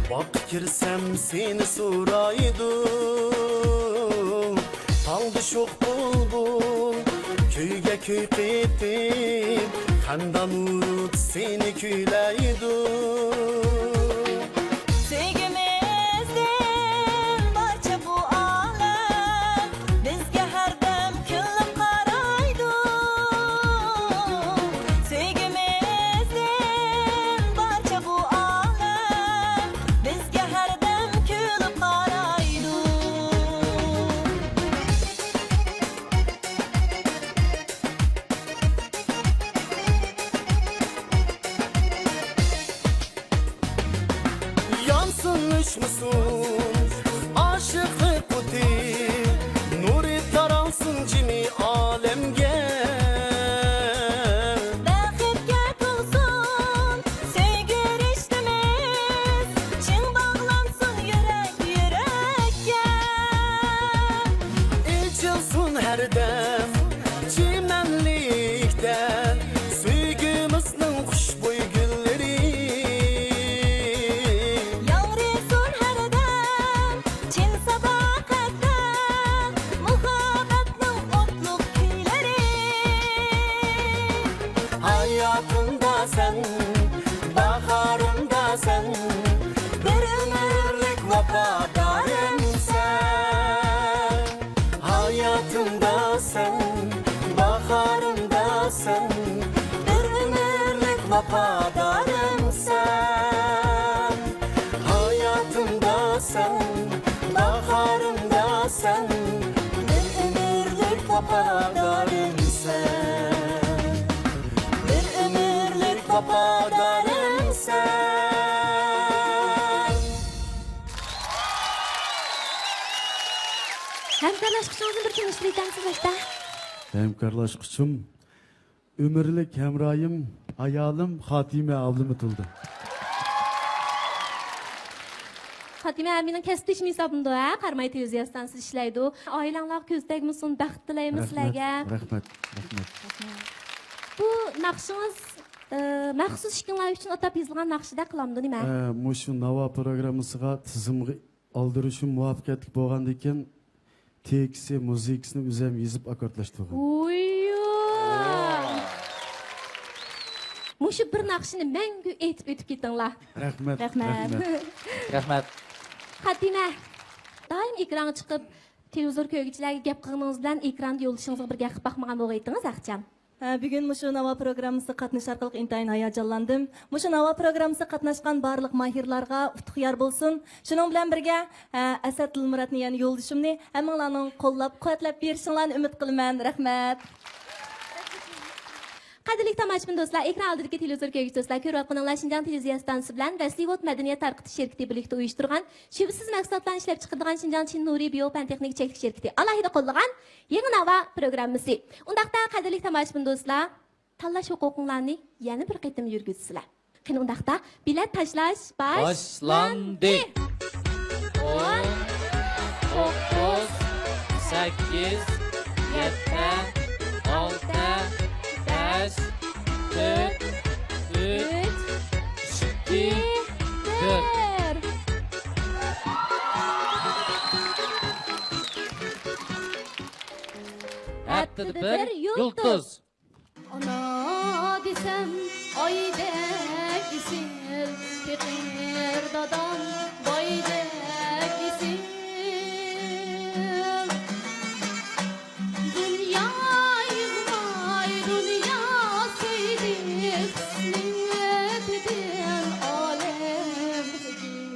باغقا كىرسەم سېنى سورايدۇ. تاڭدا شوخ بۇلبۇل كۈيگە كۈي قېتىپ، خەندان ئۇرۇپ سېنى كۈيلەيدۇ. سۆيگۈمىزدىن بارچە بۇ ئالەم بىزگە ھەردەم كۈلۈپ قارايدۇ. سۆيگۈمىزدىن بارچە بۇ ئالەم بىزگە ھەردەم كۈلۈپ قارايدۇ. يانسۇن، ئۆچمىسۇن ئاشىقلىق ئوتى، نۇرى تارالسۇن جىمى ئالەمگە. بەختكە تولسۇن سۆيگۈ رىشتىمىز، چىڭ باغلانسۇن يۈرەك يۈرەككە. ئېچىلسۇن ھەردەم چىمەنلىكتە سۆيگۈمىزنىڭ خۇشبۇي گۈللىرى. ياڭرىسۇن ھەردەم چىن ساداقەتتە مۇھەببەتنىڭ ئوتلۇق كۈيلىرى. ھاياتىمدا سەن، باھارىمدا سەن، بىر ئۆمۈرلۈك ۋاپادارىمسەن. ھاياتىمدا سەن، باھارىمدا سەن، بىر ئۆمۈرلۈك ۋاپادارىمسەن. ھاياتىمدا سەن، باھارىمدا سەن، بىر ئۆمۈرلۈك ۋاپادارىمسەن. بىر ئۆمۈرلۈك ۋاپادارىمسەن. ھەمكارلاشقۇچىڭىزنى بىر تونۇشتۇرۇۋېتەمسىز، ئۆستە؟ ھەمكارلاشقۇچۇم، ئۆمۈرلۈك ھەمراھىم، ئايالىم خاتىمە ئابلىمىتولدى. خاتىمە، مېنىڭ كەسىپدىشىم ھېسابلىنىدۇ، ھە؟ قاراماي تېلېۋىزىيە ئىستانسىسىدا ئىشلەيدۇ. ئائىلەڭلارغا كۆز تەگمىسۇن، بەخت تىلەيمىز سىلەرگە. رەھمەت، رەھمەت، رەھمەت. بۇ ناخشىڭىز، ئە، مەخسۇس ئىككىڭلار ئۈچۈن ئاتاپ يېزىلغان ناخشىدەك قىلامدۇ نېمە؟ ئە، مۇشۇ ناۋا پروگراممىسىغا تىزىمغا ئالدۇرۇشۇم مۇۋەپپەقىيەتلىك بولغاندىكىن، تېكىستى، مۇزىكىسىنى ئۆزۈم يېزىپ ئاككوردلاشتۇرغان. ۋۇييو! مۇشۇ بىر ناخشىنى مەڭگۈ ئېيتىپ ئۆتۈپ كېتىڭلار. رەھمەت، رەھمەت. رەھمەت. رەھمەت. خاتىمە، دائىم ئېكرانغا چىقىپ، تېلېۋىزور كۆرگۈچىلەرگە گەپ قىلغىنىڭىز بىلەن ئېكراندا يولدىشىڭىزغا بىر گەپ قىلىپ باقمىغان بولغىيتىڭىز، ئەخچان. ھە، بۈگۈن مۇشۇ ناۋا پروگراممىسىغا قاتنىشىش ئارقىلىق ئىنتايىن ھاياجانلاندىم. مۇشۇ ناۋا پروگراممىسىغا قاتناشقان بارلىق ماھىرلارغا ئۇتۇق يار بولسۇن. شۇنىڭ بىلەن بىرگە، ھە، ئەسەت دىلمۇراتنى، يەنى يولدىشىمنى ھەممىڭلارنىڭ قوللاپ، قۇۋۋەتلەپ بېرىشىڭلارنى ئۈمىد قىلىمەن. رەھمەت. قەدىرلىك تاماشىبىن دوستلار، ئېكران ئالدىدىكى تېلېۋىزور كۆرگۈچى دوستلار، كۆرۈۋاتقىنىڭلار شىنجاڭ تېلېۋىزىيە ئىستانسىسى بىلەن ۋەسلىۋوت مەدەنىيەت تارقىتىش شىركىتى بىرلىكتە ئۇيۇشتۇرغان شۈبھىسىز مەھسۇلاتلارنى ئىشلەپچىقىرىدىغان شىنجاڭ چىن نۇرى بىيو پەن تېخنىكا چەكلىك شىركىتى ئالاھىدە قوللىغان يېڭى ناۋا پروگراممىسى. ئۇنداقتا قەدىرلىك تاماشىبىن دوستلار، تاللاش ھوقۇقۇڭلارنى يەنە بىر قېتىم يۈرگۈزىسىلەر. قېنى ئۇنداقتا بېلەت تاشلاش باشلاندى. باشلاندى. ئون، توققۇز، سەككىز، يەتتە، ئالتە، بەش، تۆت، ئۈچ، ئىككى، بىر. ھەپتىدە بىر يۇلتۇز. ئانا دېسەم ئايدەك ئېسىل، پېقىر دادام بايدەك ئېسىل. دۇنيا يىغماي، دۇنيا سۆيدى، خىسلىتىدىن ئالەم خىجىل.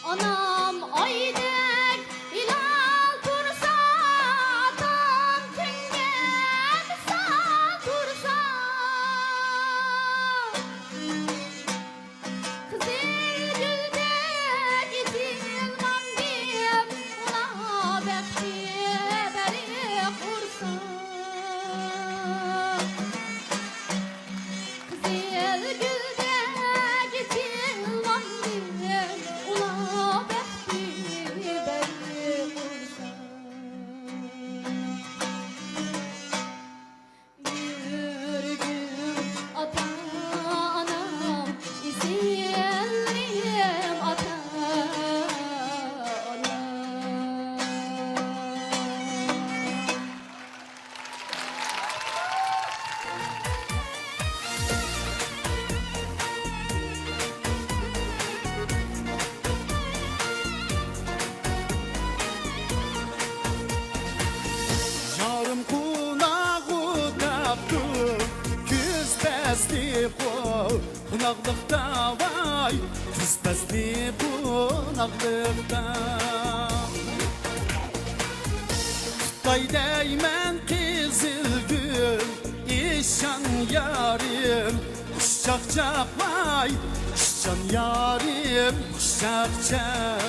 ئانام ئايدەك ھىلال تۇرسا، ئاتام كۈنگە مىسال تۇرسا. قىزىل گۈلدەك ئېچىلمامدىم، ئۇلار بەختى بەرىق ئۇرسا. قىزىل گۈلدەك جىلۋاندىم، ئۇلار بەختى بەرىق ئۇرسا. يۈرىكىم ئاتا-ئانام، ئېسىلىم ئاتا-ئانام. يارىم قوناغۇ تاپتۇ، كۈز پەسلى قو-، قوناقلىقتا، ۋاي، كۈز پەسلى قوناقلىقتا. خىتاي دەيمەن قىزىل گۈل، ئىشان يارىم، خۇش چاقچاق ۋاي، ئىشان يارىم، خۇش چاقچاق.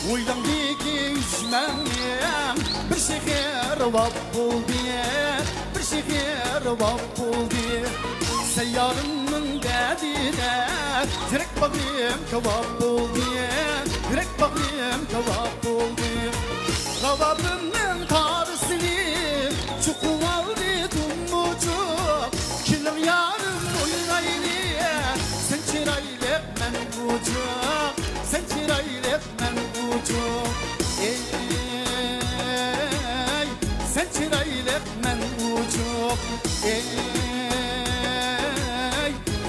ھويلاڭدىكى ئۈچ مەڭنىڭ بىر شېخىرى ۋاپ بولدى، بىر شېخىرى ۋاپ بولدى. سەييارىمنىڭ دەردىدە يۈرەك باغرىم كاۋاپ بولدى، يۈرەك باغرىم كاۋاپ بولدى. راۋابىمنىڭ تارىسىنى چوقۇۋالدى دۇمبۇچۇق. كېلىڭ يارىم ئوينايلى، سەن چىرايلىق مەن ئوچۇق، سەن چىرايلىق مەن ئوچۇق. ئەي، سەن چىرايلىق مەن ئوچۇق. ئەي،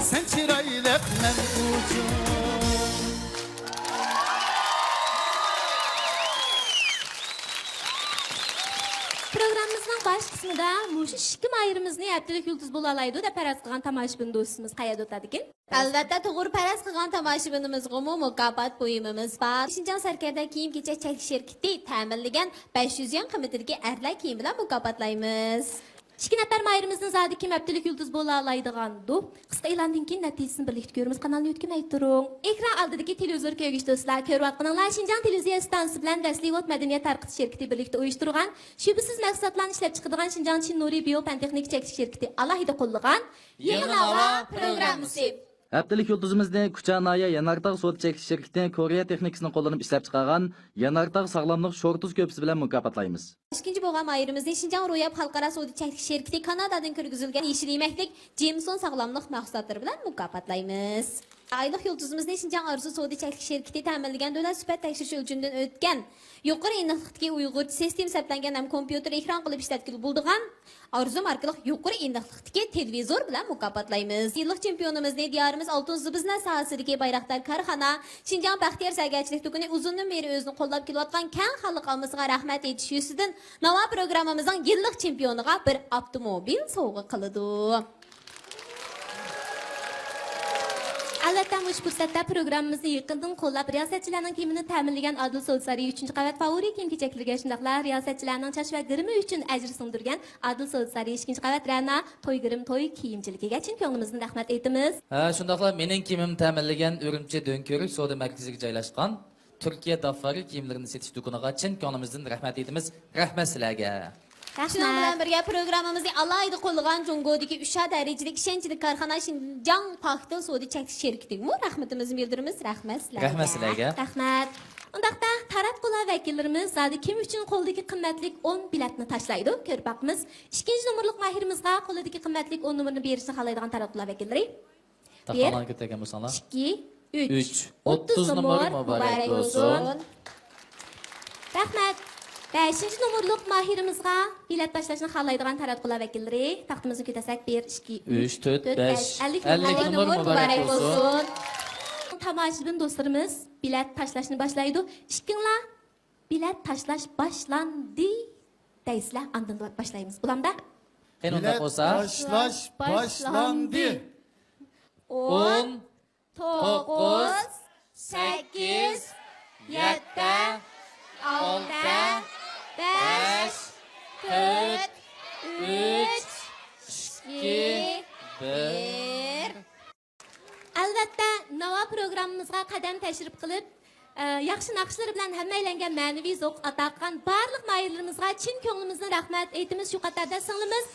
سەن چىرايلىق مەن ئوچۇق. پروگراممىمىزنىڭ باش قىسمىدا مۇشۇ ئىككى ماھىرىمىزنى ھەپتىلىك يۇلتۇز بولالايدۇ دەپ پەرەز قىلغان تاماشىبىن دوستىمىز قەيەردە ئولتۇرىدىكىن؟ ئەلۋەتتە، توغرا پەرەز قىلغان تاماشىبىنىمىزغىمۇ مۇكاپات بۇيۇمىمىز بار. شىنجاڭ سەركەردە كىيىم-كېچەك چەكلىك شىركىتى تەمىنلىگەن بەش يۈز يۈەن قىممىتىدىكى ئەرلەر كىيىمى بىلەن مۇكاپاتلايمىز. ئىككى نەپەر ماھىرىمىزنى زادى كىم ھەپتىلىك يۇلتۇز بولالايدىغاندۇ؟ قىسقا ئېلاندىن كېيىن نەتىجىسىنى بىرلىكتە كۆرىمىز. قانالنى ئۆتكۈزمەي تۇرۇڭ. ئېكران ئالدىدىكى تېلېۋىزور كۆرگۈچى دوستلار، كۆرۈۋاتقىنىڭلار شىنجاڭ تېلېۋىزىيە ئىستانسىسى بىلەن ۋەسلىۋوت مەدەنىيەت تارقىتىش شىركىتى بىرلىكتە ئۇيۇشتۇرغان، شۈبھىسىز مەھسۇلاتلارنى ئىشلەپچىقىرىدىغان شىنجاڭ چىن نۇرى بىيو پەن تېخنىكا چەكلىك شىركىتى ئالاھىدە قوللىغان يېڭى ناۋا پروگراممىسى. ھەپتىلىك يۇلتۇزىمىزنى كۇچا ناھىيە يەنارتاغ سودا چەكلىك شىركىتى كورېيە تېخنىكىسىنى قوللىنىپ ئىشلەپچىقارغان يەنارتاغ ساغلاملىق شورتۇز كۆپىسى بىلەن مۇكاپاتلايمىز. ئىككىنچى بولغان ماھىرىمىزنى شىنجاڭ روياپ خەلقئارا سودا چەكلىك شىركىتى كانادادىن كىرگۈزۈلگەن يېشىل يېمەكلىك جېمسون ساغلاملىق مەھسۇلاتلىرى بىلەن مۇكاپاتلايمىز. ئايلىق يۇلتۇزىمىزنى شىنجاڭ ئارزۇ سودا چەكلىك شىركىتى تەمىنلىگەن دۆلەت سۈپەت تەكشۈرۈش ئۆلچىمىدىن ئۆتكەن يۇقىرى ئېنىقلىقتىكى ئۇيغۇرچە سىستېما سەپلەنگەن ھەم كومپيۇتېر ئېكران قىلىپ ئىشلەتكىلى بولىدىغان ئارزۇم ئارقىلىق يۇقىرى ئېنىقلىقتىكى تېلېۋىزور بىلەن مۇكاپاتلايمىز. يىللىق چېمپىيونىمىزنى دىيارىمىز ئالتۇن زىبۇ زىننەت ساھەسىدىكى بايراقدار كارخانا شىنجاڭ بەختىيار زەرگەرچىلىك دۇكىنى ئۇزۇندىن بېرى ئۆزىنى قوللاپ كېلىۋاتقان كەڭ خەلق ئاممىسىغا رەھمەت ئېيتىش يۈزىسىدىن ناۋا پروگراممىمىزنىڭ يىللىق چېمپىيونىغا بىر ئاپتوموبىل سوۋغا قىلىدۇ. ئەلۋەتتە، مۇشۇ پۇرسەتتە پروگراممىمىزنى يېقىندىن قوللاپ، رىياسەتچىلەرنىڭ كىيىمىنى تەمىنلىگەن ئادىل سودا سارىيى ئۈچىنچى قەۋەت فاۋورى كىيىم-كېچەكلىرىگە، شۇنداقلا رىياسەتچىلەرنىڭ چاچ ۋە گىرىمى ئۈچۈن ئەجىر سىڭدۈرگەن ئادىل سودا سارىيى ئىككىنچى قەۋەت رەنا توي گىرىم توي كىيىمچىلىكىگە چىن كۆڭلىمىزدىن رەھمەت ئېيتىمىز. ھە، شۇنداقلا مېنىڭ كىيىمىمنى تەمىنلىگەن ئۈرۈمچى دۆڭكۆۋرۈك سودا مەركىزىگە جايلاشقان تۈركىيە داففارى كىيىملىرىنى سېتىش دۇكىنىغا چىن كۆڭلىمىزدىن رەھمەت ئېيتىمىز. رەھمەت سىلەرگە. شۇنىڭ بىلەن بىرگە، پروگراممىمىزنى ئالاھىدە قوللىغان جۇڭگودىكى ئۈچ شاھلار دەرىجىلىك ئىشەنچلىك كارخانا شىنجاڭ پاكتىن سودا چەكلىك شىركىتىگىمۇ رەھمىتىمىزنى بىلدۈرىمىز. رەھمەت سىلەرگە. رەھمەت سىلەرگە. رەھمەت. ئۇنداقتا تاراتقۇلار ۋەكىللىرىمىز زادى كىم ئۈچۈن قولىدىكى قىممەتلىك ئون بېلەتنى تاشلايدۇ؟ كۆرۈپ باقىمىز. ئىككىنچى نومۇرلۇق ماھىرىمىزغا قولىدىكى قىممەتلىك ئون نومۇرنى بېرىشنى خالايدىغان تاراتقۇلار ۋەكىللىرى. بىر، تاختاڭلارنى كۆتۈرگەن بولساڭلار. ئىككى، ئۈچ. ئۈچ. ئوتتۇز نومۇر مۇبارەك بولسۇن. رەھمەت. بەشىنچى نومۇرلۇق ماھىرىمىزغا بېلەت تاشلاشنى خالايدىغان تاراتقۇلار ۋەكىللىرى، تاختىمىزنى كۆتەرسەك، بىر، ئىككى، ئۈچ، تۆت، بەش. ئەللىك نومۇر مۇبارەك بولسۇن. تاماشىبىن دوستلىرىمىز بېلەت تاشلاشنى باشلايدۇ. ئىككىڭلار بېلەت تاشلاش باشلاندى دەيسىلەر، ئاندىن باشلايمىز. بولامدا؟ قېنى، ئۇنداق بولسا. بېلەت تاشلاش باشلاندى. ئون، توققۇز، سەككىز، يەتتە، ئالتە، بەش، تۆت، ئۈچ، ئىككى، بىر. ئەلۋەتتە، ناۋا پروگراممىمىزغا قەدەم تەشرىپ قىلىپ، ئە، ياخشى ناخشىلىرى بىلەن ھەممەيلەنگە مەنىۋى زوق ئاتا قىلغان بارلىق ماھىرلىرىمىزغا چىن كۆڭلىمىزدىن رەھمەت ئېيتىمىز. شۇ قاتاردا سىڭلىمىز،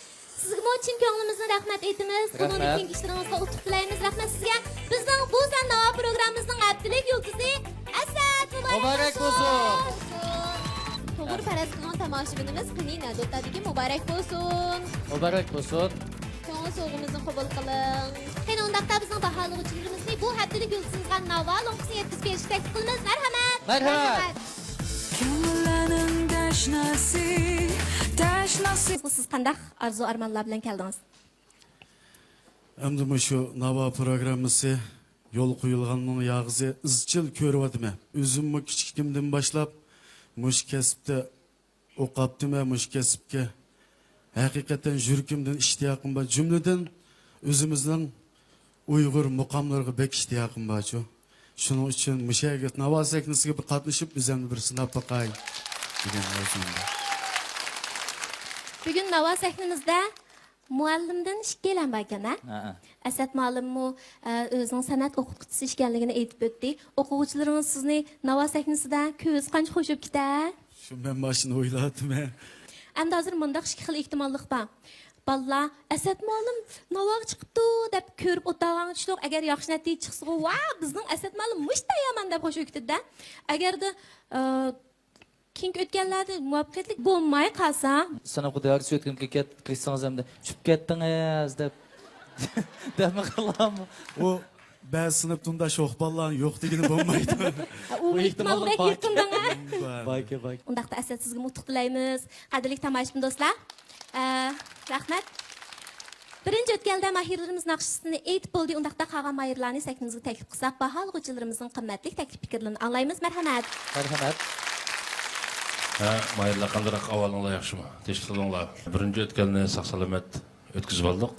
سىزگىمۇ چىن كۆڭلىمىزدىن رەھمەت ئېيتىمىز. بۇنىڭدىن كېيىنكى ئىشلىرىڭىزغا ئۇتۇق تىلەيمىز. رەھمەت سىزگە. بىزنىڭ بۇ سەن ناۋا پروگراممىمىزنىڭ ھەپتىلىك يۇلتۇزى ئەسەت مۇبارەك بولسۇن. توغرا پەرەز قىلغان تاماشىبىنىمىز قېنى نەدە ئولتۇرىدىكىن؟ مۇبارەك بولسۇن. مۇبارەك بولسۇن. كۆڭۈل سوۋغىمىزنى قوبۇل قىلىڭ. قېنى، ئۇنداقتا بىزنىڭ باھالىغۇچىلىرىمىزنى بۇ ھەپتىلىك يۇلتۇزىمىزغا ناۋا لوڭقىسىنى يەتكۈزۈپ بېرىشكە تەكلىپ قىلىمىز. مەرھەمەت! مەرھەمەت! كۆڭۈللەرنىڭ تەشناسى، تەشناسى. سىز قانداق ئارزۇ-ئارمانلار بىلەن كەلدىڭىز؟ ئەمدى مۇشۇ ناۋا پروگراممىسى يولغا قويۇلغاننىڭ ياغىسى ئىزچىل كۆرۈۋاتىمەن. ئۆزۈممۇ كىچىكىمدىن باشلاپ مۇشۇ كەسىپتە ئوقاپتىمەن، مۇشۇ كەسىپكە ھەقىقەتەن يۈرىكىمدىن ئىشتىياقىم بار. جۈملىدىن ئۆزىمىزنىڭ ئۇيغۇر مۇقاملىرىغا بەك ئىشتىياقىم بارچۇ. شۇنىڭ ئۈچۈن مۇشۇ يەرگە ناۋا سەھنىسىگە بىر قاتنىشىپ، ئۆزۈمنى بىر سىناپ باقاي دېگەن ئارزۇم بار. بۈگۈن ناۋا سەھنىمىزدە مۇئەللىمدىن ئىككىيلەن باركەن، ھە؟ ھەئە. ئەسەت مۇئەللىممۇ، ئە، ئۆزىنىڭ سەنئەت ئوقۇتقۇچىسى ئىكەنلىكىنى ئېيتىپ ئۆتتى. ئوقۇغۇچىلىرىڭىز سىزنى ناۋا سەھنىسىدە كۆرسە قانچە خۇش بولۇپ كېتەر؟ شۇ مەن مانا شۇنى ئويلاۋاتىمەن. ئەمدى ھازىر مۇنداق ئىككى خىل ئېھتىماللىق بار. بالىلار، «ئەسەت مۇئەللىم ناۋاغا چىقىپتۇ» دەپ كۆرۈپ ئولتۇرغانغا چۈشتۇق. ئەگەر ياخشى نەتىجە چىقسىغۇ، «ۋا، بىزنىڭ ئەسەت مۇئەللىم مۇشتاق يامان» دەپ خۇش بولۇپ كېتىدۇ-دە. ئەگەردە، ئە، كېيىنكى ئۆتكەللەردە مۇۋەپپەقىيەتلىك بولماي قالسا. سىنىپقا دەرس ئۆتكۈم كەت-، كەتسىڭىز ئەمدى، «چۈشۈپ كەتتىڭىز» دەپ. دەپمۇ قالامۇ؟ ئۇ بەزى سىنىپتا ئۇنداق شوخ بالىلارنىڭ يوق دېگىنى بولمايدۇ. ئۇ ئېھتىمال بەك يېقىندىڭ، ھە؟ بار. باركەن، باركەن. ئۇنداقتا ئەسەت سىزگىمۇ ئۇتۇق تىلەيمىز. قەدىرلىك تاماشىبىن دوستلار. ئە، رەھمەت. بىرىنچى ئۆتكەلدە ماھىرلىرىمىز ناخشىسىنى ئېيتىپ بولدى. ئۇنداقتا قالغان ماھىرلارنى سەھنىمىزگە تەكلىپ قىلساق، باھالىغۇچىلىرىمىزنىڭ قىممەتلىك تەكلىپ پىكىرلىرىنى ئاڭلايمىز. مەرھەمەت. مەرھەمەت. ھە، ماھىرلار، قانداقراق ئەھۋالىڭلار، ياخشىمۇ؟ تىنچلىق قىلدىڭلار؟ بىرىنچى ئۆتكەلنى ساق-سالامەت ئۆتكۈزۈپ ئالدۇق.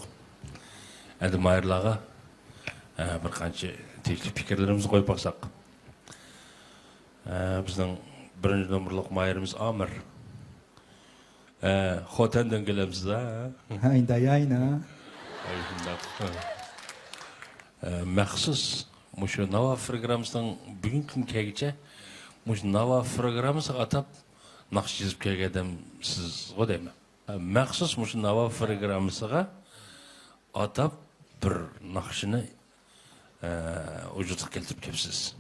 ئەمدى ماھىرلارغا، ھە، بىر قانچە تەكلىپ پىكىرلىرىمىزنى قويۇپ باقساق. ھە، بىزنىڭ بىرىنچى نومۇرلۇق ماھىرىمىز ئامىر. ئە، خوتەندىن كېلەمسىز، ھە؟ ھەي، داياينا. ھەي، شۇنداق. ئە، مەخسۇس مۇشۇ ناۋا پروگراممىسىنىڭ بۈگۈنكى كۈنگە كەلگۈچە مۇشۇ ناۋا پروگراممىسىغا ئاتاپ ناخشا يېزىپ كەلگەن ئادەم سىزغۇ دەيمەن. ئە، مەخسۇس مۇشۇ ناۋا پروگراممىسىغا ئاتاپ بىر ناخشىنى ئە، ۋۇجۇدقا كەلتۈرۈپ كەپسىز.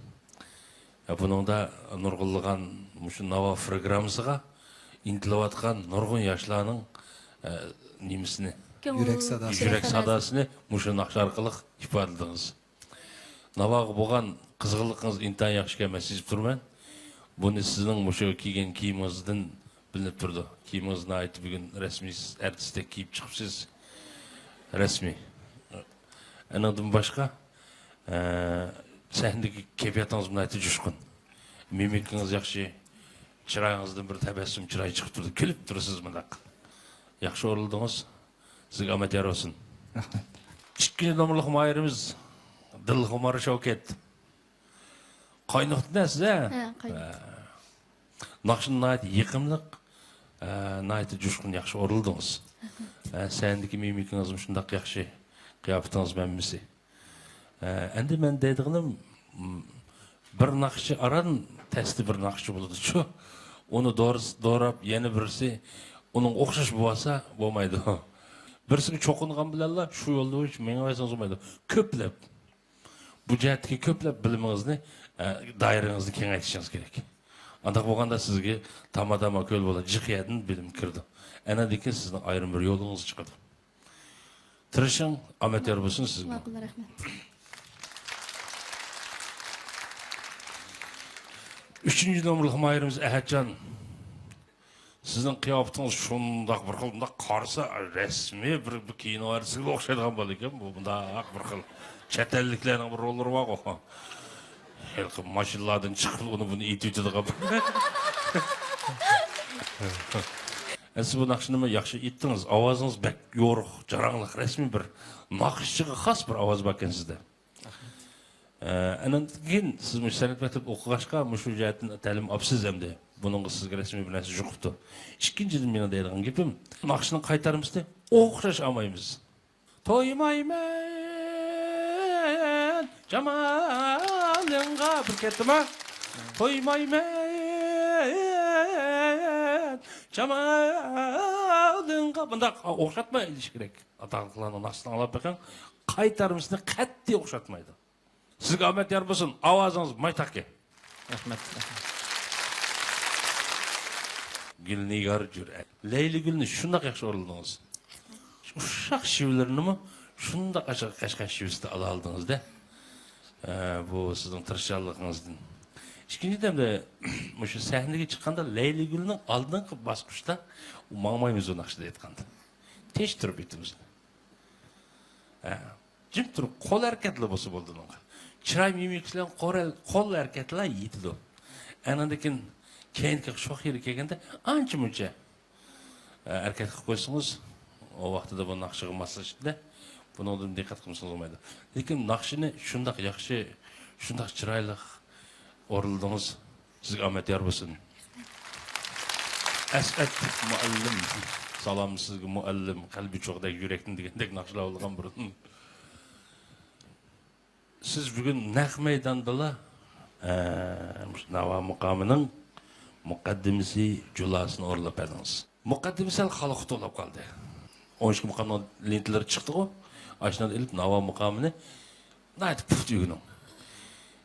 ئە، بۇنىڭدا نۇرغۇنلىغان مۇشۇ ناۋا پروگراممىسىغا ئىنتىلىۋاتقان نۇرغۇن ياشلارنىڭ، ئە، نېمىسىنى، يۈرەك ساداسى. يۈرەك ساداسىنى مۇشۇ ناخشا ئارقىلىق ئىپادىلىدىڭىز. ناۋاغا بولغان قىزغىنلىقىڭىز ئىنتايىن ياخشىكەن، مەن سېزىپ تۇرىمەن. بۇنى سىزنىڭ مۇشۇ كىيگەن كىيىمىڭىزدىن بىلىنىپ تۇرىدۇ. كىيىمىڭىز ناھايىتى بۈگۈن رەسمىي ئارتىستەك كىيىپ چىقىپسىز. رەسمىي. ئەنىڭدىن باشقا، ئە، سەھنىدىكى كەيپىياتىڭىز ناھايىتى جۇشقۇن. مىمىكىڭىز ياخشى. چىرايىڭىزدىن بىر تەبەسسۇم چىراي چىقىپ تۇرىدۇ. كۈلۈپ تۇرىسىز مۇنداق. ياخشى ئورۇلدىڭىز. سىزگە ئامەت يار بولسۇن. ئىككىنچى نومۇرلۇق ماھىرىمىز دىلخۇمار شەۋكەت. قاينۇقتىدە سىز، ھە؟ ھە، قاينۇقتى. ھە. ناخشا ناھايىتى يېقىملىق، ھە، ناھايىتى جۇشقۇن، ياخشى ئورۇلدىڭىز. ھە، سەھنىدىكى مىمىكىڭىزمۇ شۇنداق ياخشى، قىياپىتىڭىز ھەممىسى. ھە، ئەمدى مەن دەيدىغىنىم، م، بىر ناخشىچى ئاران تەستە بىر ناخشىچى بولىدۇچۇ. ئۇنى دورىس-، دوراپ، يەنە بىرسى ئۇنىڭغا ئوخشاش بولسا بولمايدۇ. بىرسىگە چوقۇنغان بىلەنلا شۇ يولدا مېڭىۋەرسىڭىز بولمايدۇ. كۆپلەپ. بۇ جەھەتتىكى كۆپلەپ بىلىمىڭىزنى، ئە، دائىرىڭىزنى كېڭەيتىشىڭىز كېرەك. ئانداق بولغاندا سىزگە تاما-تاما كۆل بولا جىق يەردىن بىلىم كىرىدۇ. ئەنەندىن كېيىن سىزنىڭ ئايرىم بىر يولىڭىز چىقىدۇ. تىرىشىڭ، ئامەت يار بولسۇن سىزگە. ماقۇل، رەھمەت. ئۈچىنچى نومۇرلۇق ماھىرىمىز ئەھەتجان. سىزنىڭ قىياپىتىڭىز شۇنداق بىر خىل، مۇنداق قارىسا، رەسمىي بىر، بىر كىنو ئارتىسىغا ئوخشايدىغان بالا ئىكەن. بۇ مۇنداق بىر خىل چەت ئەللىكلەرنىڭ بىر روللىرى بارغۇ. ھېلىقى ماشىنىلاردىن چىقىپ، ئۇنى بۇنى ئېتىۋېتىدىغان. ئە، سىز بۇ ناخشىنىمۇ ياخشى ئېيتتىڭىز. ئاۋازىڭىز بەك يورۇق، جاراڭلىق، رەسمىي بىر ناخشىچىغا خاس بىر ئاۋاز باركەن سىزدە. ئە، ئاندىن كېيىن سىز مۇشۇ سەنئەت مەكتەپ ئوقۇغاچقا، مۇشۇ جەھەتتىن تەلىم ئاپسىز ئەمدى. بۇنىڭغا سىزگە رەسمىي بىر نەرسە جۇقۇپتۇ. ئىككىنچىدىن، مېنىڭ دەيدىغان گېپىم، ناخشىنىڭ قايتارمىسىنى ئوخشاش ئاڭلايمىز. تويمايمەن جامالىڭغا، بىر كەتتىما؟ تويمايمەن جامالىڭغا. بۇنداق ئوخشاتماي ئېلىش كېرەك. ئاتاقلىقلارنىڭ ناخشىسىنى ئاڭلاپ بېقىڭ، قايتارمىسىنى قەتئىي ئوخشاتمايدۇ. سىزگە ئامەت يار بولسۇن، ئاۋازىڭىز مايتاقكەن. رەھمەت. گۈلنىگار جۈرئەت. لەيلىگۈلنى شۇنداق ياخشى ئورۇندىڭىز. ئۇششاق شېۋىلىرىنىمۇ شۇنداق ئاشۇ قەشقەر شېۋىسىدە ئالالىدىڭىز-دە. ئە، بۇ سىزنىڭ تىرىشچانلىقىڭىزدىن. ئىككىنچىدىن، مۇشۇ سەھنىگە چىققاندا لەيلىگۈلنىڭ ئالدىنقى باسقۇچتا ماڭمايمىز ئۇ ناخشىدا ئېيتقاندا. تىنچ تۇرۇپ ئېيتىمىز. ھە. جىم تۇرۇپ، قول ھەرىكەتلا بولسا بولىدۇ ئۇنىڭغا. چىراي مىمىكىسى بىلەن قول، قول ھەرىكەتلا يېتىدۇ. ئاندىن كېيىن، كېيىنكى شوخ يېرى كەلگەندە، ئانچە مۇنچە، ئە، ھەرىكەت قىلىپ قويسىڭىز، ئۇ ۋاقتىدا بۇ ناخشىغا ماسلىشىپتۇ. بۇنىڭدىن دىققەت قىلمىسىڭىز بولمايدۇ. لېكىن ناخشىنى شۇنداق ياخشى، شۇنداق چىرايلىق ئورۇنلىدىڭىز. سىزگە ئامەت يار بولسۇن. ئەسئەت مۇئەللىم، سالام سىزگە مۇئەللىم، قەلبى چوغدەك يۈرەكتىن دېگەندەك ناخشىلار بولغان بۇرۇن. سىز بۈگۈن نەق مەيداندىلا، ئە، مۇشۇ ناۋا مۇقامىنىڭ مۇقەددىمىسى جۇلاسىنى ئورۇنلاپ بەردىڭىز. مۇقەددىمە سەل خالا-خۇتا بولۇپ قالدى. ئون ئىككى مۇقامنىڭ لېنتىلىرى چىقتىغۇ، ئاشۇنىڭدىن ئېلىپ ناۋا مۇقامىنى ناھايىتى پۇختا ئۆگىنىڭ.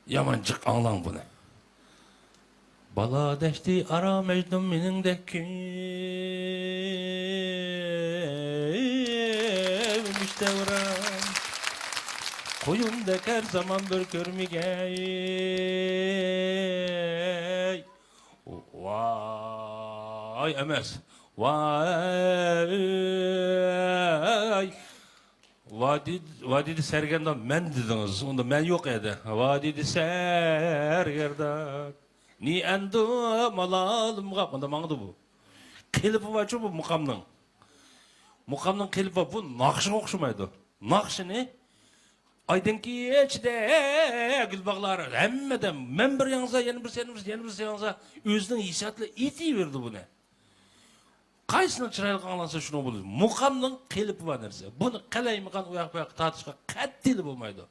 يامان جىق ئاڭلاڭ بۇنى. بالا دەشتى ئارا مەجنۇن مېنىڭدەك كۈمۈش دەۋران. قۇيۇندەك ھەر زامان بىر كۆرمىگەي. ۋاي ئەمەس. ۋاي. ۋادى، ۋادىدە سەرگەردان مەن دېدىڭىز. ئۇندا مەن يوق ئەدە. ۋادىدە سەرگەردان. نى ئەندۇ مالالىمغا. ئۇندا ماڭىدۇ بۇ. قېلىپى بارچۇ بۇ مۇقامنىڭ. مۇقامنىڭ قېلىپى بار. بۇ ناخشىغا ئوخشىمايدۇ. ناخشىنى ئايدىڭ كېچىدە گۈل باغلار ھەممىدە مەن بىر ياڭزا، يەنە بىرسى، يەنە بىرسى، يەنە بىرسى ياڭزا. ئۆزىنىڭ ھېسسىياتى بىلەن ئېيتىۋېرىدۇ بۇنى. قايسىنىڭ چىرايلىق ئاڭلانسا شۇنىڭ بولىدۇ. مۇقامنىڭ قېلىپى بار نەرسە. بۇنى قالايمىقان ئۇ ياق بۇ ياققا تارتىشقا قەتئىيلا بولمايدۇ.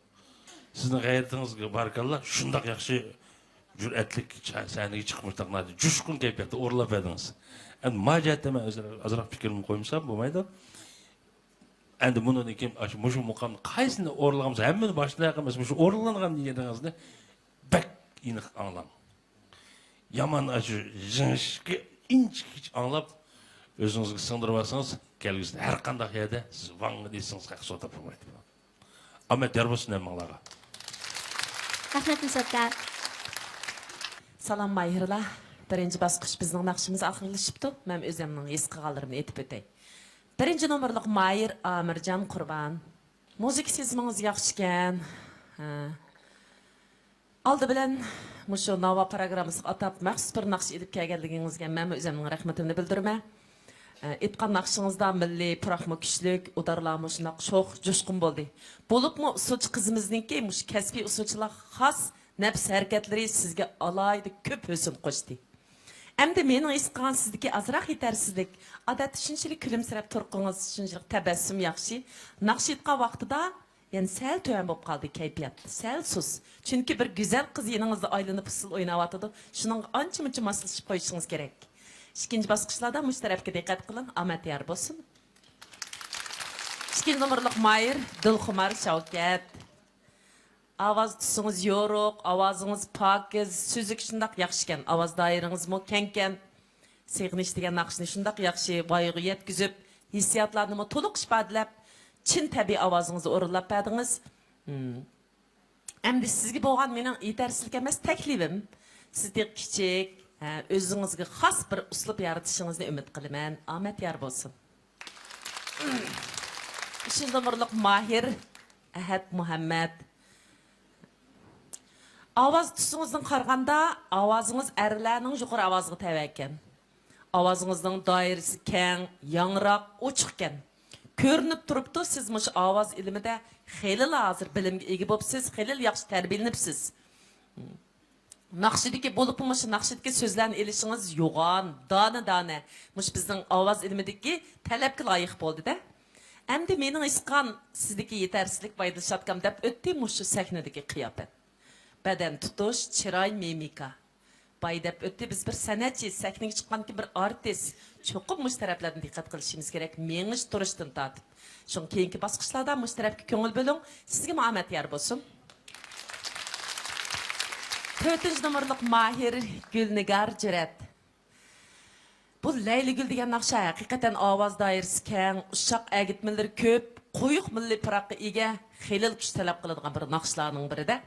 سىزنىڭ غەيرىتىڭىزگە بارىكاللا، شۇنداق ياخشى جۈرئەتلىك چا-، سەھنىگە چىقىپ مۇشۇنداق ناھايىتى جۇشقۇن كەيپىياتتا ئورۇنلاپ بەردىڭىز. ئەمدى ما جەھەتتە مەن ئۆزرە ئازراق پىكرىمنى قويمىسام بولمايدۇ. ئەمدى مۇنىڭدىن كېيىن ئاشۇ مۇشۇ مۇقامنى قايسىنى ئورۇنلىغانمىز، ھەممىنى باشتىن ئاياغقا ئەمەس، مۇشۇ ئورۇنلانغان يېرىڭىزنى بەك ئېنىق ئاڭلاڭ. يامان ئاشۇ يىڭىشقا ئىنچىكىچە ئاڭلاپ، ئۆزىڭىزگە سىڭدۈرۈۋالسىڭىز، كەلگۈسىدە ھەر قانداق يەردە سىز ۋاڭ دېسىڭىز، ھەق سودا بولمايدۇ. ئامەت يار بولسۇن ھەممىڭلارغا. رەھمەت، مۇسەتتەر. سالام، ماھىرلار. بىرىنچى باسقۇچ بىزنىڭ ناخشىمىز ئاخىرلىشىپتۇ. مەن ئۆزۈمنىڭ ھېس قىلغانلىرىمنى ئېيتىپ ئۆتەي. بىرىنچى نومۇرلۇق ماھىر ئامىرجان قۇربان. مۇزىكا سېزىمىڭىز ياخشىكەن. ھە. ئالدى بىلەن مۇشۇ ناۋا پروگراممىسىغا ئاتاپ مەخسۇس بىر ناخشا ئېلىپ كەلگەنلىكىڭىزگە مەنمۇ ئۆزۈمنىڭ رەھمىتىمنى بىلدۈرىمەن. ئە، ئېيتقان ناخشىڭىزدا مىللىي پۇراقمۇ كۈچلۈك، ئۇدارلارمۇ شۇنداق شوخ، جۇشقۇن بولدى. بولۇپمۇ ئۇسسۇلچى قىزىمىزنىڭكى مۇشۇ كەسپىي ئۇسسۇلچىلارغا خاس نەپىس ھەرىكەتلىرى سىزگە ئالاھىدە كۆپ ھۆسن قوشتى. ئەمدى مېنىڭ ھېس قىلغان سىزدىكى ئازراق يېتەرسىزلىك، ئادەتتە شۇنچىلىك كۈلۈمسىرەپ تۇرقىڭىز، شۇنچىلىك تەبەسسۇم ياخشى. ناخشا ئېيتقان ۋاقتىدا يەنە سەل تۆۋەن بولۇپ قالدى كەيپىيات، سەل سۇس. چۈنكى بىر گۈزەل قىز يېنىڭىزدا ئايلىنىپ ئۇسسۇل ئويناۋاتىدۇ، شۇنىڭغا ئانچە-مۇنچە ماسلىشىپ قويۇشىڭىز كېرەك. ئىككىنچى باسقۇچلاردا مۇشۇ تەرەپكە دىققەت قىلىڭ، ئامەت يار بولسۇن. ئىككىنچى نومۇرلۇق ماھىر دىلخۇمار شەۋكەت. ئاۋاز تۈسىڭىز يورۇق، ئاۋازىڭىز پاكىز، سۈزۈك شۇنداق ياخشىكەن، ئاۋاز دائىرىڭىزمۇ كەڭكەن. سېغىنىش دېگەن ناخشىنى شۇنداق ياخشى ۋايىغا يەتكۈزۈپ، ھېسسىياتلارنىمۇ تولۇق ئىپادىلەپ، چىن تەبىئىي ئاۋازىڭىزدا ئورۇنلاپ بەردىڭىز. ھىم. ئەمدى سىزگە بولغان مېنىڭ يېتەرسىزلىك ئەمەس، تەكلىپىم، سىز تېخى كىچىك، ھە، ئۆزىڭىزگە خاس بىر ئۇسلۇب يارىتىشىڭىزنى ئۈمىد قىلىمەن. ئامەت يار بولسۇن. ئۈچىنچى نومۇرلۇق ماھىر ئەھەت مۇھەممەد. ئاۋاز تۈسىڭىزدىن قارىغاندا، ئاۋازىڭىز ئەرلەرنىڭ يۇقىرى ئاۋازىغا تەۋە ئىكەن. ئاۋازىڭىزنىڭ دائىرىسى كەڭ، ياڭراق، ئوچۇق ئىكەن. كۆرۈنۈپ تۇرۇپتۇ، سىز مۇشۇ ئاۋاز ئىلمىدە خېلىلا ھازىر بىلىمگە ئىگە بوپسىز، خېلىلا ياخشى تەربىيەلىنىپسىز. ناخشىدىكى، بولۇپمۇ مۇشۇ ناخشىدىكى سۆزلەرنى ئېلىشىڭىز يوغان، دانە-دانە. مۇشۇ بىزنىڭ ئاۋاز ئىلمىدىكى تەلەپكە لايىق بولدى-دە. ئەمدى مېنىڭ ھېس قىلغان سىزدىكى يېتەرسىزلىك بايدىلشاتكام دەپ ئۆتتى مۇشۇ سەھنىدىكى قىياپەت. بەدەن تۇتۇش، چىراي، مىمىكا. باي دەپ ئۆتتى، بىز بىر سەنئەتچى، سەھنىگە چىققاندىكىن بىر ئارتىس. چوقۇم مۇشۇ تەرەپلەردىن دىققەت قىلىشىمىز كېرەك، مېڭىش تۇرۇشتىن تارتىپ. شۇڭا كېيىنكى باسقۇچلاردا مۇشۇ تەرەپكە كۆڭۈل بۆلۈڭ. سىزگىمۇ ئامەت يار بولسۇن. تۆتىنچى نومۇرلۇق ماھىر گۈلنىگار جۈرئەت. بۇ لەيلىگۈل دېگەن ناخشا ھەقىقەتەن ئاۋاز دائىرىسى كەڭ، ئۇششاق ئەگىتمىلىرى كۆپ، قويۇق مىللىي پۇراققا ئىگە، خېلىلا كۈچ تەلەپ قىلىدىغان بىر ناخشىلارنىڭ بىرىدە.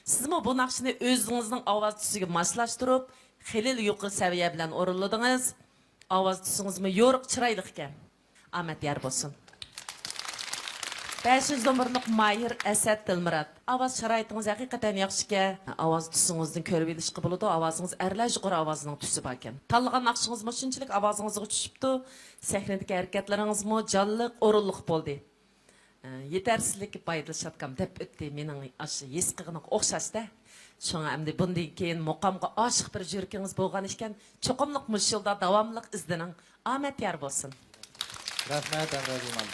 سىزمۇ بۇ ناخشىنى ئۆزىڭىزنىڭ ئاۋاز تۈسىگە ماسلاشتۇرۇپ، خېلىلا يۇقىرى سەۋىيە بىلەن ئورۇنلىدىڭىز. ئاۋاز تۈسىڭىزمۇ يورۇق، چىرايلىق ئىكەن. ئامەت يار بولسۇن. بەشىنچى نومۇرلۇق ماھىر ئەسەت دىلمۇرات. ئاۋاز شارائىتىڭىز ھەقىقەتەن ياخشىكەن. ئاۋاز تۈسىڭىزدىن كۆرۈۋېلىشقا بولىدۇ، ئاۋازىڭىز ئەرلەر يۇقىرى ئاۋازىنىڭ تۈسى باركەن. تاللىغان ناخشىڭىزمۇ شۇنچىلىك ئاۋازىڭىزغا چۈشۈپتۇ. سەھنىدىكى ھەرىكەتلىرىڭىزمۇ جانلىق، ئورۇنلۇق بولدى. ئە، يېتەرسىزلىككە بايدىلشاتكام دەپ ئۆتتى، مېنىڭ ئاشۇ ھېس قىلغىنىمغا ئوخشاش-دە. شۇڭا ئەمدى بۇندىن كېيىن مۇقامغا ئاشىق بىر يۈرىكىڭىز بولغان ئىكەن، چوقۇملۇق مۇشۇ يولدا داۋاملىق ئىزدىنىڭ. ئامەت يار بولسۇن. رەھمەت، ھەمراھ بولماڭ.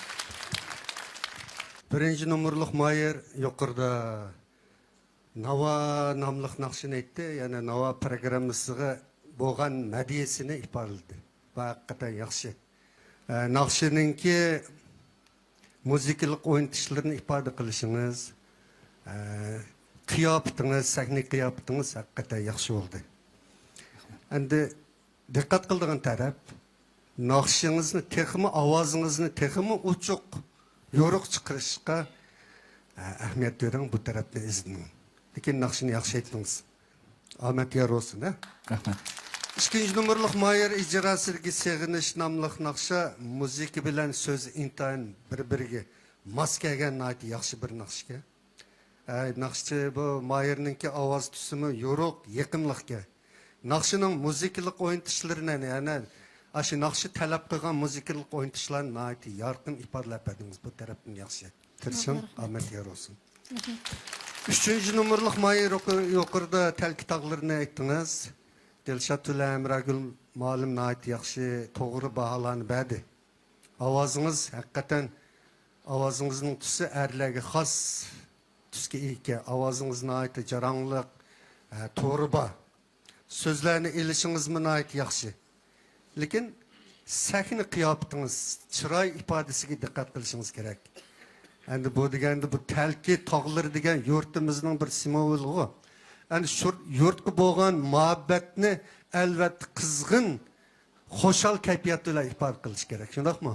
بىرىنچى نومۇرلۇق ماھىر يۇقىرىدا ناۋا ناملىق ناخشىنى ئېيتتى، يەنى ناۋا پروگراممىسىغا بولغان مەدھىيەسىنى ئىپادىلىدى. بۇ ھەقىقەتەن ياخشى. ئە، ناخشىنىڭكى مۇزىكىلىق ئوينىتىشلىرىنى ئىپادە قىلىشىڭىز، ئە، قىياپىتىڭىز، سەھنە قىياپىتىڭىز ھەقىقەتەن ياخشى بولدى. ئەمدى دىققەت قىلىدىغان تەرەپ، ناخشىڭىزنى تېخىمۇ، ئاۋازىڭىزنى تېخىمۇ ئوچۇق، يورۇق چىقىرىشقا، ئە، ئەھمىيەت بېرىڭ، بۇ تەرەپنى ئىزدىنىڭ. لېكىن ناخشىنى ياخشى ئېيتتىڭىز. ئامەت يار بولسۇن، ھە؟ رەھمەت. ئىككىنچى نومۇرلۇق ماھىر ئىجراسىدىكى سېغىنىش ناملىق ناخشا مۇزىكا بىلەن سۆز ئىنتايىن بىر-بىرىگە ماس كەلگەن ناھايىتى ياخشى بىر ناخشىكەن. ئەي، ناخشىچى، بۇ ماھىرنىڭكى ئاۋاز تۈسىمۇ يورۇق، يېقىملىقكەن. ناخشىنىڭ مۇزىكىلىق ئوينىتىشلىرىنى، يەنى ئاشۇ ناخشا تەلەپ قىلغان مۇزىكىلىق ئوينىتىشلارنى ناھايىتى يارقىن ئىپادىلەپ بەردىڭىز. بۇ تەرەپتىن ياخشى. تىرىشىڭ، رەھمەت. ئامەت يار بولسۇن. رەھمەت. ئۈچىنچى نومۇرلۇق ماھىر يۇقىرى-، يۇقىرىدا تەلكە تاغلىرىنى ئېيتتىڭىز. دىلشات بىلەن ھەمراگۈل مۇئەللىم ناھايىتى ياخشى، توغرا باھالارنى بەردى. ئاۋازىڭىز ھەقىقەتەن، ئاۋازىڭىزنىڭ تۈسى ئەرلەرگە خاس تۈسكە ئىگە. ئاۋازىڭىز ناھايىتى جاراڭلىق، ھە، تورى بار. سۆزلەرنى ئېلىشىڭىزمۇ ناھايىتى ياخشى. لېكىن سەھنە قىياپىتىڭىز، چىراي ئىپادىسىگە دىققەت قىلىشىڭىز كېرەك. ئەمدى بۇ دېگەندە بۇ تەلكە تاغلىرى دېگەن يۇرتىمىزنىڭ بىر سىمۋولىغۇ. ئەمدى شۇ يۇرتقا بولغان مۇھەببەتنى ئەلۋەتتە قىزغىن، خۇشال كەيپىيات بىلەن ئىپادە قىلىش كېرەك. شۇنداقمۇ؟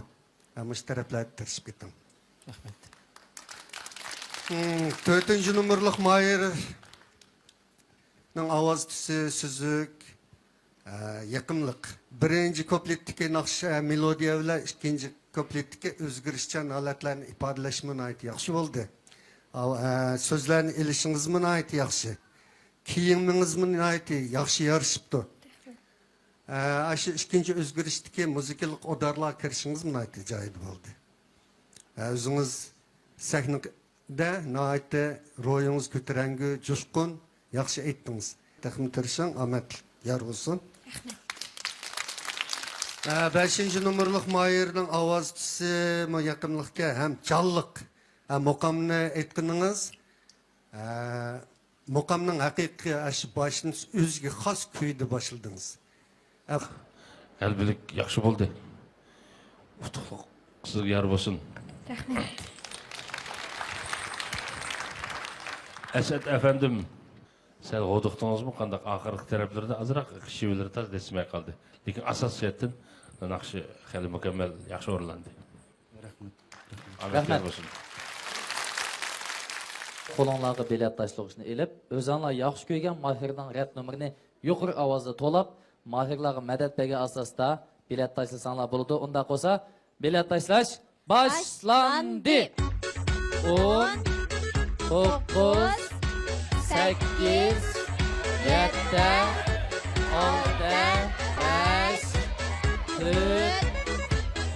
ھە، مۇشۇ تەرەپلەردە تىرىشىپ كېتىڭ. رەھمەت. مم، تۆتىنچى نومۇرلۇق ماھىر ئاۋاز تۈسى سۈزۈك، ئە، يېقىملىق. بىرىنچى كۇپلېتتىكى ناخشا، ئە، مېلودىيە بىلەن ئىككىنچى كۇپلېتتىكى ئۆزگىرىشچان ھالەتلەرنى ئىپادىلەشمۇ ناھايىتى ياخشى بولدى. ئاۋ-، ئە، سۆزلەرنى ئېلىشىڭىزمۇ ناھايىتى ياخشى. كىيىمىڭىزمۇ ناھايىتى ياخشى يارىشىپتۇ. ئە، ئاشۇ ئىككىنچى ئۆزگىرىشتىكى مۇزىكىلىق ئۇدارلارغا كىرىشىڭىزمۇ ناھايىتى جايىدا بولدى. ئە، ئۆزىڭىز سەھنىدە ناھايىتى روھىڭىز كۆتۈرەڭگۈ، جۇشقۇن، ياخشى ئېيتتىڭىز. تېخىمۇ تىرىشىڭ، ئامەت يار بولسۇن. رەھمەت. ئە، بەشىنچى نومۇرلۇق ماھىرنىڭ ئاۋاز تۈسىمۇ يېقىملىقكەن ھەم جانلىق. ئە، مۇقامنى ئېيتقىنىڭىز، ئە، مۇقامنىڭ ھەقىقىي ئاشۇ باشىنى ئۆزىگە خاس كۈيدە باشلىدىڭىز. ئە، غەلىبىلىك ياخشى بولدى. ئۇتۇقلۇق سىزگە يار بولسۇن. رەھمەت. ئەسەت ئەپەندىم، سەل ھودۇقتىڭىزمۇ قانداق؟ ئاخىرقى تەرەپلىرىدە ئازراق شېۋىلىرى تاز دەسمەي قالدى. لېكىن ئاساسىي جەھەتتىن ناخشا خېلى مۇكەممەل، ياخشى ئورۇنلاندى. رەھمەت. ئامەت رەھمەت. يار بولسۇن. قولۇڭلارغا بېلەت تاشلىغۇچنى ئېلىپ، ئۆزۈڭلار ياخشى كۆرگەن ماھىرنىڭ رەت نومۇرىنى يۇقىرى ئاۋازدا توۋلاپ، ماھىرلارغا مەدەت بەرگەن ئاساستا بېلەت تاشلىساڭلار بولىدۇ. ئۇنداق بولسا، بېلەت تاشلاش باشلاندى. ئون، توققۇز، سەككىز، يەتتە، ئالتە، بەش، تۆت،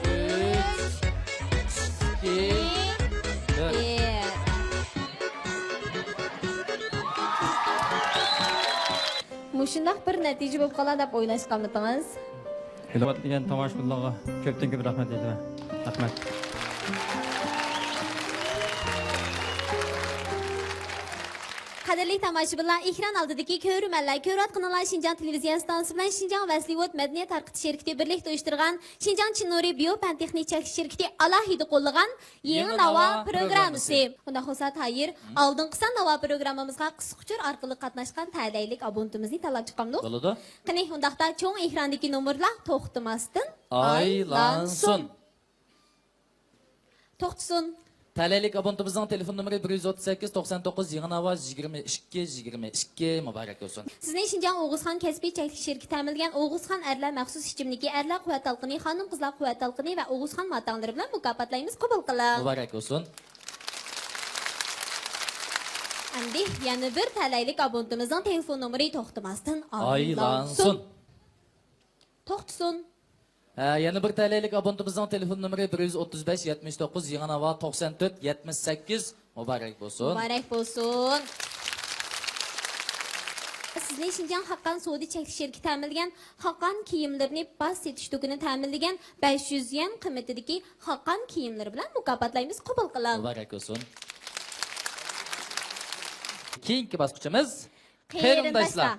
ئۈچ، ئىككى، بىر. مۇشۇنداق بىر نەتىجە بولۇپ قالار دەپ ئويلاشقانمىدىڭىز؟ ھۆرمەتلىگەن تاماشىبىنلارغا كۆپتىن كۆپ رەھمەت ئېيتىمەن. رەھمەت. قەدىرلىك تاماشىبىنلار، ئېكران ئالدىدىكى كۆرۈرمەنلەر، كۆرۈۋاتقىنىڭلار شىنجاڭ تېلېۋىزىيە ئىستانسىسى بىلەن شىنجاڭ ۋەسلىۋوت مەدەنىيەت تارقىتىش شىركىتى بىرلىكتە ئۇيۇشتۇرغان شىنجاڭ چىن نۇرى بىيو پەن تېخنىك چەكلىك شىركىتى ئالاھىدە قوللىغان يېڭى ناۋا پروگراممىسى. ئۇنداق بولسا، تاھىر، ئالدىنقى سان ناۋا پروگراممىمىزغا قىسقا ئۇچۇر ئارقىلىق قاتناشقان تەلەيلىك ئابونتىمىزنى تاللاپ چىقامدۇق؟ بولىدۇ. قېنى، ئۇنداقتا چوڭ ئېكراندىكى نومۇرلار توختىماستىن ئايلانسۇن. ئايلانسۇن. توختىسۇن. تەلەيلىك ئابونتىمىزنىڭ تېلېفون نومۇرى بىر يۈز ئوتتۇز سەككىز، توقسان توققۇز، يېڭى ناۋا، يىگىرمە ئىككى، يىگىرمە ئىككى، مۇبارەك بولسۇن. سىزنى شىنجاڭ ئوغۇزخان كەسپىي چەكلىك شىركىتى تەمىنلىگەن ئوغۇزخان ئەرلەر مەخسۇس ئىچىملىكى، ئەرلەر قۇۋۋەت تالقىنى، خانىم قىزلار قۇۋۋەت تالقىنى ۋە ئوغۇزخان ماتاڭلىرى بىلەن مۇكاپاتلايمىز، قوبۇل قىلىڭ. مۇبارەك بولسۇن. ئەمدى يەنە بىر تەلەيلىك ئابونتىمىزنىڭ تېلېفون نومۇرى توختىماستىن ئايلانسۇن. ئايلانسۇن. توختىسۇن. ھە، يەنە بىر تەلەيلىك ئابونتىمىزنىڭ تېلېفون نومۇرى بىر يۈز ئوتتۇز بەش، يەتمىش توققۇز، يېڭى ناۋا، توقسان تۆت، يەتمىش سەككىز. مۇبارەك بولسۇن. مۇبارەك بولسۇن. سىزنى شىنجاڭ خاقان سودا چەكلىك شىركىتى تەمىنلىگەن خاقان كىيىملىرىنى باج سېتىش دۇكىنى تەمىنلىگەن بەش يۈز يۈەن قىممىتىدىكى خاقان كىيىملىرى بىلەن مۇكاپاتلايمىز، قوبۇل قىلىڭ. مۇبارەك بولسۇن. كېيىنكى باسقۇچىمىز قېرىنداشلار. قېرىنداشلار.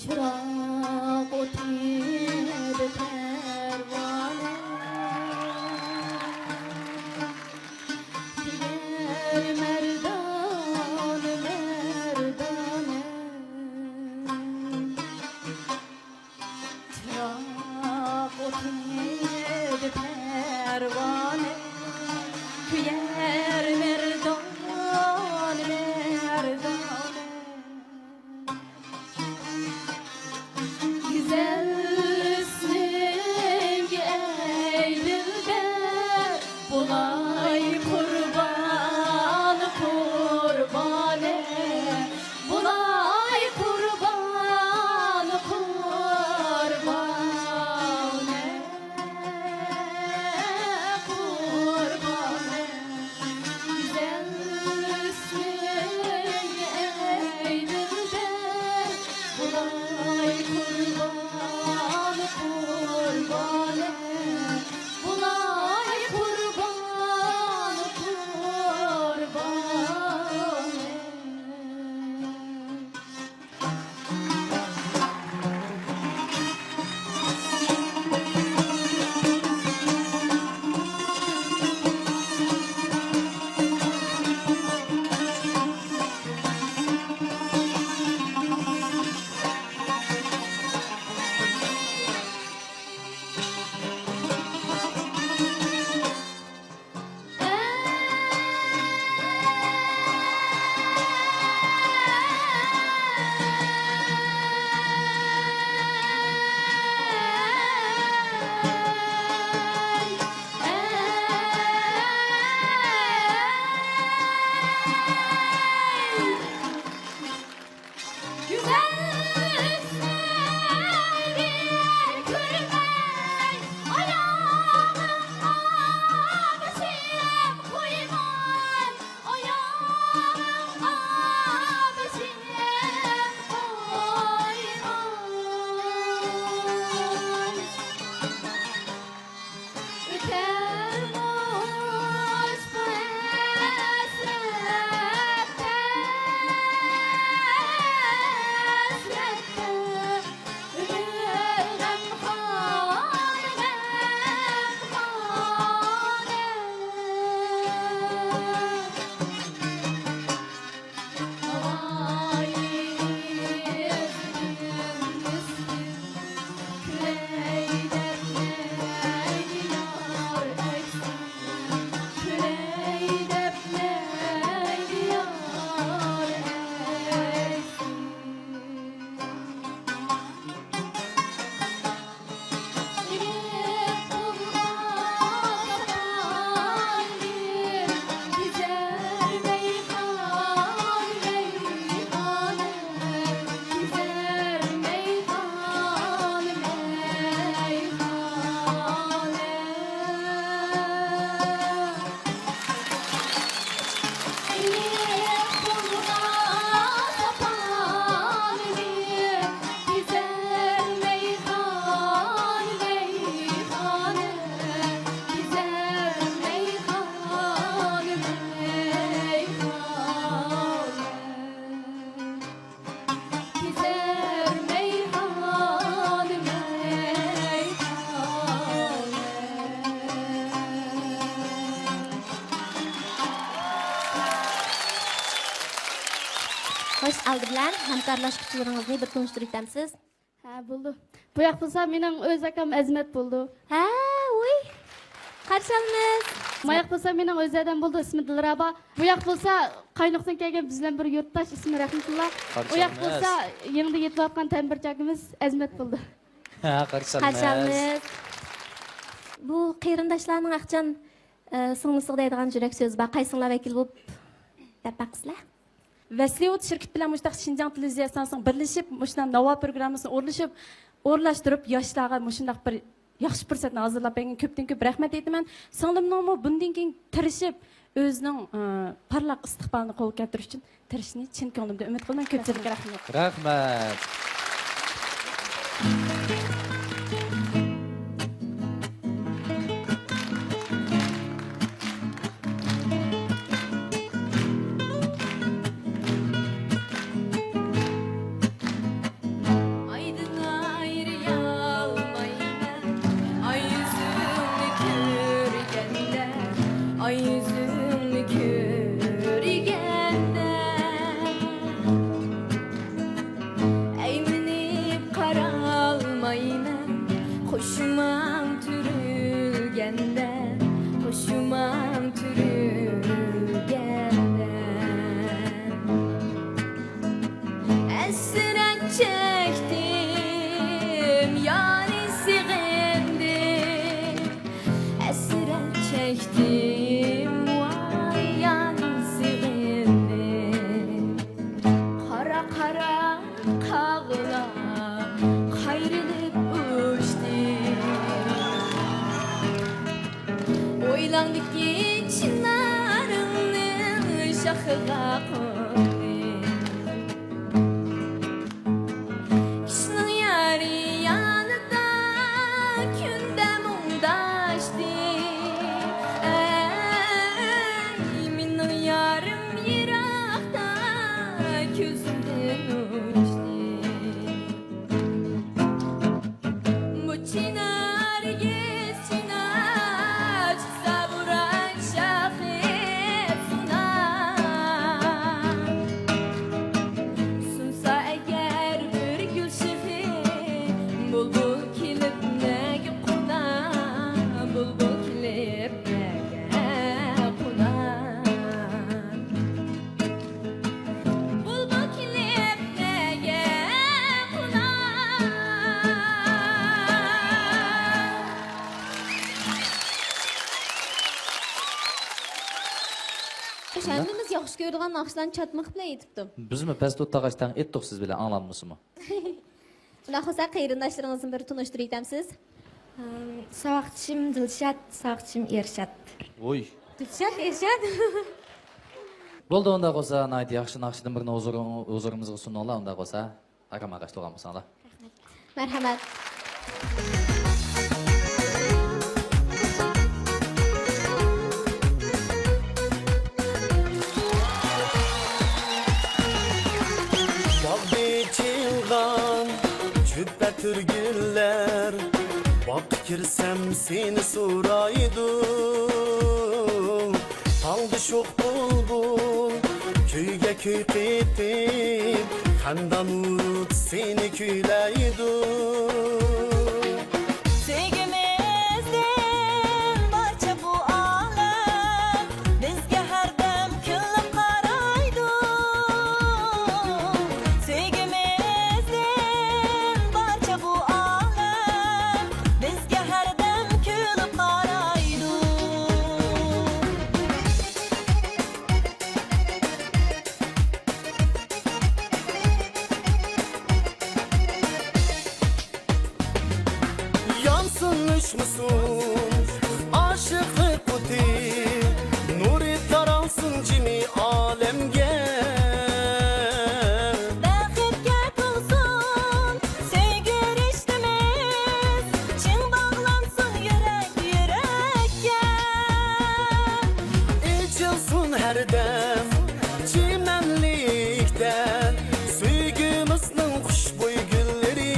چىراغ ئوتىدا پەرۋانە، دېگەر مەردانە، مەردانە. چىراغ خوش، ئالدى بىلەن ھەمكارلاشقۇچىلىرىڭىزنى بىر تونۇشتۇرۇۋېتەمسىز؟ ھە، بولىدۇ. بۇ ياق بولسا مېنىڭ ئۆز ئاكام ئەزىمەت بولىدۇ. ھە، ۋۇي. قارشى ئالىمىز. ما ياق بولسا مېنىڭ ئۆز دادام بولىدۇ، ئىسمى دىلرەبا. بۇ ياق بولسا قاينۇقتىن كەلگەن بىز بىلەن بىر يۇرتداش، ئىسمى رەھمىتۇللا. قارشى ئالىمىز. ئۇ ياق بولسا يېڭىدا يېتىۋاتقان تەمبۇرچى ئاكىمىز ئەزىمەت بولىدۇ. ھە، قارشى ئالىمىز. قارشى ئالىمىز. بۇ قېرىنداشلارنىڭ ئاخچان، ئە، سىڭلىسىغا دەيدىغان يۈرەك سۆزى بار. قايسىڭلار ۋەكىل بولۇپ دەپ باقىسىلەر؟ ۋەسلىۋۇد شىركىتى بىلەن مۇشۇنداق شىنجاڭ تېلېۋىزىيە ئىستانسىسىنىڭ بىرلىشىپ، مۇشۇنداق ناۋا پروگراممىسىنى ئورۇنلىشىپ، ئورۇنلاشتۇرۇپ، ياشلارغا مۇشۇنداق بىر ياخشى پۇرسەتنى ھازىرلاپ بەرگەن كۆپتىن كۆپ رەھمەت ئېيتىمەن. سىڭلىمنىڭمۇ بۇندىن كېيىن تىرىشىپ، ئۆزىنىڭ، ئى، پارلاق ئىستىقبالىنى قولغا كەلتۈرۈش ئۈچۈن تىرىشىشىنى چىن كۆڭلۈمدىن ئۈمىد قىلىمەن. كۆپچىلىككە رەھمەت. رەھمەت. ئايدىن ئايرىيالمايمەن، ئاي يۈزۈڭنى كۆرگەندە، ئاي يۈزۈڭنى كۆرگەندە. ئەيمىنىپ قارالمايمەن، قوشۇماڭ تۈرۈلگەندە، قوشۇماڭ تۈرۈلگەندە. ھەسرەت چەكتىم، يارنى سېغىندىم، ھەسرەت چەكتىم، ۋاي يارنى سېغىندىم. قارا، قارا قاغلار قايرىلىپ ئۇچتى. ھويلاڭدىكى چىنارىڭنىڭ شاخىغا قوندى. كىشىنىڭ يارى يانىدا كۈندە مۇڭداشتى. ئەي، مېنىڭ يارىم يىراقتا كۆزۈمدىن ئۇچتى. بۇ چىنار، نەرگىس چىنار، چىقسا بوران شاخى سۇنار. سۇنسا ئەگەر بىر گۈل شېخى، بۇلبۇل كېلىپ نەگە قونا، بۇلبۇل كېلىپ نەگە قونا. بۇلبۇل كېلىپ نەگە قونا. ھەممىمىز ياخشى كۆرىدىغان ناخشىلارنى چاتمىقى بىلەن ئېيتىپتۇ. بىزمۇ پەستۇ تاغاچ تەڭ ئېيتتۇق سىز بىلەن، ئاڭلانمىسىمۇ؟ ئۇنداق بولسا قېرىنداشلىرىڭىزنى بىر تونۇشتۇرۇۋېتەمسىز؟ ئەم، ساۋاقدىشىم دىلشات، ساۋاقدىشىم ئېرشات. ۋوي. دىلشات، ئېرشات. بولدى، ئۇنداق بولسا ناھايىتى ياخشى ناخشىدىن بىرنى ھۇزۇر-، ھۇزۇرىمىزغا سۇنۇڭلار، ئۇنداق بولسا. ئارام ئاغاچ تۇرغان بولساڭلار. مەرھەمەت. باغدا ئېچىلغان جۈپ ئەتىر گۈللەر، باغقا كىرسەم سېنى سورايدۇ. تاڭدا شوخ بۇلبۇل كۈيگە كۈي قېتىپ، خەندان ئۇرۇپ سېنى كۈيلەيدۇ. سۆيگۈمىزدىن بارچە بۇ ئالەم بىزگە ھەردەم كۈلۈپ قارايدۇ. سۆيگۈمىزدىن بارچە بۇ ئالەم بىزگە ھەردەم كۈلۈپ قارايدۇ. يانسۇن، ئۆچمىسۇن ئاشىقلىق ئوتى، نۇرى تارالسۇن جىمى ئالەمگە. بەختكە تولسۇن سۆيگۈ رىشتىمىز، چىڭ باغلانسۇن يۈرەك يۈرەككە. ئېچىلسۇن ھەردەم چىمەنلىكتە سۆيگۈمىزنىڭ خۇشبۇي گۈللىرى.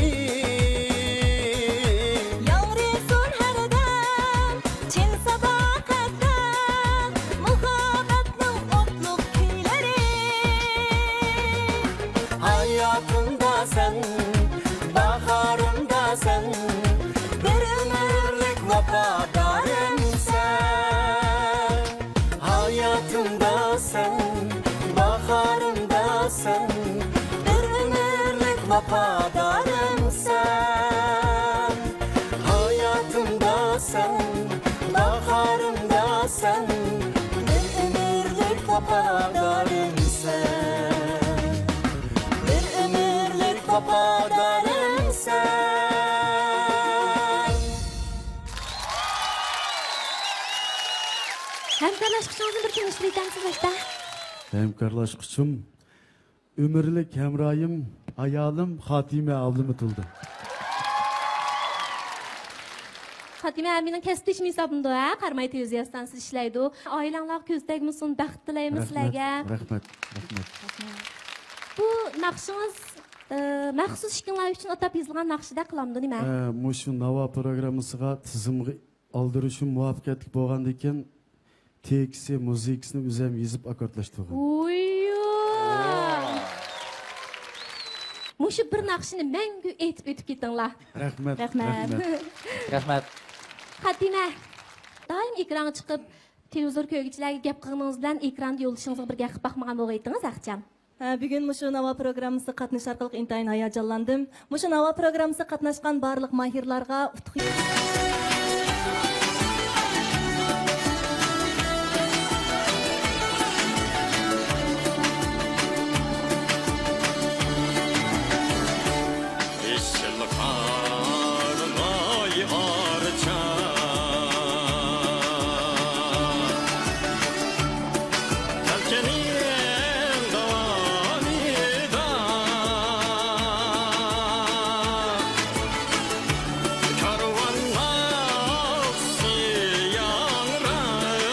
ياڭرىسۇن ھەردەم چىن ساداقەتتە مۇھەببەتنىڭ ئوتلۇق كۈيلىرى. سەن باھارىمدا سەن، بىر ئۆمۈرلۈك ۋاپادارىمسەن. ھاياتىمدا سەن، باھارىمدا سەن، بىر ئۆمۈرلۈك ۋاپادارىمسەن. ھاياتىمدا سەن، باھارىمدا سەن، بىر ئۆمۈرلۈك ۋاپادارىمسەن. بىر ئۆمۈرلۈك ۋاپادارىمسەن. ھەمكارلاشقۇچىڭىزنى بىر تونۇشتۇرۇۋېتەمسىز، ئەستە؟ ھەمكارلاشقۇچۇم، ئۆمۈرلۈك ھەمراھىم، ئايالىم خاتىمە ئابلىمىتولدى. خاتىمە ئەمىنىڭ كەسىپدىشىم ھېسابلىنىدۇ، ھە؟ قاراماي تېلېۋىزىيە ئىستانسىسىدا ئىشلەيدۇ. ئائىلەڭلارغا كۆز تەگمىسۇن، بەخت تىلەيمىز سىلەرگە. رەھمەت، رەھمەت، رەھمەت. بۇ ناخشىڭىز، ئى، مەخسۇس ئىككىڭلار ئۈچۈن ئاتاپ يېزىلغان ناخشىدەك قىلامدۇ نېمە؟ ئە، مۇشۇ ناۋا پروگراممىسىغا تىزىمغا ئالدۇرۇشۇم مۇۋەپپەقىيەتلىك بولغاندىكىن، تېكىستى، مۇزىكىسىنى ئۆزۈم يېزىپ ئاككوردلاشتۇرغان. ۋوييو! مۇشۇ بىر ناخشىنى مەڭگۈ ئېيتىپ ئۆتۈپ كېتىڭلار. رەھمەت، رەھمەت. رەھمەت. رەھمەت. خاتىمە، دائىم ئېكرانغا چىقىپ، تېلېۋىزور كۆرگۈچىلەرگە گەپ قىلغىنىڭىز بىلەن ئېكراندا يولدىشىڭىزغا بىر گەپ قىلىپ باقمىغان بولغىيتىڭىز، ئەخچان؟ ھە، بۈگۈن مۇشۇ ناۋا پروگراممىسىغا قاتنىشىش ئارقىلىق ئىنتايىن ھاياجانلاندىم. مۇشۇ ناۋا پروگراممىسىغا قاتناشقان بارلىق ماھىرلارغا ئۇتۇق. يېشىل قارىغاي ئارچا، تەلكىنىڭ داۋامىدا كارۋان ناخشىسى ياڭرار.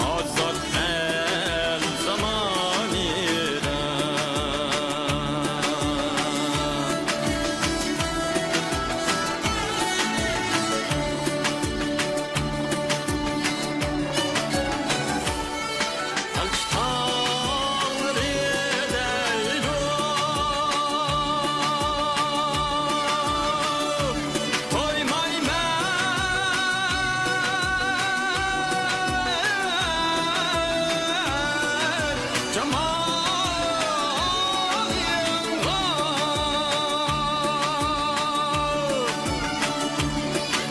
ئازاد ئەل زامانىدا. ئەلچى تاڭرى دەيدۇ، تويمايمەن جامالىڭغا.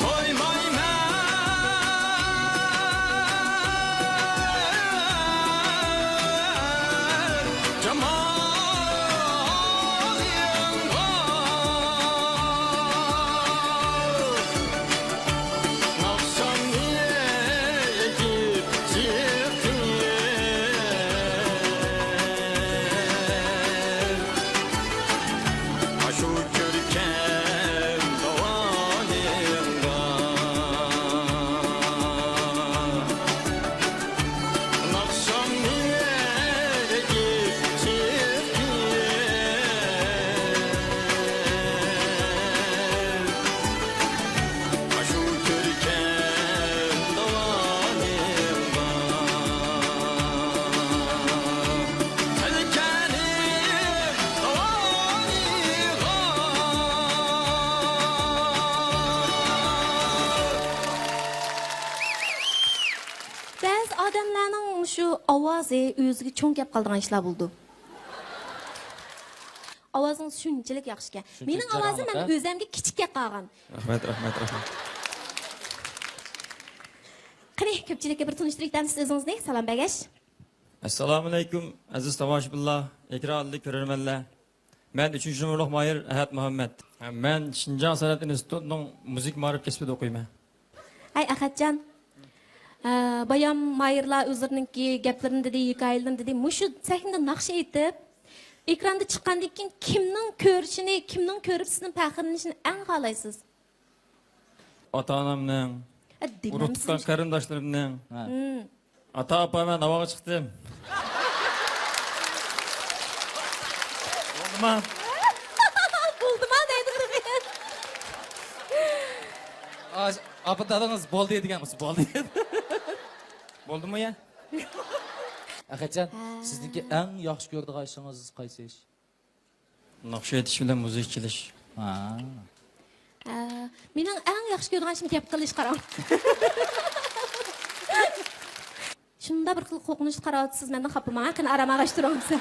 تويمايمەن جامالىڭغا. ناخشامنى ئېيتىپ چىقىپ، ئاشۇ كۆركەم داۋانىڭغا. ناخشامنى ئېيتىپ چىقىپ، ئاشۇ كۆركەم داۋانىڭغا، تەلكەنىم داۋانىڭغا. بەزى ئادەملەرنىڭ شۇ ئاۋازى ئۆزىگە چوڭ كەپ قالىدىغان ئىشلار بولىدۇ. ئاۋازىڭىز شۇنچىلىك ياخشىكەن. شۇنچىلىك مېنىڭ ئاۋازىم جاراڭلىق، مەن ھە؟ ئۆزەمگە كىچىك كەپ قالغان. رەھمەت، رەھمەت، رەھمەت. قېنى، كۆپچىلىككە بىر تونۇشتۇرۇپ ئۆتەمسىز ئۆزىڭىزنى، سالام بەرگەچ. ئەسسالامۇئەلەيكۇم، ئەزىز تاماشىبىنلار، ئېكران ئالدىدىكى كۆرەرمەنلەر. مەن ئۈچىنچى نومۇرلۇق ماھىر ئەھەت مۇھەممەد. مەن شىنجاڭ سەنئەت ئىنستىتۇتىنىڭ مۇزىكا مائارىپ كەسپىدە ئوقۇيمەن. ھەي، ئەخەتجان. ئە، بايام ماھىرلار ئۆزلىرىنىڭكى گەپلىرىنى دېدى، ھېكايىلىرىنى دېدى. مۇشۇ سەھنىدە ناخشا ئېيتىپ، ئېكراندا چىققاندىن كېيىن كىمنىڭ كۆرۈشىنى، كىمنىڭ كۆرۈپ سىزدىن پەخىرلىنىشىنى ئەڭ خالايسىز؟ ئاتا-ئانامنىڭ، ئە، دېمەمسىز. ئۇرۇق-تۇغقان قېرىنداشلىرىمنىڭ. ھە. ھىم. ئاتا، ئاپا، مەن ناۋاغا چىقتىم. بولدىما؟ بولدىما دەيدۇ تېخى. ئاپا، دادىڭىز بولدى دېگەن بولسا بولدى. بولدىمۇ يا؟ ئەخەتجان، ھە. سىزنىڭكى ئەڭ ياخشى كۆرىدىغان ئىشىڭىز قايسى ئىش؟ ناخشا ئېيتىش بىلەن مۇزىكا چېلىش. ھە. ھە، مېنىڭ ئەڭ ياخشى كۆرىدىغان ئىشىم گەپ قىلىش، قاراڭ. شۇنداق بىر خىل قورقۇنچلۇق قاراۋاتىسىز، مەندىن خاپا بولماڭ، قېنى ئارام ئاغاچ تۇرۇڭ دېسە.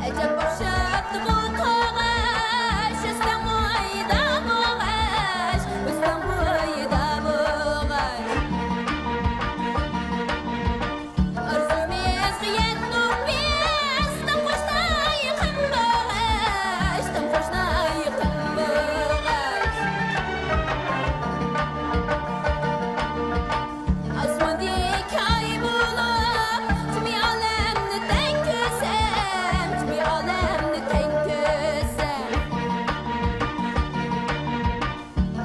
ئەجەب ئوخشاپتۇ بۇ توغاچ، ئۆستەڭ بويىدا بوغاچ، ئۆستەڭ بويىدا بوغاچ. ئارزۇمىزغا يەتتۇق بىز، تام قوشنا يېقىن بوغاچ، تام قوشنا يېقىن بوغاچ. ئاسماندىكى ئاي بولۇپ، جىمى ئالەمنى تەڭ كۆرسەم، جىمى ئالەمنى تەڭ كۆرسەم.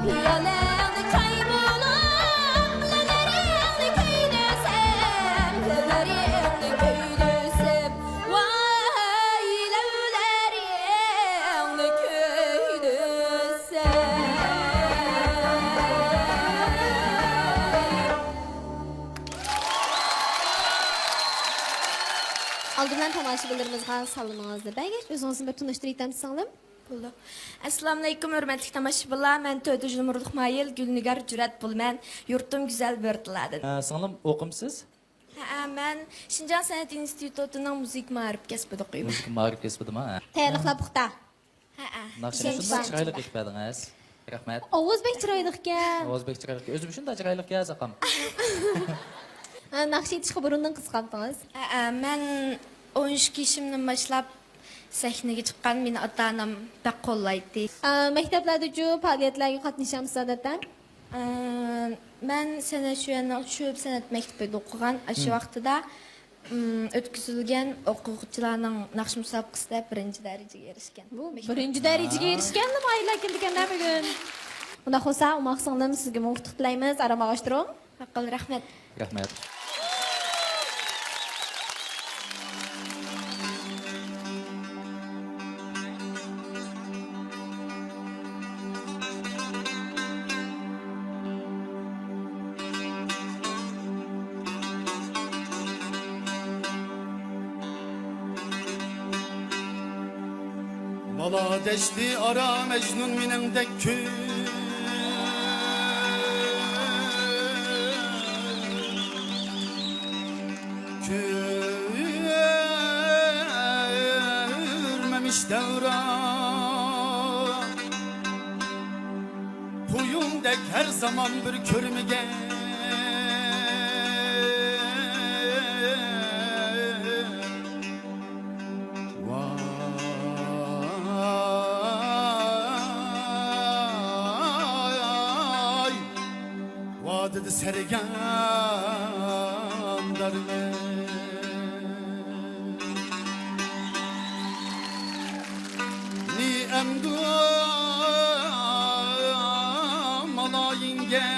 پىيالەڭدە چاي بولۇپ، لەۋلىرىڭنى كۈيلىسەم، لەۋلىرىڭنى كۈيلىسەم، ۋاي لەۋلىرىڭنى كۈيلىسەم. ئالدى بىلەن تاماشىبىنلىرىمىزغا سالىمىڭىزنى بەرگەچ، ئۆزىڭىزنى بىر تونۇشتۇرۇۋېتەمسىز، سىڭلىم؟ بولىدۇ. ئەسسالامۇئەلەيكۇم، ھۆرمەتلىك تاماشىبىنلار، مەن تۆتىنچى نومۇرلۇق ماھىر گۈلنىگار جۈرئەت بولىمەن، يۇرتۇم گۈزەل بۆرتالادىن. ئە، سىڭلىم، ئوقۇمسىز؟ ھەئە، مەن شىنجاڭ سەنئەت ئىنستىتۇتىنىڭ مۇزىكا مائارىپ كەسپىدە ئوقۇيمەن. مۇزىكا مائارىپ كەسپىدىما؟ ھە. تەييارلىقلار پۇختا. ھەئە. ناخشىنى شۇنداق چىرايلىق ئېيتىپ بەردىڭىز. رەھمەت. ئاۋاز بەك چىرايلىقكەن. ئاۋاز بەك چىرايلىق. ئۆزۈم شۇنداق چىرايلىقكەن، زاقام. ھە، ناخشا ئېيتىشقا بۇرۇندىن قىزىقامتىڭىز؟ ھەئە، مەن ئون ئۈچ يېشىمدىن باشلاپ سەھنىگە چىققان، مېنى ئاتا-ئانام بەك قوللايتتى. ئە، مەكتەپلەردىچۇ پائالىيەتلەرگە قاتنىشامسىز ئادەتتە؟ ئە، مەن سەنئەت شۆبىنىڭ، شۆبە سەنئەت مەكتىپىدە ئوقۇغان. ئاشۇ ۋاقتىدا، ئىم، ئۆتكۈزۈلگەن ئوقۇغۇچىلارنىڭ ناخشا مۇسابىقىسىدە بىرىنچى دەرىجىگە ئېرىشكەن. بۇ بىرىنچى دەرىجىگە ئېرىشكەنلا ماھىرلار كېلىدىكەن-دە بۈگۈن. ئۇنداق بولسا، ئوماق سىڭلىم، سىزگىمۇ ئۇتۇق تىلەيمىز. ئارام ئاغاچ تۇرۇڭ. ماقۇل، رەھمەت. رەھمەت. بالا دەشتى ئارا مەجنۇن مېنىڭدەك كۈ-، كۈ-، دەۋران، قۇيۇڭدەك ھەر زامان بىر كۆرمىگەن. ۋاي، ۋادىدە سەرگەردانلارنى ئەمدى مالايىڭگە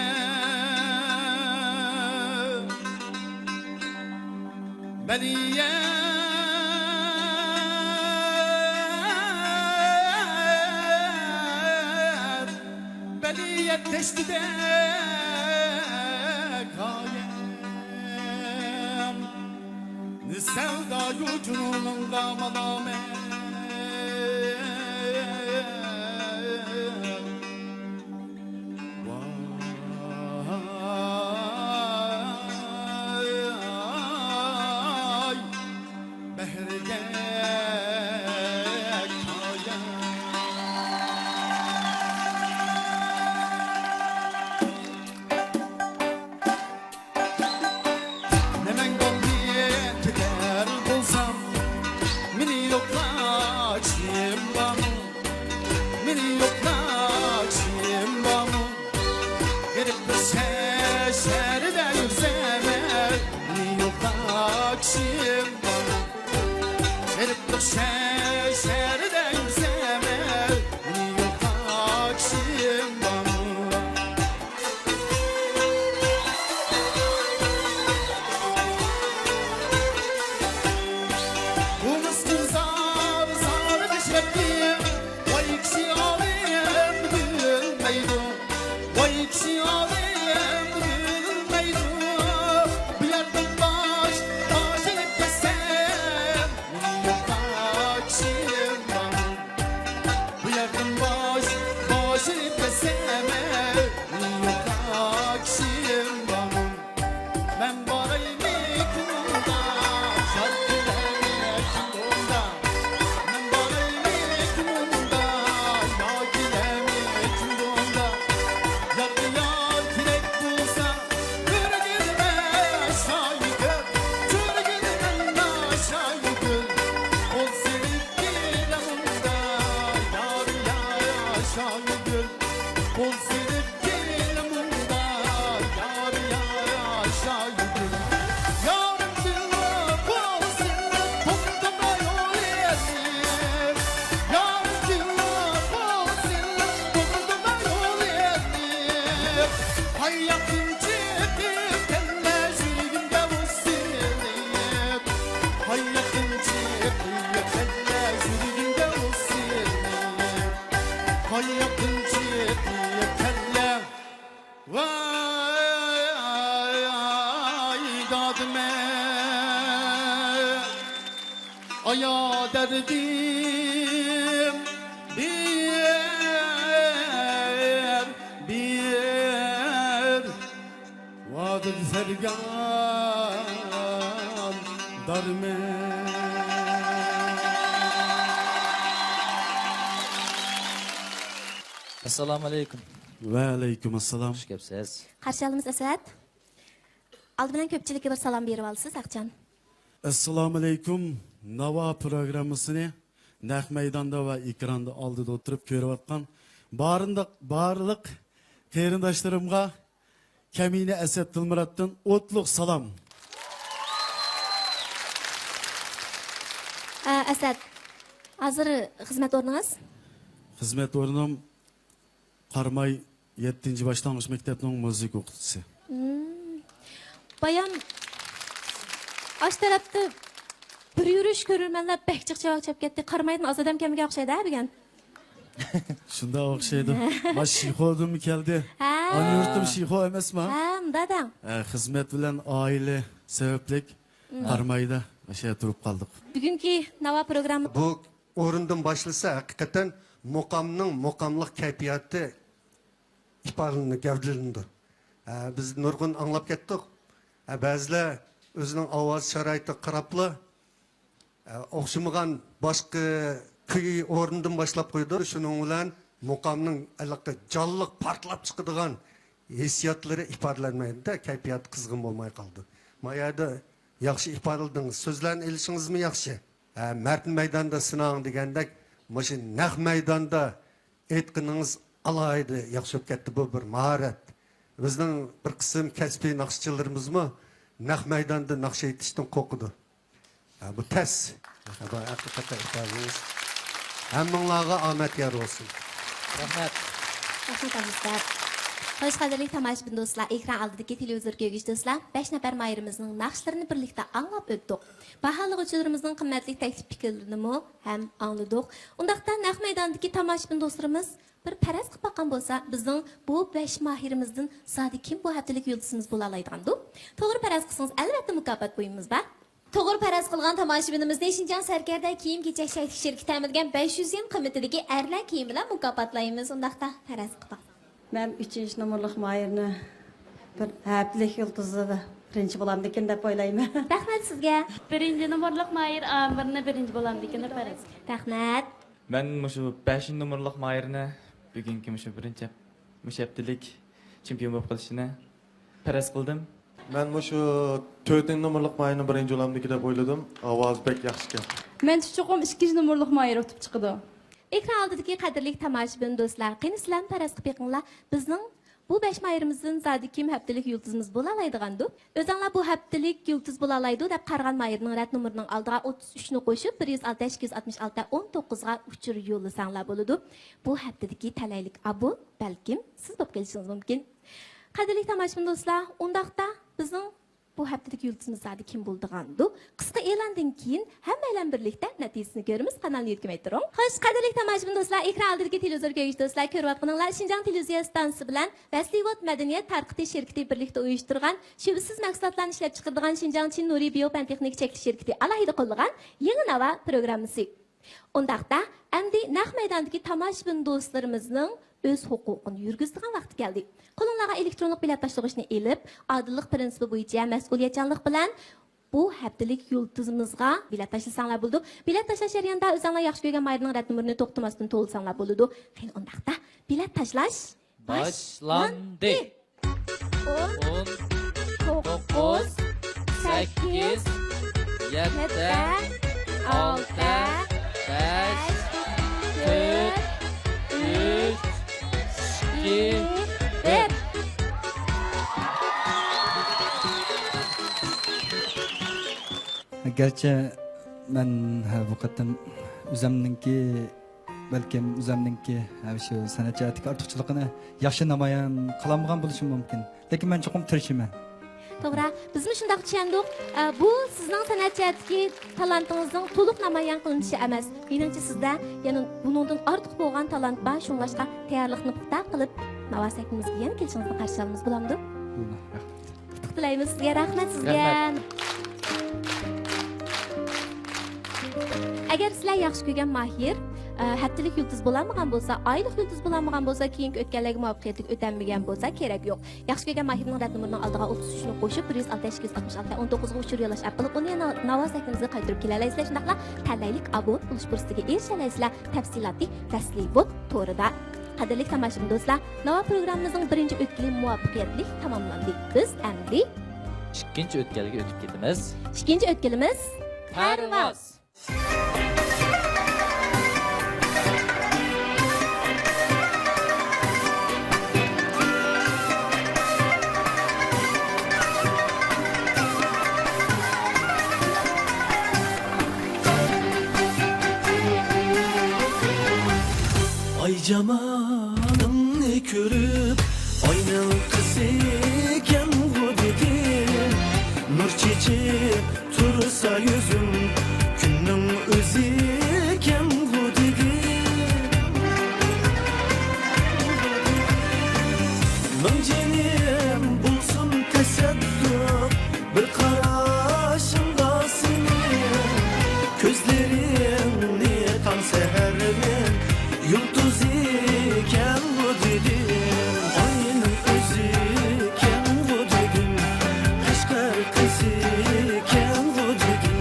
بەلىيەت، بەلىيەت دەشتىدە قايىم. سەۋدايۇ جۇنۇنۇڭغا مالامەت. ۋاي، بەھرىگە قايىل. نېمەڭ بولدى كېتەر بولسام، مېنى يوقلاش كىم بارمۇ؟ مېنى يوقلاش كىم بارمۇ؟ غېرىب بىر شەھەردە يۈرسەم، مېنى يوقلاش كىم بارمۇ؟ غېرىب بىر شەھەردە يۈرسەم، مېنى يوقلاش كىم بارمۇ؟ بۇ مىسكىن زار، زار بېشىرەپتى. ۋاي كىشى ئالىم بىلمەيدۇ، ۋاي كىشى ئالىم بىلمەيدۇ. بۇ يەردىن باش، باش ئېلىپ كەتسەم، مېنى يوقلاش كىم بارمۇ؟ بۇ يەردىن باش، باش ئېلىپ كەتسەم، مېنى يوقلاش كىم بارمۇ؟ مەن بارايمىكىن ئۇندا، يار كېلەرمىكىن ئۇندا؟ مەن بارايمىكىن ئۇندا، يار كېلەرمىكىن ئۇندا؟ يار، يار كېرەك بولسا، كۆرگىنىمە شايىگۈل، كۆرگىنىمە شايىگۈل. قول سېلىپ كېلە ئۇندا، يار، يار شايىگۈل. قول سېلىپ كېلە مۇندا، يار، يار شايىگۈل. يارىم دىلغا قول سېلىپ، توختىماي ئوينىيىپ. يارىم دىلغا قول سېلىپ، توختىماي ئوينىيىپ. قاياقتىن چىقىپ كەلدى يۈرىكىمگە ئۇ سېلىپ؟ قاياقتىن چىقىپ كەلدى يۈرىكىمگە ئۇ سېلىپ؟ قاياقتىن چىقىپ كەلدى؟ ۋاي دادىمە، ئايا دەردىم بىر، بىر ۋادىدە سەرگەردان دارمەن. ئەسسالامۇ ئەلەيكۇم. ۋەئەلەيكۇم ئەسسالام. خۇش كەپسىز. قارشى ئالىمىز ئەسئەت. ئالدى بىلەن كۆپچىلىككە بىر سالام بېرىۋالسىز، ئاقجان. ئەسسالامۇ ئەلەيكۇم. ناۋا پروگراممىسىنى نەق مەيداندا ۋە ئېكراندا ئالدىدا ئولتۇرۇپ كۆرۈۋاتقان بارلىق، بارلىق قېرىنداشلىرىمغا كەمىنە ئەسەت دىلمۇراتتىن ئوتلۇق سالام. ئە، ئەسەت، ھازىر خىزمەت ئورنىڭىز؟ خىزمەت ئورنۇم قاراماي يەتتىنچى باشلانغۇچ مەكتەپنىڭ مۇزىكا ئوقۇتقۇچىسى. مم. بايام ئاشۇ تەرەپتە بىر يۈرۈش كۆرۈرمەنلەر بەك جىق چاۋاك چاپ كەتتى. قارامايدىن ئاز ئادەم كەلمىگەن ئوخشايدۇ ھە بۈگۈن. شۇنداق ئوخشايدۇ. ما شىخودىنمۇ كەلدى. ھە. ئانا يۇرتۇم شىخو ئەمەسما؟ ھە، مۇنداق دەڭ. ھە، خىزمەت بىلەن ئائىلە سەۋەبلىك مم. قارامايدا ئاشۇ يەردە تۇرۇپ قالدۇق. بۈگۈنكى ناۋا پروگرامما. بۇ ئورۇندىن باشلىسا، ھەقىقەتەن مۇقامنىڭ مۇقاملىق كەيپىياتى ئىپادىلىنىدۇ، گەۋدىلىنىدۇ. ھە، بىز نۇرغۇن ئاڭلاپ كەتتۇق. ھە، بەزىلەر ئۆزىنىڭ ئاۋاز شارائىتىغا قاراپلا، ھە، ئوخشىمىغان باشقا كۈي ئورنىدىن باشلاپ قويىدۇ. شۇنىڭ بىلەن مۇقامنىڭ ھېلىقى جانلىق پارتلاپ چىقىدىغان ھېسسىياتلىرى ئىپادىلەنمەيدۇ-دە، كەيپىياتى قىزغىن بولماي قالىدۇ. ما يەردە ياخشى ئىپادىلىدىڭىز. سۆزلەرنى ئېلىشىڭىزمۇ ياخشى. ھە، مەردنى مەيداندا سىناڭ دېگەندەك، مۇشۇ نەق مەيداندا ئېيتقىنىڭىز ئالاھىدە ياخشى بولۇپ كەتتى. بۇ بىر ماھارەت. بىزنىڭ بىر قىسىم كەسپىي ناخشىچىلىرىمىزمۇ نەق مەيداندا ناخشا ئېيتىشتىن قورقىدۇ. ھە، بۇ تەس. ھە، بۇ ھەقىقەتەن ئىپادىڭىز. ھەممىڭلارغا ئامەت يار بولسۇن. رەھمەت. رەھمەت، ئابدۇستار. خوش، قەدىرلىك تاماشىبىن دوستلار، ئېكران ئالدىدىكى تېلېۋىزور كۆرگۈچى دوستلار، بەش نەپەر ماھىرىمىزنىڭ ناخشىلىرىنى بىرلىكتە ئاڭلاپ ئۆتتۇق. باھالىغۇچىلىرىمىزنىڭ قىممەتلىك تەكلىپ پىكىرلىرىنىمۇ ھەم ئاڭلىدۇق. ئۇنداقتا نەق مەيداندىكى تاماشىبىن دوستلىرىمىز بىر پەرەز قىلىپ باققان بولسا، بىزنىڭ بۇ بەش ماھىرىمىزدىن زادى كىم بۇ ھەپتىلىك يۇلتۇزىمىز بولالايدىغاندۇ؟ توغرا پەرەز قىلسىڭىز، ئەلۋەتتە مۇكاپات بۇيۇمىمىز بار. توغرا پەرەز قىلغان تاماشىبىنىمىزنى شىنجاڭ سەركەردە كىيىم-كېچەك چەكلىك شىركىتى ئەمىلىگەن بەش يۈز يۈەن قىممىتىدىكى ئەرلەر كىيىمى بىلەن مۇكاپاتلايمىز. ئۇنداقتا پەرەز قىلىپ باقساڭ. مەن ئۈچىنچى نومۇرلۇق ماھىرنى بىر ھەپتىلىك يۇلتۇزى بىرىنچى بولامدىكىن دەپ ئويلايمەن. رەھمەت سىزگە. بىرىنچى نومۇرلۇق ماھىر ئامىرنى بىرىنچى بولامدىكىن دەپ پەرەز. رەھمەت. مەن مۇشۇ بەشىنچى نومۇرلۇق ماھىرنى بۈگۈنكى مۇشۇ بىرىنچى، مۇشۇ ھەپتىلىك چېمپىيون بولۇپ قېلىشىنى پەرەز قىلدىم. مەن مۇشۇ تۆتىنچى نومۇرلۇق ماھىرنى بىرىنچى بولامدىكى دەپ ئويلىدىم. ئاۋازى بەك ياخشىكەن. مەنچە چوقۇم ئىككىنچى نومۇرلۇق ماھىر ئۇتۇپ چىقىدۇ. ئېكران ئالدىدىكى قەدىرلىك تاماشىبىن دوستلار، قېنى سىلەرمۇ پەرەز قىلىپ بېقىڭلار، بىزنىڭ بۇ بەش ماھىرىمىزدىن زادى كىم ھەپتىلىك يۇلتۇزىمىز بولالايدىغاندۇ؟ ئۆزۈڭلار بۇ ھەپتىلىك يۇلتۇز بولالايدۇ دەپ قارىغان ماھىرنىڭ رەت نومۇرىنىڭ ئالدىغا ئوتتۇز ئۈچنى قوشۇپ، بىر يۈز ئالتە، ئىككى يۈز ئاتمىش ئالتە، ئون توققۇزغا ئۇچۇر يوللىساڭلار بولىدۇ. بۇ ھەپتىدىكى تەلەيلىك ئابۇن بەلكىم سىز بولۇپ قېلىشىڭىز مۇمكىن. قەدىرلىك تاماشىبىن دوستلار، ئۇنداقتا بىزنىڭ بۇ ھەپتىدىكى يۇلتۇزىمىز زادى كىم بولىدىغاندۇ؟ قىسقا ئېلاندىن كېيىن ھەممەيلەن بىرلىكتە نەتىجىسىنى كۆرىمىز. قانالنى يۆتكىمەي تۇرۇڭ. خوش، قەدىرلىك تاماشىبىن دوستلار، ئېكران ئالدىدىكى تېلېۋىزور كۆرگۈچى دوستلار، كۆرۈۋاتقىنىڭلار شىنجاڭ تېلېۋىزىيە ئىستانسىسى بىلەن ۋەسلىۋود مەدەنىيەت تارقىتىش شىركىتى بىرلىكتە ئۇيۇشتۇرغان شۈبھىسىز مەھسۇلاتلارنى ئىشلەپچىقىرىدىغان شىنجاڭ چىن نۇرى بىيو پەن تېخنىكا چەكلىك شىركىتى ئالاھىدە قوللىغان يېڭى ناۋا پروگراممىسى. ئۇنداقتا، ئەمدى نەق مەيداندىكى تاماشىبىن دوستلىرىمىزنىڭ ئۆز ھوقۇقىنى يۈرگۈزىدىغان ۋاقتى كەلدى. قولۇڭلارغا ئېلېكترونلۇق بېلەت تاشلىغۇچنى ئېلىپ، ئادىللىق پىرىنسىپى بويىچە مەسئۇلىيەتچانلىق بىلەن بۇ ھەپتىلىك يۇلتۇزىمىزغا بېلەت تاشلىساڭلار بولىدۇ. بېلەت تاشلاش جەريانىدا ئۆزۈڭلار ياخشى كۆرگەن ماھىرنىڭ رەت نومۇرىنى توختىماستىن توۋلىساڭلار بولىدۇ. قېنى ئۇنداقتا، بېلەت تاشلاش باشلاندى. باشلاندى. ئون، توققۇز، سەككىز، يەتتە، ئالتە، بەش، تۆت، ئۈچ، ئىككى، بىر. گەرچە مەن، ھە، بۇ قېتىم ئۆزۈمنىڭكى بەلكىم ئۆزۈمنىڭكى، ھە، شۇ سەنئەت جەھەتتىكى ئارتۇقچىلىقىنى ياخشى نامايان قىلالمىغان بولۇشۇم مۇمكىن. لېكىن مەن چوقۇم تىرىشىمەن. توغرا، بىزمۇ شۇنداق چۈشەندۇق. ئە، بۇ سىزنىڭ سەنئەت جەھەتتىكى تالانتىڭىزنىڭ تولۇق نامايان قىلىنىشى ئەمەس. مېنىڭچە سىزدە يەنە بۇنىڭدىن ئارتۇق بولغان تالانت بار، شۇڭلاشقا تەييارلىقنى پۇختا قىلىپ، ناۋا سەھنىمىزگە يەنە كېلىشىڭىزنى قارشى ئالىمىز، بولامدۇ؟ بولىدۇ، رەھمەت. ئۇتۇق تىلەيمىز سىزگە، رەھمەت سىزگە. رەھمەت. ئەگەر سىلەر ياخشى كۆرگەن ماھىر، ئە، ھەپتىلىك يۇلتۇز بولالمىغان بولسا، ئايلىق يۇلتۇز بولالمىغان بولسا، كېيىنكى ئۆتكەللەرگە مۇۋەپپەقىيەتلىك ئۆتەلمىگەن بولسا، كېرەك يوق. ياخشى كۆرگەن ماھىرنىڭ رەت نومۇرىنىڭ ئالدىغا ئوتتۇز ئۈچنى قوشۇپ، بىر يۈز ئالتە، ئىككى يۈز ئاتمىش ئالتە، ئون توققۇزغا ئۇچۇر يوللاش ئارقىلىق ئۇنى يەنە ناۋا سەھنىمىزگە قايتۇرۇپ كېلەلەيسىلەر. شۇنداقلا تەلەيلىك ئابۇن بولۇش پۇرسىتىگە ئېرىشەلەيسىلەر. تەپسىلاتى ۋەسلىۋود تورىدا. قەدىرلىك تاماشىبىن دوستلار، ناۋا پروگراممىمىزنىڭ بىرىنچى ئۆتكىلى مۇۋەپپەقىيەتلىك تاماملاندى. بىز ئەمدى ئىككىنچى ئۆتكەلگە ئۆتۈپ كېتىمىز. ئىككىنچى ئۆتكىلىمىز پەرۋاز. ئاي جامالىڭنى كۆرۈپ، ئاينىڭ قىزىكەنغۇ دېدىم. نۇر چېچىپ تۇرسا يۈزۈڭ، كۈننىڭ ئۆزىكەنغۇ دېدىم. مىڭ جېنىم بولسۇن تەسەددۇق، بىر قاراشىڭغا سېنىڭ، كۆزلىرىڭنى تاڭ سەھەرنىڭ يۇلتۇزىكەنغۇ دېدىم. ئاينىڭ ئۆزىكەنغۇ دېدىم، قەشقەر قىزىكەنغۇ دېدىم.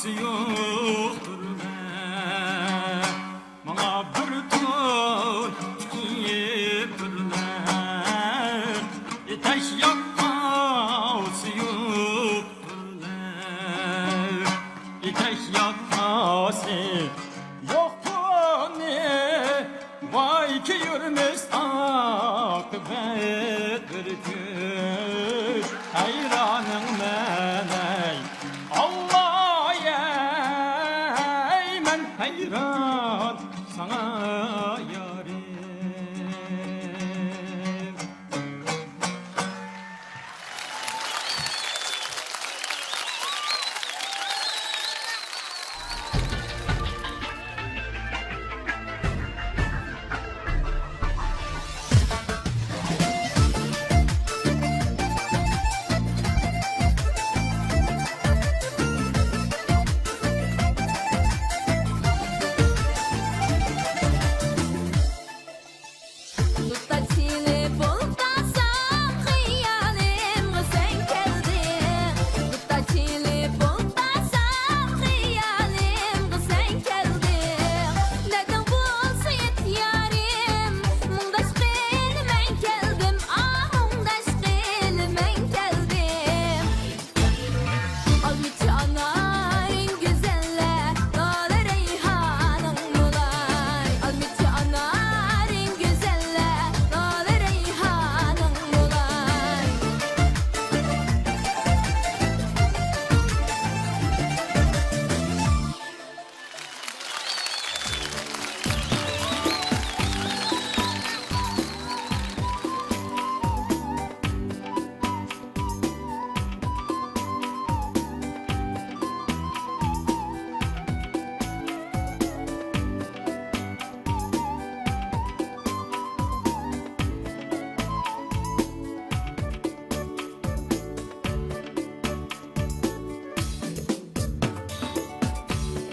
سۇيۇقتۇرلە، ماڭا بىر تون تىكىپتۇرلە. ئېتەك ياققان سۇيۇقتۇرلە، ئېتەك ياققاسى يوق بۇنى. ۋاي كۆيۈرمىش ئاقىۋەت بىر كۈن، ھەيرانىڭ مەن ئەي ئاللاي، مەن ھەيران ساڭا يارىم. دۇتار چېلىپ بولۇپ قالسام خىيالىمغا سەن كەلدىڭ. دۇتار چېلىپ بولۇپ قالسام خىيالىمغا سەن كەلدىڭ. دەردىڭ بولسا ئېيت يارىم، مۇڭداش قىلىپ مەن كەلدىم، ئا، مۇڭداش قىلىپ مەن كەلدىم. ئالمىچى ئانارىڭ گۈزەللە، لالە رەيھانىڭ بولاي. ئالمىچى ئانارىڭ گۈزەللە، لالە رەيھانىڭ بولاي.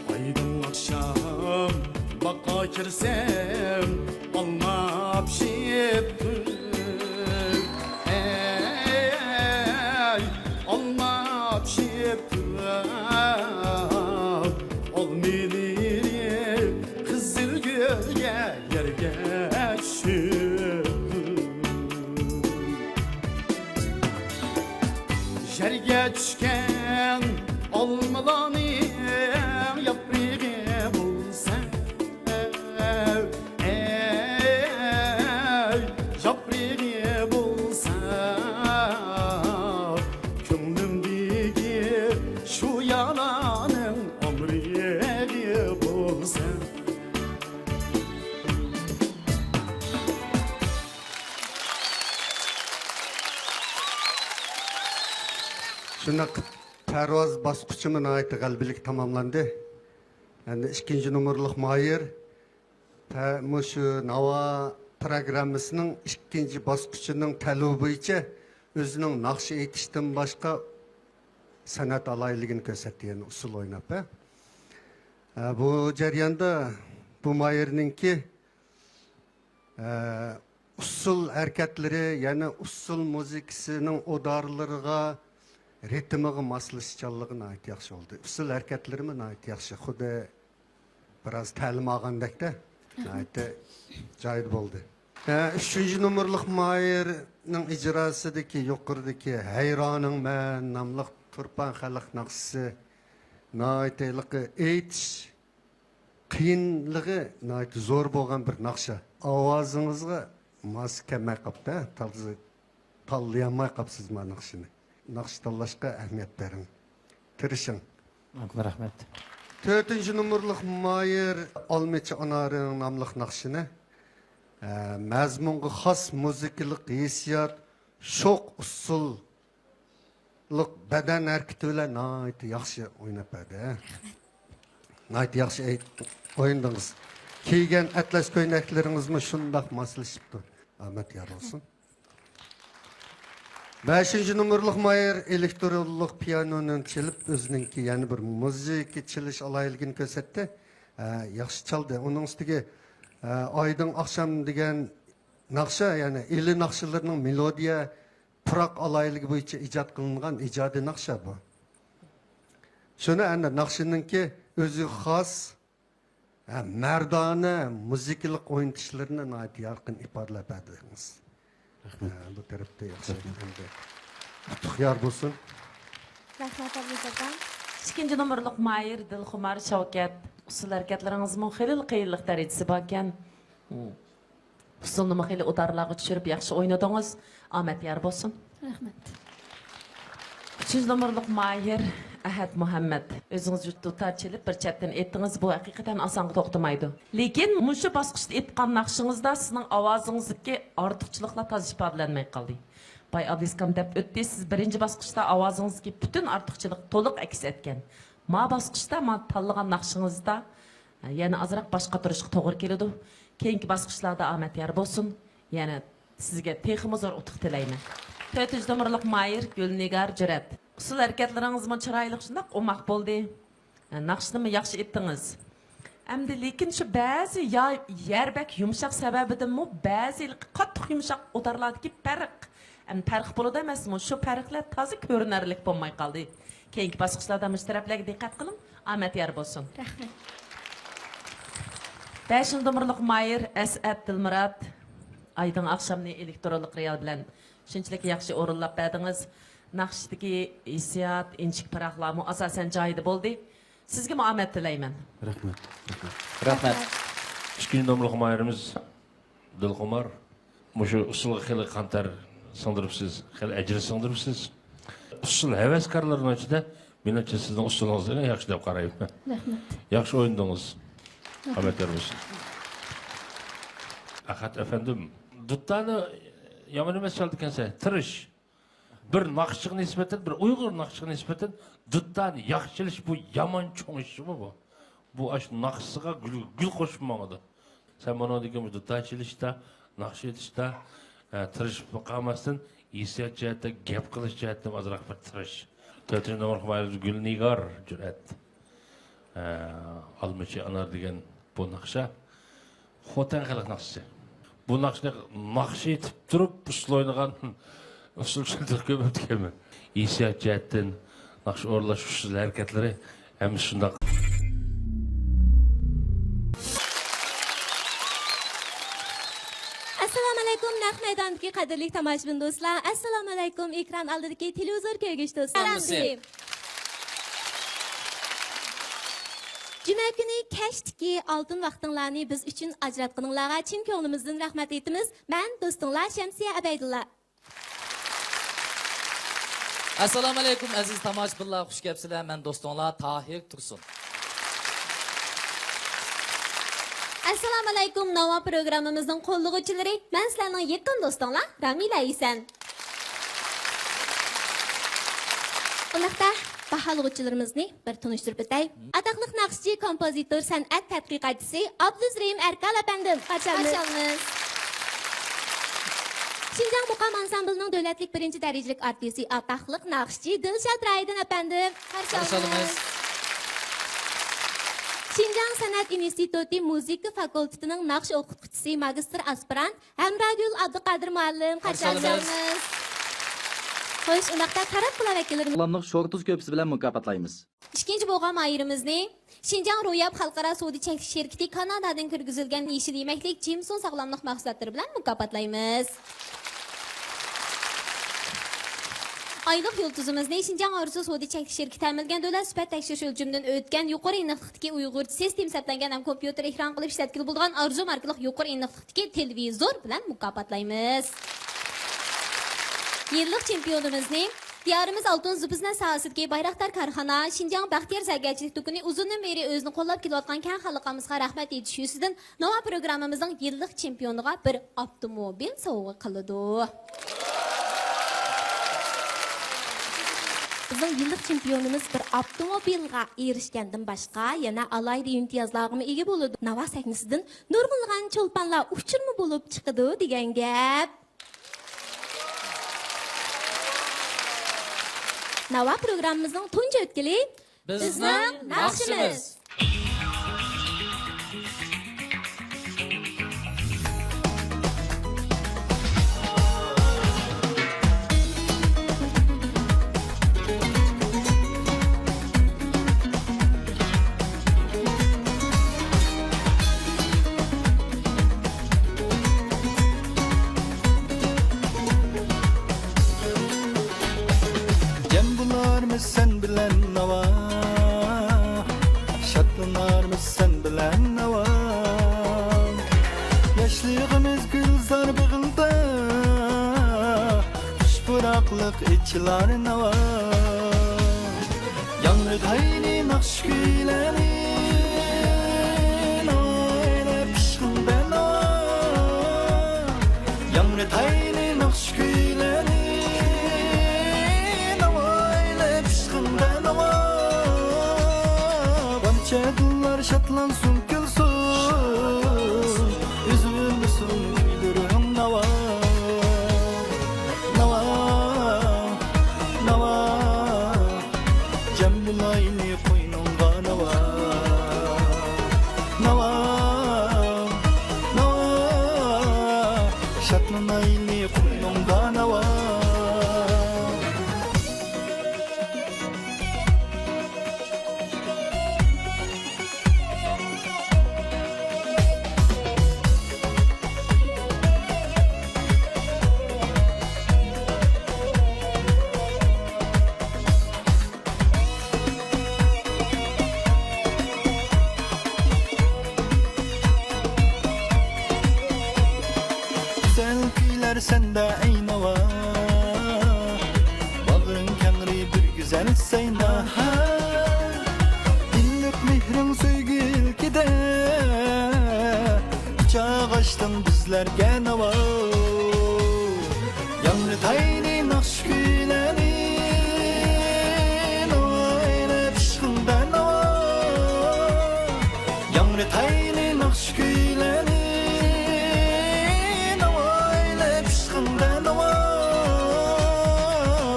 ئايدىڭ ئاخشام باغقا كىرسەم، ئالما پىشىپتۇ. ئەي، ئالما پىشىپتۇ. ئالمىلىرى قىزىل گۈلگە يەرگە چۈشۈپتۇ. يەرگە چۈشكەن ئالمىلارنىڭ ياپرىقى بولسا، ئەي، ياپرىقى بولسا، كۆڭلۈمدىكى شۇيالارنىڭ ئامرىقى بولسا. شۇنداق، پەرۋاز باسقۇچىمۇ ناھايىتى غەلىبىلىك تاماملاندى. ئەمدى ئىككىنچى نومۇرلۇق ماھىر پە-، مۇشۇ ناۋا پىروگراممىسىنىڭ ئىككىنچى باسقۇچىنىڭ تەلىپى بويىچە ئۆزىنىڭ ناخشا ئېيتىشتىن باشقا سەنئەت ئالاھىدىلىكىنى كۆرسەتتى، يەنى ئۇسسۇل ئويناپ، ھە. ھە، بۇ جەرياندا بۇ ماھىرنىڭكى، ھە، ئۇسسۇل ھەرىكەتلىرى، يەنى ئۇسسۇل مۇزىكىسىنىڭ ئۇدارلىرىغا، رىتىمىغا ماسلىشىشچانلىقى ناھايىتى ياخشى بولدى. ئۇسسۇل ھەرىكەتلىرىمۇ ناھايىتى ياخشى. خۇددى بىراز تەلىم ئالغاندەكتە، ناھايىتى جايىدا بولدى. ھە، ئۈچىنچى نومۇرلۇق ماھىرنىڭ ئىجراسىدىكى يۇقىرىدىكى ھەيرانىڭ مەن ناملىق تۇرپان خەلق ناخشىسى ناھايىتى ھېلىقى ئېيتىش قىيىنلىقى ناھايىتى زور بولغان بىر ناخشا. ئاۋازىڭىزغا ماس كەلمەي قاپتۇ، ھە؟ تازا تاللىيالماي قاپسىز ما ناخشىنى. ناخشا تاللاشقا ئەھمىيەت بېرىڭ. تىرىشىڭ. رەھمەت. تۆتىنچى نومۇرلۇق ماھىر ئالمىچى ئانارىڭ ناملىق ناخشىنى، ئە، مەزمۇنغا خاس مۇزىكىلىق ھېسسىيات، شوق ئۇسسۇللۇق بەدەن ھەرىكىتى بىلەن ناھايىتى ياخشى ئويناپ بەردى، ھە. ناھايىتى ياخشى ئەي-، ئوينىدىڭىز. كىيگەن ئەتلەس كۆينەكلىرىڭىزمۇ شۇنداق ماسلىشىپتۇ. ئامەت يار بولسۇن. بەشىنچى نومۇرلۇق ماھىر ئېلېكترونلۇق پىيانونى چېلىپ، ئۆزىنىڭكى يەنە بىر مۇزىكا چېلىش ئالاھىدىلىكىنى كۆرسەتتى. ھە، ياخشى چالدى. ئۇنىڭ ئۈستىگە، ھە، ئايدىڭ ئاخشام دېگەن ناخشا، يەنى ئىلى ناخشىلىرىنىڭ مېلودىيە، پۇراق ئالاھىدىلىكى بويىچە ئىجاد قىلىنغان ئىجادىي ناخشا بۇ. دۆنە ئەنە ناخشىنىڭكى ئۆزىگە خاس، ھە، مەردانە مۇزىكىلىق ئوينىتىشلىرىنى ناھايىتى يارقىن ئىپادىلەپ بەردىڭىز. رەھمەت. ھە، بۇ تەرەپتە ياخشى. رەھمەت. ئەمدى ئۇتۇق يار بولسۇن. رەھمەت، ئابلىز ئاكا. ئىككىنچى نومۇرلۇق ماھىر، دىلخۇمار شەۋكەت، ئۇسسۇل ھەرىكەتلىرىڭىزمۇ خېلىلا قىيىنلىق دەرىجىسى باركەن. ئۇسسۇلنىمۇ خېلى ئۇدارلارغا چۈشۈرۈپ ياخشى ئوينىدىڭىز. ئامەت يار بولسۇن. رەھمەت. ئۈچىنچى نومۇرلۇق ماھىر ئەھەت مۇھەممەت. ئۆزىڭىز دۇتار چېلىپ بىر چەتتىن ئېيتتىڭىز، بۇ ھەقىقەتەن ئاسانغا توختىمايدۇ. لېكىن مۇشۇ باسقۇچتا ئېيتقان ناخشىڭىزدا سىزنىڭ ئاۋازىڭىزدىكى ئارتۇقچىلىقلار تازا ئىپادىلەنمەي قالدى. باي ئابلىسكام دەپ ئۆتتى، سىز بىرىنچى باسقۇچتا ئاۋازىڭىزدىكى پۈتۈن ئارتۇقچىلىق تولۇق ئەكس ئەتكەن. ما باسقۇچتا ما تاللىغان ناخشىڭىزدا يەنە ئازراق باش قاتۇرۇشقا توغرا كېلىدۇ. كېيىنكى باسقۇچلاردا ئامەت يار بولسۇن. يەنە سىزگە تېخىمۇ زور ئۇتۇق تىلەيمەن. تۆتىنچى نومۇرلۇق ماھىر گۈلنىگار جۈرئەت. ئۇسسۇل ھەرىكەتلىرىڭىزمۇ چىرايلىق، شۇنداق ئوماق بولدى. ناخشىنىمۇ ياخشى ئېيتتىڭىز. ئەمدى لېكىن شۇ بەزى يا-، يەر بەك يۇمشاق سەۋەبىدىنمۇ بەزى قاتتىق يۇمشاق ئۇدارلاردىكى پەرق، ئەمدى پەرق بولىدۇ ئەمەسمۇ، شۇ پەرقلەر تازا كۆرۈنەرلىك بولماي قالدى. كېيىنكى باسقۇچلاردا مۇشۇ تەرەپلەرگە دىققەت قىلىڭ. ئامەت يار بولسۇن. رەھمەت. بەشىنچى نومۇرلۇق ماھىر ئەسئەت دىلمۇرات. ئايدىڭ ئاخشامنى ئېلېكترونلۇق رىيال بىلەن شۇنچىلىك ياخشى ئورۇنلاپ بەردىڭىز. ناخشىدىكى ھېسسىيات، ئىنچىكە پىراقلارمۇ ئاساسەن جايىدا بولدى. سىزگىمۇ ئامەت تىلەيمەن. رەھمەت. رەھمەت. رەھمەت. ئىككىنچى نومۇرلۇق ماھىرىمىز دىلخۇمار. مۇشۇ ئۇسسۇلغا خېلى قان تەر سىڭدۈرۈپسىز، خېلى ئەجىر سىڭدۈرۈپسىز. ئۇسسۇل ھەۋەسكارلىرىنىڭ ئىچىدە مېنىڭچە سىزنىڭ ئۇسسۇلىڭىزنى ئەڭ ياخشى دەپ قارايمەن. رەھمەت. ياخشى ئوينىدىڭىز. رەھمەت. ئامەت يار بولسۇن. ئەخەت ئەپەندىم، دۇتتانى يامان ئەمەس چالىدىكەنسەن، تىرىش. بىر ناخشىچىغا نىسبەتەن، بىر ئۇيغۇر ناخشىچىغا نىسبەتەن دۇتتانى ياخشى چېلىش بۇ يامان چوڭ ئىشمۇ بۇ؟ بۇ ئاشۇ ناخشىسىغا گۈل، گۈل قوشۇپ ماڭىدۇ. سەن بۇنىڭدىن كېيىن بۇ دۇتتان چېلىشتا، ناخشا ئېيتىشتا، ئە، تىرىشىپ قالماستىن، ھېسسىيات جەھەتتە، گەپ قىلىش جەھەتتە ئازراق بىر تىرىش. تۆتىنچى نومۇرلۇق ماھىر گۈلنىگار جۈرئەت. ئە، ئالمىچى ئانار دېگەن بۇ ناخشا. خوتەن خەلق ناخشىسى. بۇ ناخشىنى ناخشا ئېيتىپ تۇرۇپ ئۇسسۇل ئوينىغان ئۇسسۇلچىلار كۆپ ئەمەسكەنمۇ؟ ھېسسىيات جەھەتتىن ناخشا ئورۇنلاش ئۇسسۇل ھەرىكەتلىرى ھەممىسى شۇنداق. ئەسسالامۇئەلەيكۇم، نەق مەيداندىكى قەدىرلىك تاماشىبىن دوستلار، ئەسسالامۇئەلەيكۇم، ئېكران ئالدىدىكى تېلېۋىزور كۆرگۈچى دوستلار. سالامەتلىك. جۈمە كۈنى كەچتىكى ئالتۇن ۋاقتىڭلارنى بىز ئۈچۈن ئاجراتقىنىڭلارغا چىن كۆڭلىمىزدىن رەھمەت ئېيتىمىز. مەن دوستۇڭلار شەمسىيە ئەبەيدۇللا. ئەسسالامۇئەلەيكۇم، ئەزىز تاماشىبىنلار، خۇش كەپسىلەر. مەن دوستۇڭلار تاھىر تۇرسۇن. ئەسسالامۇئەلەيكۇم، ناۋا پروگراممىمىزنىڭ قوللىغۇچىلىرى، مەن سىلەرنىڭ يېقىن دوستۇڭلار رامىلە ھەسەن. ئۇنداقتا باھالىغۇچىلىرىمىزنى بىر تونۇشتۇرۇپ ئۆتەي. ئاتاقلىق ناخشىچى، كومپوزىتور، سەنئەت تەتقىقاتچىسى ئابدۇز رېھىم ئەركال ئەپەندىم، قارشى ئالىمىز. قارشى ئالىمىز. شىنجاڭ مۇقام ئانسامبىلىنىڭ دۆلەتلىك بىرىنچى دەرىجىلىك ئارتىسى، ئاتاقلىق ناخشىچى دىلشات رايدىن ئەپەندىم، قارشى ئالىمىز. شىنجاڭ سەنئەت ئىنستىتۇتى مۇزىكا فاكۇلتېتىنىڭ ناخشا ئوقۇتقۇچىسى، ماگىستىر ئاسپىرانت ھەمراگۈل ئابدۇقادىر مۇئەللىم، قارشى قارشى ئالىمىز. ئالىمىز. خوش، ئۇنداقتا تاراتقۇلار ۋەكىللىرىنى ساغلاملىق شورتۇز كۆپىسى بىلەن مۇكاپاتلايمىز. ئىككىنچى بولغان ماھىرىمىزنى شىنجاڭ روياپ خەلقئارا سودا چەكلىك شىركىتى كانادادىن كىرگۈزۈلگەن يېشىل يېمەكلىك جىمسون ساغلاملىق مەھسۇلاتلىرى بىلەن مۇكاپاتلايمىز. ئايلىق يۇلتۇزىمىزنى شىنجاڭ ئارزۇ سودا چەكلىك شىركىتى تەمىنلىگەن دۆلەت سۈپەت تەكشۈرۈش ئۆلچىمىدىن ئۆتكەن يۇقىرى ئېنىقلىقتىكى ئۇيغۇرچە سىستېما ھېسابلانغان ھەم كومپيۇتېر ئېكران قىلىپ ئىشلەتكىلى بولىدىغان ئارزۇ ماركىلىق يۇقىرى ئېنىقلىقتىكى تېلېۋىزور بىلەن مۇكاپاتلايمىز. يىللىق چېمپىيونىمىزنى دىيارىمىز ئالتۇن زىبۇ سەنئەت ساھەسىدىكى بايراقدار كارخانا، شىنجاڭ بەختىيار زەرگەرچىلىك دۇكىنى ئۇزۇندىن بېرى ئۆزىنى قوللاپ كېلىۋاتقان كەڭ خەلقىمىزغا رەھمەت ئېيتىش يۈزىسىدىن ناۋا پروگراممىمىزنىڭ يىللىق چېمپىيونىغا بىر ئاپتوموبىل سوۋغا قىلىدۇ. بىزنىڭ يىللىق چېمپىيونىمىز بىر ئاپتوموبىلغا ئېرىشكەندىن باشقا، يەنە ئالاھىدە ئىمتىيازلارغىمۇ ئىگە بولىدۇ. ناۋا سەھنىسىدىن نۇرغۇنلىغان چولپانلار ئۇچۇرمۇ بولۇپ چىقىدۇ دېگەن گەپ. ناۋا پروگراممىمىزنىڭ تۇنجى ئۆتكىلى بىزنىڭ ناخشىمىز. ئېچىلار ناۋا. ياڭرىتاينى ناخشا كۈيلەرنى، ناۋا ئېلىپ ئىشقىڭدا ناۋا. ياڭرىتاينى ناخشا كۈيلەرنى، ناۋا ئېلىپ ئىشقىڭدا ناۋا. بارچە دىللار شادلانسۇن، كۈلسۇن، ئۈزۈلمىسۇن كۈيلىرىڭ ناۋا. ناۋا، ناۋا، جەم بولايلى قوينۇڭغا ناۋا. ناۋا، ناۋا، شادلىنايلى قوينۇڭدا ناۋا. گۈزەل كۈيلەر سەندە ئەي ناۋا، باغرىڭ كەڭرى بىر گۈزەل سەينا. ئىللىق مېھرىڭ سۆيگۈ ئىلكىدە، قۇچاق ئاچتىڭ بىزلەرگە ناۋا. ياڭرىتاينى ناخشا كۈيلەرنى، ناۋا ئېلىپ ئىشقىڭدا ناۋا. ياڭرىتاينى ناخشا كۈيلەرنى، ناۋا ئېلىپ ئىشقىڭدا ناۋا.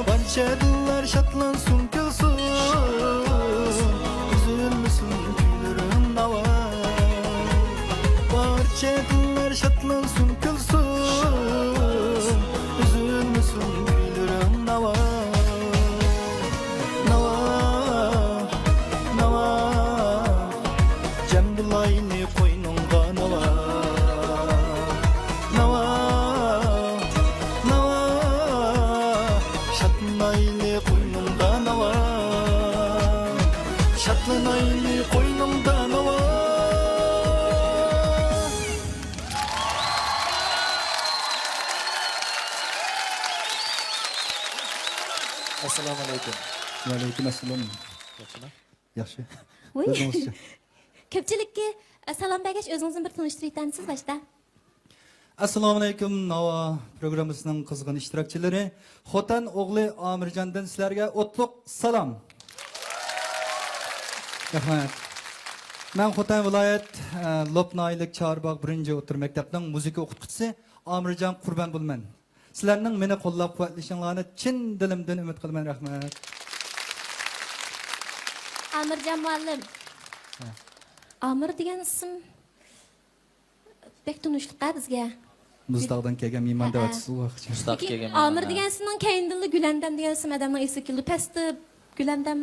بارچە دىللار شادلانسۇن، كۈلسۇن، ئۈزۈلمىسۇن كۈيلىرىڭ ناۋا. بارچە دىللار شادلانسۇن، كۈلسۇن، ئۈزۈلمىسۇن كۈيلىرىڭ ناۋا. ناۋا، ناۋا، جەم بولايلى قوينۇڭغا ناۋا. ناۋا، ناۋا، شادلىنايلى قوينۇڭدا ناۋا. شادلىنايلى قوينۇڭدا ناۋا. ئەسسالامۇ ئەلەيكۇم. ۋەئەلەيكۇم ئەسسالام. ياخشىمۇ؟ ياخشى. ۋۇي. ئۆزىڭىزچە؟ كۆپچىلىككە، ئە، سالام بەرگەچ، ئۆزىڭىزنى بىر تونۇشتۇرۇۋېتەمسىز باشتا؟ ئەسسالامۇئەلەيكۇم، ناۋا پروگراممىسىنىڭ قىزغىن ئىشتىراكچىلىرى، خوتەن ئوغلى ئامىرجاندىن سىلەرگە ئوتلۇق سالام. رەھمەت. مەن خوتەن ۋىلايەت، ئە، لوپ ناھىيەلىك چارباغ بىرىنچى ئوتتۇرا مەكتەپنىڭ مۇزىكا ئوقۇتقۇچىسى ئامىرجان قۇربان بولىمەن. سىلەرنىڭ مېنى قوللاپ-قۇۋۋەتلىشىڭلارنى چىن دىلىمدىن ئۈمىد قىلىمەن. رەھمەت. ئامىرجان مۇئەللىم. ھە. ئامىر دېگەن ئىسىم بەك تونۇشلۇق-ھە بىزگە. مۇزتاغدىن كەلگەن مېھمان ھەئە. دەۋاتىسىزغۇ. مۇزتاغ لېكىن كەلگەن ئامىر مېھمان، ھە. دېگەن ئىسىمنىڭ كەينىدىنلا گۈلەندەم دېگەن ئىسىم ئادەمنىڭ ئېسىگە كېلىدۇ. پەستە گۈلەندەم.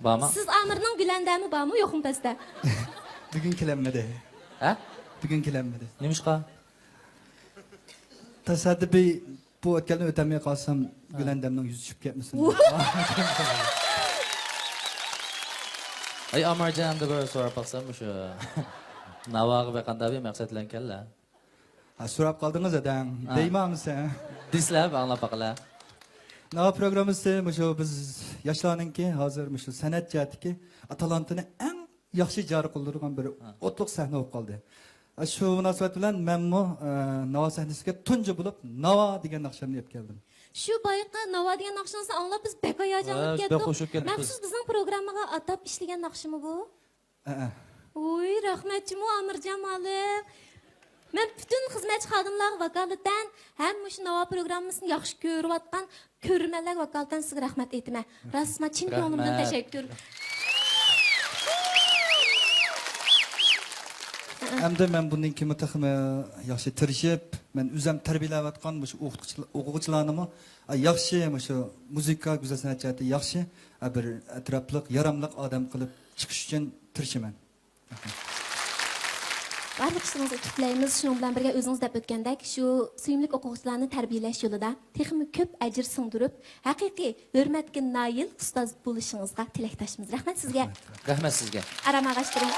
بارمۇ؟ سىز ئامىرنىڭ گۈلەندەمى بارمۇ، يوقمۇ پەستە؟ بۈگۈن كېلەلمىدى. ھە؟ بۈگۈن كېلەلمىدى. نېمىشقا؟ تاسادىپىي بۇ ئۆتكەلدىن ئۆتەلمەي قالسام، ھە. گۈلەندەمنىڭ يۈزى چۈشۈپ كەتمىسۇن. ئەي، ئامارجان، ئەمدى بىر سوراپ باقسام، مۇشۇ ناۋاغا بىر قانداق بىر مەقسەت بىلەن كەلدى؟ ھە، سوراپ قالدىڭىز ئاداڭ. ھە. دەيمەن سەن. دېسىلە، بىر ئاڭلاپ باقىلى. ناۋا پروگراممىسى مۇشۇ بىز ياشلارنىڭكى ھازىر مۇشۇ سەنئەت جەھەتتىكى تالانتىنى ئەڭ ياخشى جارى قىلدۇرغان بىر ھە. ئوتلۇق سەھنە بولۇپ قالدى. شۇ مۇناسىۋەت بىلەن مەنمۇ، ئە، ناۋا سەھنىسىگە تۇنجى بولۇپ ناۋا دېگەن ناخشامنى ئېلىپ كەلدىم. شۇ بايىقى ناۋا دېگەن ناخشىڭىزنى ئاڭلاپ بىز بەك ھاياجانلىنىپ ھە، بەك كەتتۇق. خۇش بولۇپ كەتتۇق بىز. مەخسۇس بىزنىڭ پروگراممىغا ئاتاپ ئىشلىگەن ناخشىمۇ بۇ؟ ھەئە. ۋۇي، رەھمەت جۇمۇ ئامىرجان مۇئەللىم. مەن پۈتۈن خىزمەتچى خادىملارغا ۋاكالىتەن ھەم مۇشۇ ناۋا پروگراممىسىنى ياخشى كۆرۈۋاتقان كۆرۈرمەنلەرگە ۋاكالىتەن سىزگە رەھمەت ئېيتىمەن. راستما چىن كۆڭلۈمدىن رەھمەت. تەشەككۈر. ئەمدى مەن بۇندىن كېيىنمۇ تېخىمۇ ياخشى تىرىشىپ، مەن ئۆزۈم تەربىيەلەۋاتقان مۇشۇ ئوقۇتقۇچىلا-، ئوقۇغۇچىلارنىمۇ، ئا، ياخشى، مۇشۇ مۇزىكا، گۈزەل سەنئەت جەھەتتە ياخشى، ئا، بىر ئەتراپلىق، ياراملىق ئادەم قىلىپ چىقىش ئۈچۈن تىرىشىمەن. بارلىق ئىشلىرىڭىزنى ئۇتۇق تىلەيمىز. شۇنىڭ بىلەن بىرگە، ئۆزىڭىز دەپ ئۆتكەندەك، شۇ سۆيۈملۈك ئوقۇغۇچىلارنى تەربىيەلەش يولىدا تېخىمۇ كۆپ ئەجىر سىڭدۈرۈپ، ھەقىقىي ھۆرمەتكە نايىل ئۇستاز بولۇشىڭىزغا تىلەكداشمىز. رەھمەت سىزگە. رەھمەت سىزگە. ئارام ئاغاچلىرىم.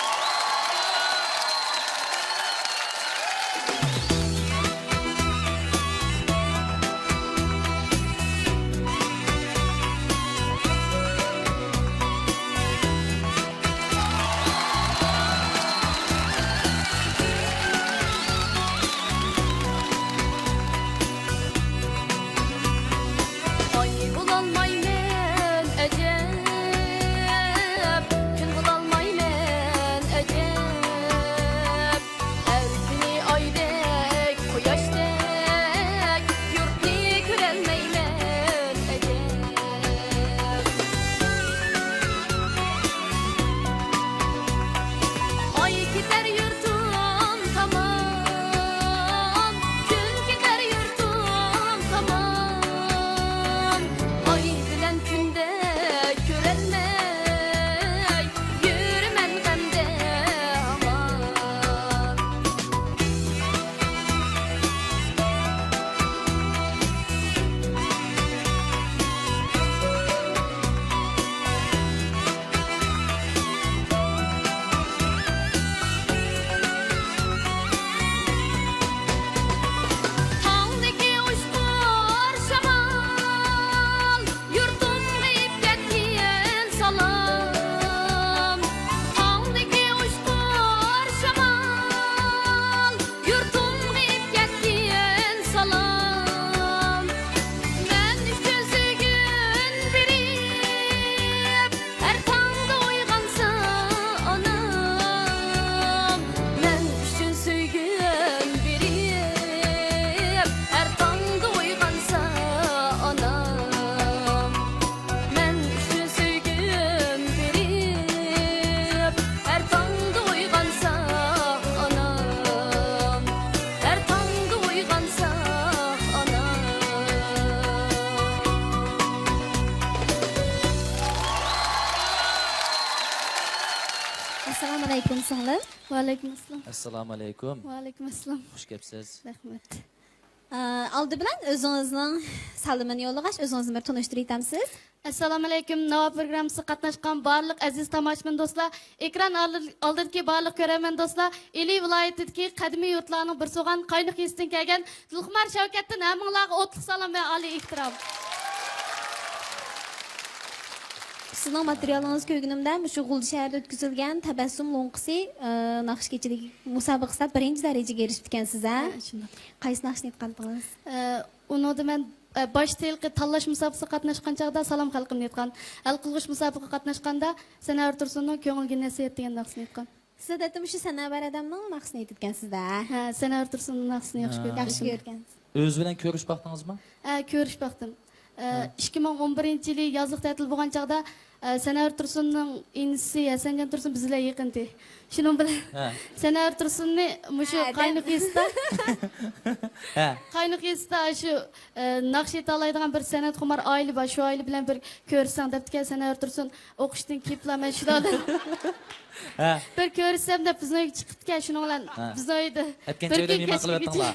ئاڭدىكى ئۇچقۇر شامال، يۇرتۇمغا ئېلىپ كەتكىن سالام. مەن ئۈچۈن سۆيگۈن بېرىپ، ھەر تاڭدا ئويغانسا ئانام. مەن ئۈچۈن سۆيگۈن بېرىپ، ھەر تاڭدا ئويغانسا ئانام. مەن ئۈچۈن سۆيگۈم بېرىپ، ھەر تاڭدا ئويغانسا ئانام، ھەر تاڭدا ئويغانسا ئانام. ئەسسالامۇ ئەلەيكۇم، سىڭلىم. ۋەئەلەيكۇم ئەسسالام. ئەسسالامۇ ئەلەيكۇم. ۋەئەلەيكۇم ئەسسالام. خۇش كەپسىز. رەھمەت. ئە، ئالدى بىلەن ئۆزىڭىزنىڭ سالىمىنى يوللىغاچ، ئۆزىڭىزنى بىر تونۇشتۇرۇۋېتەمسىز؟ ئەسسالامۇ ئەلەيكۇم. ناۋا پروگراممىسىغا قاتناشقان بارلىق ئەزىز تاماشىبىن دوستلار، ئېكران ئالدىدىكى بارلىق كۆرەرمەن دوستلار، ئىلى ۋىلايىتىدىكى قەدىمىي يۇرتلارنىڭ بىرسى بولغان قاينۇق يېزىسىدىن كەلگەن دىلخۇمار شەۋكەتتىن ھەممىڭلارغا ئوتلۇق سالام ۋە ئالىي ئېھتىرام. سىزنىڭ ماتېرىيالىڭىزنى كۆرگىنىمدە، مۇشۇ غۇلجا شەھىرىدە ئۆتكۈزۈلگەن تەبەسسۇم لوڭقىسى، ئە، ناخشا كېچىلىكى مۇسابىقىسىدە بىرىنچى دەرىجىگە ئېرىشىپتىكەنسىز، ھە؟ ھە، شۇنداق. قايسى ناخشىنى ئېيتقانتىڭىز؟ ئە، ئۇنىڭدا مەن، ئە، باشتا ھېلىقى تاللاش مۇسابىقىسىگە قاتناشقان چاغدا سالام خەلقىمنى ئېيتقان. ھەل قىلغۇچ مۇسابىقىگە قاتناشقاندا سەنەۋەر تۇرسۇننىڭ كۆڭۈلگە نەسىھەت دېگەن ناخشىسىنى ئېيتقان. سىز ئادەتتە مۇشۇ سەنەۋەر ئادەمنىڭ ناخشىسىنى ئېيتىدىكەنسىز-دە. ھە، سەنەۋەر تۇرسۇننىڭ ناخشىسىنى ياخشى ھە. كۆرىدىكەن. ياخشى كۆرىدىكەنسىز. ئۆزى بىلەن كۆرۈشۈپ باقتىڭىزمۇ؟ ھە، كۆرۈشۈپ باقتىم. ئە، ھە. ئىككى مىڭ ئون بىرىنچى يىلى يازلىق تەتىل بولغان چاغدا، ئە، سەنەۋەر تۇرسۇننىڭ ئىنىسى ھەسەنجان تۇرسۇن بىز بىلەن يېقىنتى. شۇنىڭ بىلەن ھە. سەنەۋەر تۇرسۇننى مۇشۇ ھە، قاينۇق يېزىسىدا، ھە. قاينۇق يېزىسىدا شۇ، ئە، ناخشا ئېيتالايدىغان بىر سەنئەتخۇمار ئائىلە بار، شۇ ئائىلە بىلەن بىر كۆرۈشسەڭ دەپتىكەن. سەنەۋەر تۇرسۇن ئوقۇشتىن كېلىپلا مەن شۇلار بىلەن ھە. بىر كۆرۈشسەم دەپ بىزنىڭ ئۆيگە چىقىپتىكەن. شۇنىڭ بىلەن ھە. بىزنىڭ ئۆيدە ئەتكەنچە بىر ئۆيدە كۈن مېھمان كەچكۈچە قىلىۋەتتىڭلار.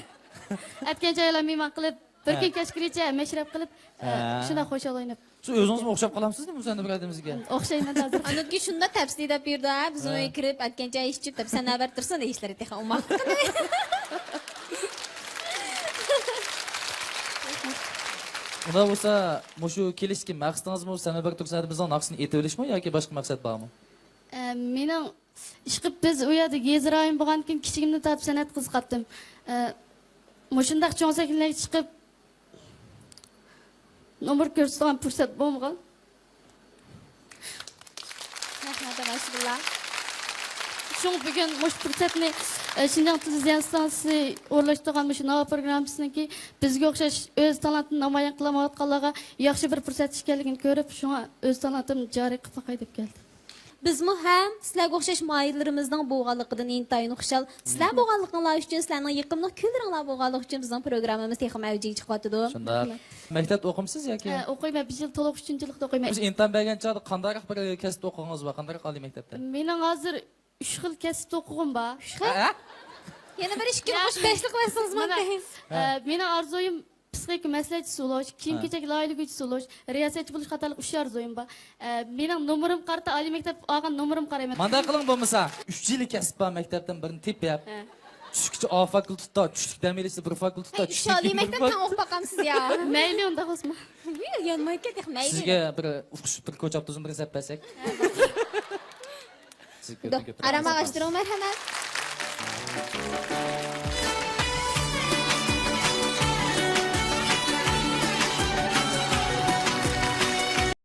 ئەتكەنچە ئۆيلەر مېھمان قىلىپ، بىر ھە. كۈن كەچكىچە مەشرەپ قىلىپ، ھە. شۇنداق خۇشال ئويناپ. سىز ئۆزىڭىزمۇ ئوخشاپ قالامسىز نېمە سەن بىر ئادىمىزگە؟ ئوخشايمەن ھازىر. ئاندىن كېيىن شۇنداق تەپسىلىي دەپ بېرىدۇ، ھە، بىزنىڭ ھە. ئۆيگە كىرىپ، ئەتكەنچە ئىچىپ دەپ، سەنەۋەر تۇرسۇن ئىشلىرى تېخى ئوماق. ئۇنداق بولسا، مۇشۇ كېلىشتىكى مەقسىتىڭىزمۇ سەنەۋەر تۇرسۇن بىزنىڭ ناخشىسىنى ئېيتىۋېلىشمۇ ياكى باشقا مەقسەت بارمۇ؟ ئە، مېنىڭ ئىشقىلىپ بىز ئۇ يەردە يېزا رايون بولغاندىكىن كىچىكىمدىن تارتىپ سەنئەتكە قىزىقاتتىم. ئە، مۇشۇنداق چوڭ سەھنىلەرگە چىقىپ، نومۇر كۆرسىتىدىغان پۇرسەت بولمىغان. رەھمەت، ماشىئاللا. شۇڭا بۈگۈن مۇشۇ پۇرسەتنى، ئە، شىنجاڭ تېلېۋىزىيە ئىستانسىسى ئورۇنلاشتۇرغان مۇشۇ ناۋا پروگراممىسىنىڭكى بىزگە ئوخشاش ئۆز تالانتىنى نامايان قىلالمايۋاتقانلارغا ياخشى بىر پۇرسەت ئىكەنلىكىنى كۆرۈپ، شۇڭا ئۆز تالانتىمنى جارى قىلىپ باقاي دەپ كەلدىم. بىزمۇ ھەم سىلەرگە ئوخشاش ماھىرلىرىمىزنىڭ بولغانلىقىدىن ئىنتايىن خۇشال. سىلەر بولغانلىقىڭلار ئۈچۈن، سىلەرنىڭ يېقىملىق كۈنلىرىڭلار بولغانلىقى ئۈچۈن بىزنىڭ پروگراممىمىز تېخىمۇ ئەۋجىگە چىقىۋاتىدۇ. شۇنداق. مەكتەپتە ئوقۇمسىز ياكى؟ ھە، ئوقۇيمەن. بىر يىل تولۇق ئۈچىنچى يىللىقتا ئوقۇيمەن. بىز ئىمتىھان بەرگەن چاغدا قانداقراق بىر كەسىپتە ئوقۇغىنىڭىز بار؟ قانداقراق ئالىي مەكتەپتە؟ مېنىڭ ھازىر ئۈچ خىل كەسىپتە ئوقۇغۇم بار. ئۈچ خىل؟ ھە؟ يەنە بىر ئىككىنى يا. قوشۇپ بەشلىك قىلىۋەتسىڭىز مانا. مۇمكىن. ھە، مېنىڭ ئارزۇيۇم پسىخىكا مەسلىھەتچىسى بولۇش، كىيىم ھە. كېچەك لايىھىلىگۈچىسى بولۇش، رىياسەتچى بولۇش قاتارلىق ئۈچ ئارزۇيۇم بار. ئە، مېنىڭ نومۇرۇمغا قارىتا، ئالىي مەكتەپ ئالغان نومۇرۇمغا قارايمەن. مانداق قىلىڭ بولمىسا، ئۈچ يىللىك كەسىپ بار مەكتەپتىن بىرنى تېپىپ، ھە. چۈشكىچە ئا فاكۇلتېتتا، چۈشلۈك دەم ئېلىشتا بىر فاكۇلتېتتا، ئەي، ئۈچ ئالىي مەكتەپ تەڭ ئوقۇپ باقامسىز يا؟ مەيلى، ئۇنداق بولسىمۇ. يانمايدىكەن تېخى، مەيلى. سىزگە بىر ئۇقۇش، بىر كوچاپتۇزنى بىر زەپ بەرسەك. سىز كۆپتىن كۆپ ئارام ئاغاشتۇرۇڭ، مەرھەمەت.